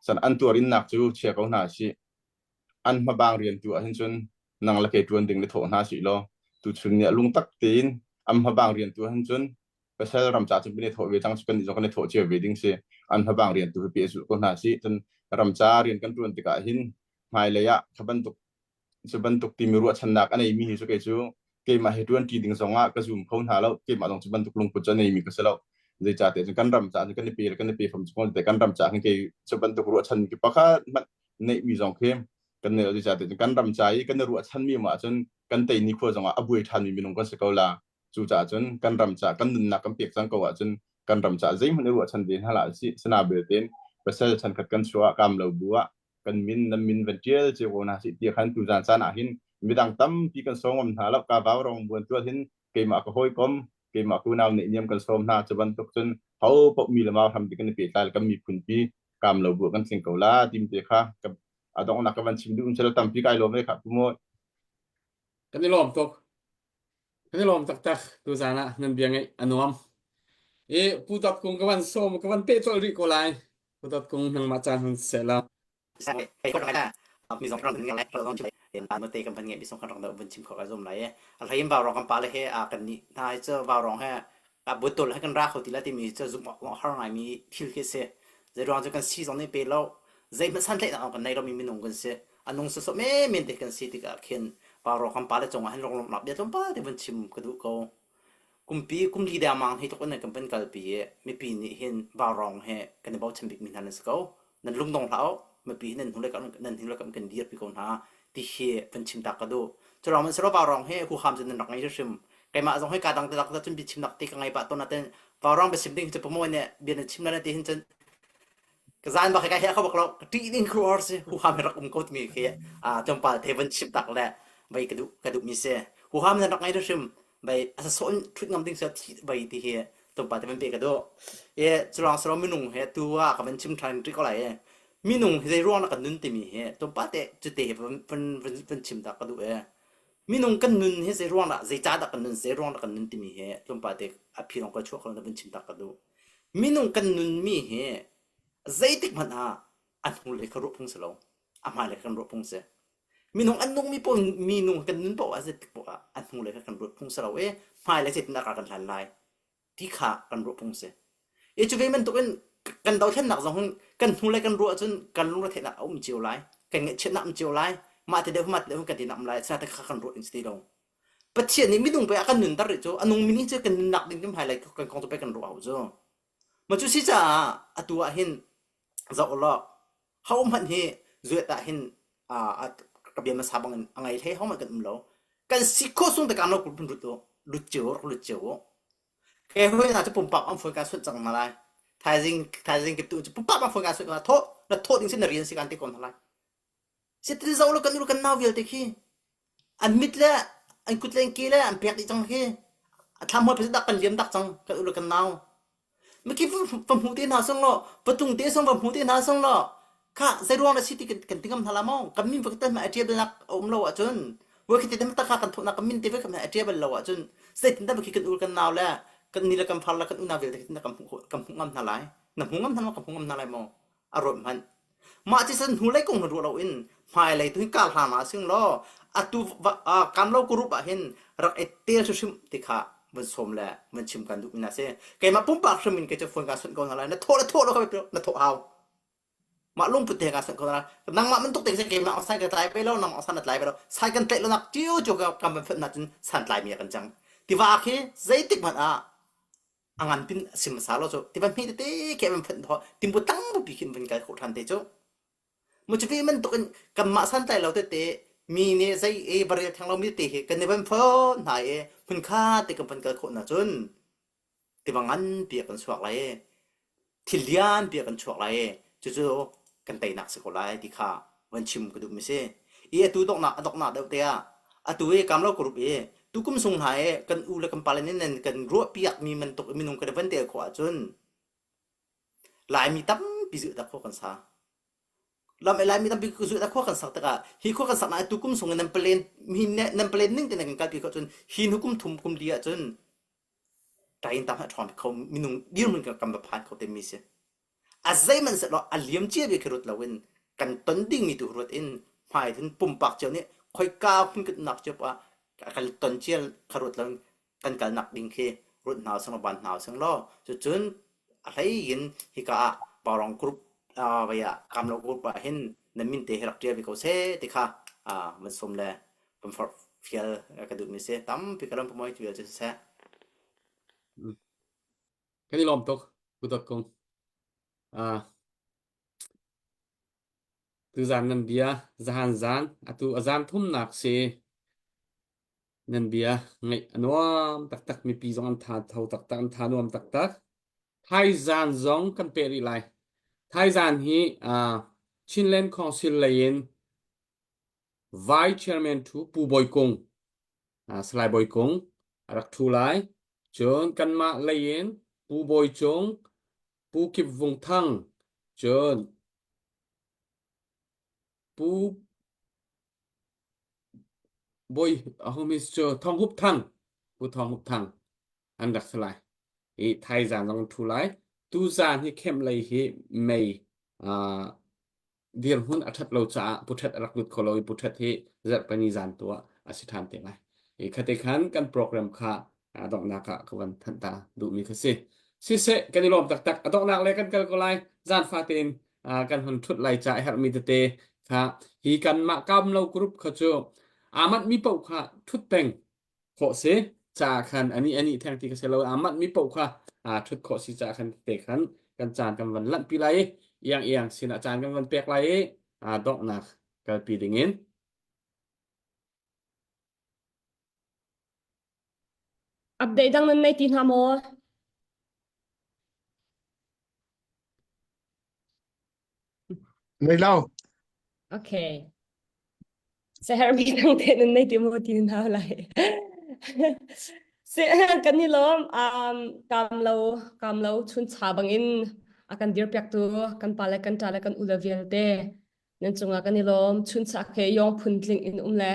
san an tuarin nak cu chia ko hna si an hmabang rian tu ah hin cun nang le kei tuan ding le thawh hna si law tu chun ni lungtak tein an hmabang rian tu ah hin cun pasal ram ca cun kan i thawh ve cang kan zong kan i thawh cio ve ding si an hmabang rian tu hi pe ko hna si cun ram ca rian kan tuan tikah hin hmailei ah kha bantuk cu bantuk timi ruahchannak a neimi hi cu kei cu keimah he ṭuan ṭi ding zong ah ka zum kho hna lo keimah zong cu bantuk lungput cu a neimi ka si lo zeicahtiah cun kan ram caah cun kan i pe kan i pe fam cu te kan ram caah khin kei cu bantuk ruahchan ki pakhat hmanh neihmi zong khi kan nei lo zeicahtiah cun kan ram ca i kan i ruahchanmi ah cun kan tei ni khua zong ah a buai ṭhanmi minung kan si ko la cucaah cun kan ram caah kan nunnak kan pek cang ko ahcun kan ram caah zeihmanh i ruahchan ve hna hlah sih sana belte pasal chankhat kan chuah kam lo bu ah kan min nan min van ṭial cio ko hna sih ti khan tuzan caan ah hin midang tampi kan sawm ngam hna lo ka vau rong buan tual hin keimah ka hawikom keimah kunau nih niam kan sawm hna cu bantuk cun ho paoh mi le mau hram ti kan i pehtlai kan miphun pi kam lo bu kan tling ko la tim te kha a donghnak ka van chim duh um tampi kai lawm ve kha pu mawi Kan i lawm tuk. Kan i lawm taktak tuzaan ah nan bia ngaih a nuam. I Pu Dawt Kung ka van sawm ka van peh colh rih ko lai. Pu Dawt Kung nangmah caan hun seh la. Te kan van ngeih mi song kan rak vun chim kho ka zum lai a hlei in vaurawng kan pale he a kan nih hna hi cu vaurawng he a butol he kan ra kho ti la timi cu zumh awk har ngai mi thil khi si zei ruang cu kan si zong nih pe lo zeihmanh santlaihnak kan nei lo mi minung kan si a nung sawsawh menmen te kan si tikah khin vaurawng kan pale cungah hin lunglawmhnak bia tlawmpal te vun chim ka duh ko Kumpi kumli dengmang hi tluk in kan van kalpi i mipi nih hin vaurawng he kan i bochan bikmi hna nan si ko. Nan lungdong hlah u. Mipi hi nan hnulei kam nan hnulei kam kan dirpi ko hna ti hi van chim ta ka duh. Cu lawng man selaw vaurawng hi huham cu nan rak ngei hrimhrim. Keimah zong hi kaa dang te cun biachimnak te ka ngei pah tawn nain vaurawng biachim ding cu pamoe nih bia na chim la na ti hin cun ka zan bak kai he kho bak lo ka ṭih ding khuar si huham hi rak um ko timi khi tlawmpal te van chim tak le vei ka duh ka duh mi si huham nan rak ngei hrimhrim bai a sasawh in ṭhut ngam ding si thi bai ti hi tlawmpal te van pe ka duh e culawng sero minung he tu ah ka van chim ṭhan rih ko lai e minung hi zei ruang dah kan nun timi hi tlawmpal te cute hi van van van chim ta ka duh e minung kan nun hi zei ruang dah zei ca dah kan nun zei ruang dah kan nun timi hi tlawmpal te a phi lawng ka chuah kho van chim ta ka duh. Minung kan nunmi hi zeitik hmanh ah a hnulei kha ruah phung si lo, a hmailei kha kan ruah phung si. Minung an nungmi paoh minung kan nun paoh ah zeitik paoh ah a hnulei kha kan ruat phung si lo i hmailei zeitindah kan hlan lai ti kha kan ruah phung si. I cu ve bantukin kan dothlennak zong hin kan hnulei kan ruah ahcun kan lungretheihnak a um cio lai, kan ngaihchiatnak a um cio lai, mah ti deuh mah ti deuh kan tinak um lai, asinain kha kan ruah ding si ti lo. Pathian nih minung pei a kan nunter rih cu a nungmi nih cu kan nunnak ding kan hmailei kan kong cu pei kan ruah hau cu. Mah cu si caah atu ah hin zoh ulaw ho hmanh hi zuet ah hin ka bia hmasa bangin a ngei hlei ho hmanh kan um lo. Kan si khawh sung te kam lo kun lut u lut cio rak lut cio u. Ke hoi hna cu pumpak an phone ka sunh cang hna lai. Thaizing thaizing kip tu cu pumpak an phone ka sunh hna thawh na thawh ding sin na rian si kan ti ko hna lai. Sitil zoh lo kan ur kan nau vialte khi an mit le an kut le an ke le an pek dih cang khi a thlam hmual dak kan liam dak cang kan ur kan nau mikip va hmu te hna song law patung te song va hmu te hna song law kha zeiruang na si ti kan ti ngam hna la maw kan min va kan ma atia nak a um lo ahcun voi khi te ta kha kan thawhnak kan min te kan atia bal lo ahcun zeitin dah khi kan ur kan nau le kan ni le kan far le kan unau vialte kan hmu kan hmu ngam hna lai na hmu ngam hna maw kan hmu ngam hna lai maw a ruat hmanh. Mah cu san hnulei kong ruah loin hmailei tu hi kar hlan ah sing law atu kamlo group ah hin rak i tel hrimhrim ti kha van sawm le van chim kan duh mi na si. Keimah pumpak hrim in kei cu phone ka sunh ko hna lai. Na thawh le thawh lo ka na thawh hau. Mah lungput te ka sunh ko hna lai. Nangmah bantuk te keimah san ka tlai ve lo, nangmah san na tlai ve lo. San kan tlaih lo nak cio cio kan van phanh na cun san tlai mi kan cang. Tiva khi zeitik hmanh ah a ngan pin a sim hmasa lo cu tiva hme tete khi an phanh thawh timbu tang bupi khin vun kal khawh ṭhan te cu mu cu ve bantuk in kanmah santlai lo tete mi nih zei e va rel theng lo mi tete hi kan i van phone hna i hmun kha te kan van kal khawh na cun tiva nganpi ah kan chuak lai i thil lianpi ah kan chuak lai i cucu kan teinak si ko lai ti kha van chim ka duhmi si. I atu donghnak a donghnak deuh te ah atu i kamlo group i tukum sung hna i kan u le kan pale nih nan kan ruahpiakmi bantuk i minung kan i van tel khawh ahcun Laimi tampi zuh dah khua kan sa. Lam i Laimi tampi zuh dah khua kan sak tikah hi khua kan saknak tu kum sung in nan palen hi nan palen ning te nan kan kalpi khawh cun hi hnu kum thum kum li ahcun tain tam a ṭhawng kho minung dirhmun kan kan va phan kho te mi si. A zeihmanh sehlaw a liam cia bik khi ruat loin kan ton dingmi tu ruat in hmai hin pumpak cio nih khoika hmun kan umnak cio poah ah kan ton cia kha ruat loin kan kalnak ding khi ruat hna using law ban hna using law cucun a hlei in hika ah Parong group vai ah Kamlo group ah hin nan min te hi rak ṭial ve ko seh ti kha van sawm le van forh fial ka duhmi si tampi ka lawm pumoi tu vial cu siseh. Kan i lawm tuk, Pu Dawt Kung. Uh, tuzan nan bia zahan zan atu a zan thumnak si nan bia ngaih a nuam taktak mipi zong an tha tho taktak an tha nuam taktak Thaizan zong kan peh rih lai Thaizan hi uh, Chinland Council lei in Vice Chairman thu Pu Bawi Kung Salai Bawi Kung a rak ṭhu lai. Cun kanmah lei in Pu Bawi Cung, Pu Kip Vung Thang, cun Pu Bawi ahomis cu Thawng Hup Thang, Pu Thawng Hup Thang an rak si lai. I thaizan zong an ṭhu lai. Tuzan hi kemh lei hi mei uh, dirhmun a ṭhat lo caah puṭhet a rak lut kho lo i puṭhet hi zarhpini zan tu ah a si ṭhan te lai. I khate khan kan program kha a donghnak ah ka van thanh ta duhmi kha si. Siseh kan i lawm taktak a donghnak le kan kal ko lai zan fatein kan hun ṭhut lai ca a herhmi tete kha hi kanmah kamlo group kha cu aa manhmi paoh kha ṭhut peng khawh si caah khan ani ani theng ti ka si lo aa manh mi paoh kha aa ṭhut khawh si caah khan te khan kan caan kan van lanh pi lai i iang iang sinah caan kan van pek lai i aa donghnak kalpi ding in Update dang nan nei ti hna maw? Nei lo. Okay. Sehermi dang te nan nei ti maw ti nan hau lai. Se kan ni lawm um kam lo kam lo chun cha bangin a kan dir piak tu kan pa le kan ṭa le kan u le vialte nan cungah kan i lawm chun cha ke yong phun tling in um le.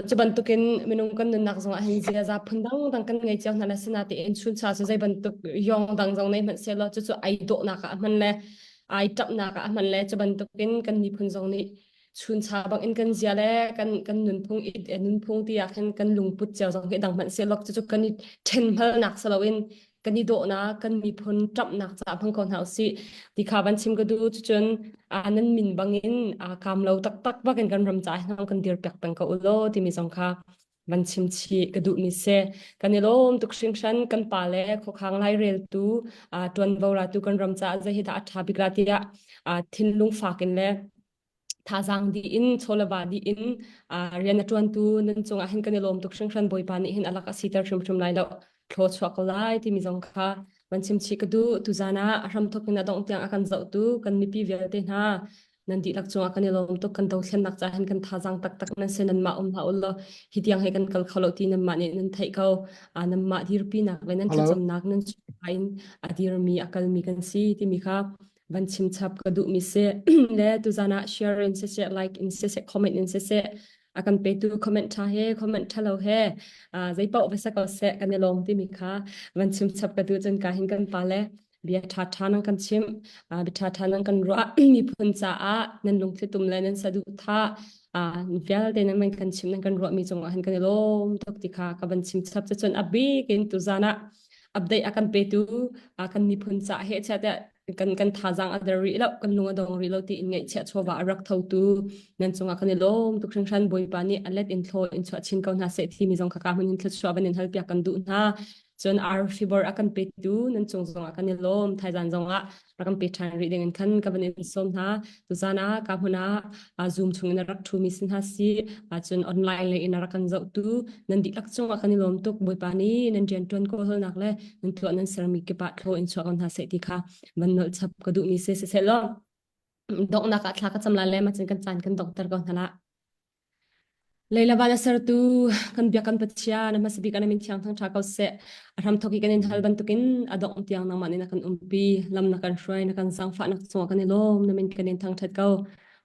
Cu bantukin minung kan nunnak zongah hin ziaza phun dangdang kan ngei cio hna le sinatein chuncha cu zei bantuk yong dang zong nei hmanh sehlaw cucu ai dawhnak ah a hman le ai ṭamhnak ah a hman le cu bantukin kan miphun zong nih chuncha bangin kan zia le kan kan nunphung i nunphung ti ah khin kan lungput cio zong hi dang hmanh sehlaw cucu kan i ṭhenhmalnak si loin kan i dawhnak kan miphun ṭamhnak caah hmang ko hna usih ti kha van chim ka duh. Cucun nan min bangin kaam lo taktak bakin kan ram caah hin kan dir piak peng ko u law timi zong kha van chim chih ka duhmi si. Kan i lawm tuk hringhran. Kan pa le khuakhang laireltu ṭuanvo ratu kan ram caah zei hi dah a ṭha bik la tiah thinlung fak in le thazaang dih in chawleva dih in rian a ṭuantu nan cungah hin kan i lawm tuk hringhran. Bawipa nih hin a lak a siter hrimhrim lai lo, thlaw chuak ko lai timi zong kha van chim chih ka duh. Tuzan ah a hramthok in a dongh tiang a kan zohtu kan mipi vialte hna nan dihlak cungah kan i lawm tuk. Kan dothlennak ca hin kan thazaang taktak nan si. Nanmah um hlah u law hi tiang he kan kal kho lo ti nanmah nih nan theih ko. Nanmah dirpinak le nan thlacamnak nan in a dirmi a kalmi kan si timi kha van chim chap ka duhmi si. Le tuzan ah share in siseh, like in siseh, comment in siseh a kan petu comment tha he comment tha lo he zei paoh va sa ko seh kan i lawm timi kha van chim chap ka duh. Cun ka hin kan pa le bia tha tha nan kan chim, bia tha tha nan kan ruah, miphun caah nan lungthli tum le nan saduhthah vialte nan man kan chim nan kan ruah mi cungah hin kan i lawm tuk ti kha ka van chim chap. Cun a bik in tuzan ah update a kan petu kan miphun ca he chia tiah kan kan thazaang a der rih lo, kan lung a dong rih lo ti in ngaihchiah chawva a rak thotu nan cungah kan i lawm tuk hringhran. Bawipa nih a let in thlaw in chuah chin ko hna seh ti mi zong kha ka hmun in thluachuah van in hal piak kan duh hna. Cun arfibor a kan petu nan cung zongah kan i lawm. Thaizan zongah rak kan pe ṭhan rih ding in khan ka van in sawm hna. Tuzan ah ka hmun ah Zoom chung in a rak ṭhumi si hna si, cun online lei in a rak kan zohtu nan dihlak cungah kan i lawm tuk. Bawipa nih nan rian ṭuan kawlhawlnak le nan tuah nan sermi kip ah thlaw in chuah ko hna seh ti kha van nolh chap ka duhmi si. Siseh law donghnak ah thla ka cam lai le macun kan caan kan donghter ko hna la. Leila van a sertu kan biak kan Pathian a hmasa bik an min thiang thangṭha ko seh. A hramthawk i kan in hal bantukin a dongh tiang nangmah nih na kan umpi, lam na kan hruai, na kan zaangfahnak cungah kan i lawm, na min kan in thangṭhat ko.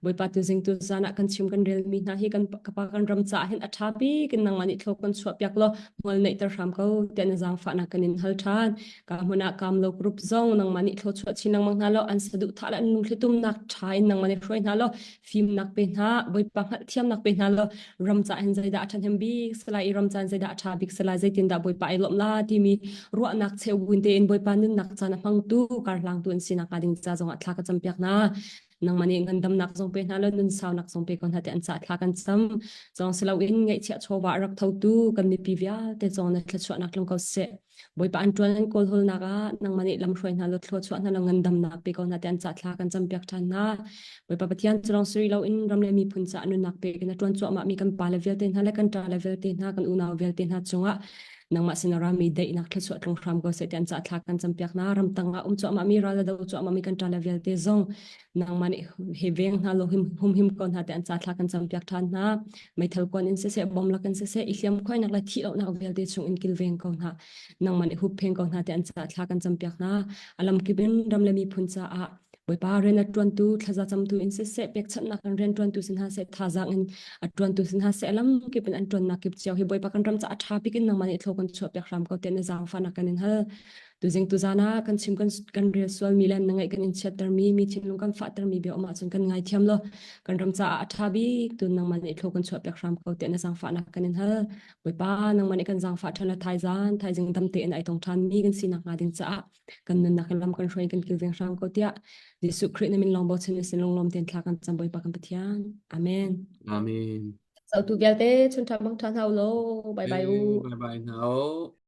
Bawipa tuzing tu zan ah kan chim kan relmi hna hi kan kapa kan ram caah hin a ṭha bik in nangmah nih thlaw kan chuah piak law hmual neihter hram ko tiah na zaangfahnak kan in hal ṭhan. Ka hmun ah kaam lo group zong nangmah nih thlaw chuah chin lengmang hna law an saduhthah le an lungthlitumnak ṭha in nangmah nih hruai hna law fimnak pe hna. Bawipa hngalhthiamnak pe hna law ram ca hin zeidah a ṭhahnem bik salai i ram caan zeidah a ṭha bik salai zeitindah Bawipa ai lawmh la timi ruahnak cheu buin tein Bawipa nunnak caan a hmangtu karhlangtu an sinak hnga ding ca zongah thla ka campiak hna. Nangmah nih ngandamnak zong pe hna law nun saunak zong pe ko hna ti an ca thla kan cam. Zong si loin ngaihchiah chawva a rak thotu kan mipi vialte zong na thluachuahnak tlung ko seh. Bawipa an ṭuan an kawlhawlnak ah nangmah nih lamhruai hna law thluachuah hna law ngandamnak pe ko hna ti an ca thla kan campiak ṭhan hna. Bawipa Pathian cu lawng si loin ram le miphun caah nunnak pek in a ṭuan cuahmah mi kan pale vialte hna le kan ṭale vialte hna kan unau vialte hna cungah nangmah sin a rami daihnak thluachuah tlung hram ko seh ti an ca thla kan campiak hna. Ramtang ah um cuahmah mi ral a do cuahmah mi kan ṭale vialte zong nangmah nih he veng hna law humhim ko hna ti an ca thla kan campiak ṭhan hna. Meithal kuan in siseh bom lak in siseh i hliam khuainak le thih lohnak vialte chung in kilveng ko hna. Nangmah nih huppheng ko hna ti an ca thla kan campiak hna. A lamkip in ram le miphun caah Bawipa rian a ṭuantu thlaza camtu in siseh pekchanhnak in rian ṭuantu si hna seh thazaang in a ṭuantu si hna seh lam kip in an ṭuannak kip cio hi Bawipa kan ram caah a ṭha bik in nangmah nih thlaw kan chuah piak hram ko tiah na zaangfahnak kan in hal. Tuzing tuzan ah kan chim kan kan rel sualmi le na ngaih kan in chiattermi mi thinlung kan fahtermi bia um ahcun kan ngaithiam law kan ram caah a ṭha bik tu nangmah nih thlaw kan chuah piak hram ko tiah na zaangfahnak kan in hal. Bawipa nangmah nih kan zaangfah ṭhan la thaizan thaizing dam tein ai tong ṭhanmi kan sinak hnga ding caah kan nunnak in lam kan hruai kan kilveng hram ko tiah Jesuh Khrih na min lawng bochan in sin lunglawm tein thla kan cam Bawipa kan Pathian. Amen. Amen. Zohtu vialte chun ṭha mang ṭha hna u law. Bye bye u. Bye bye hna u.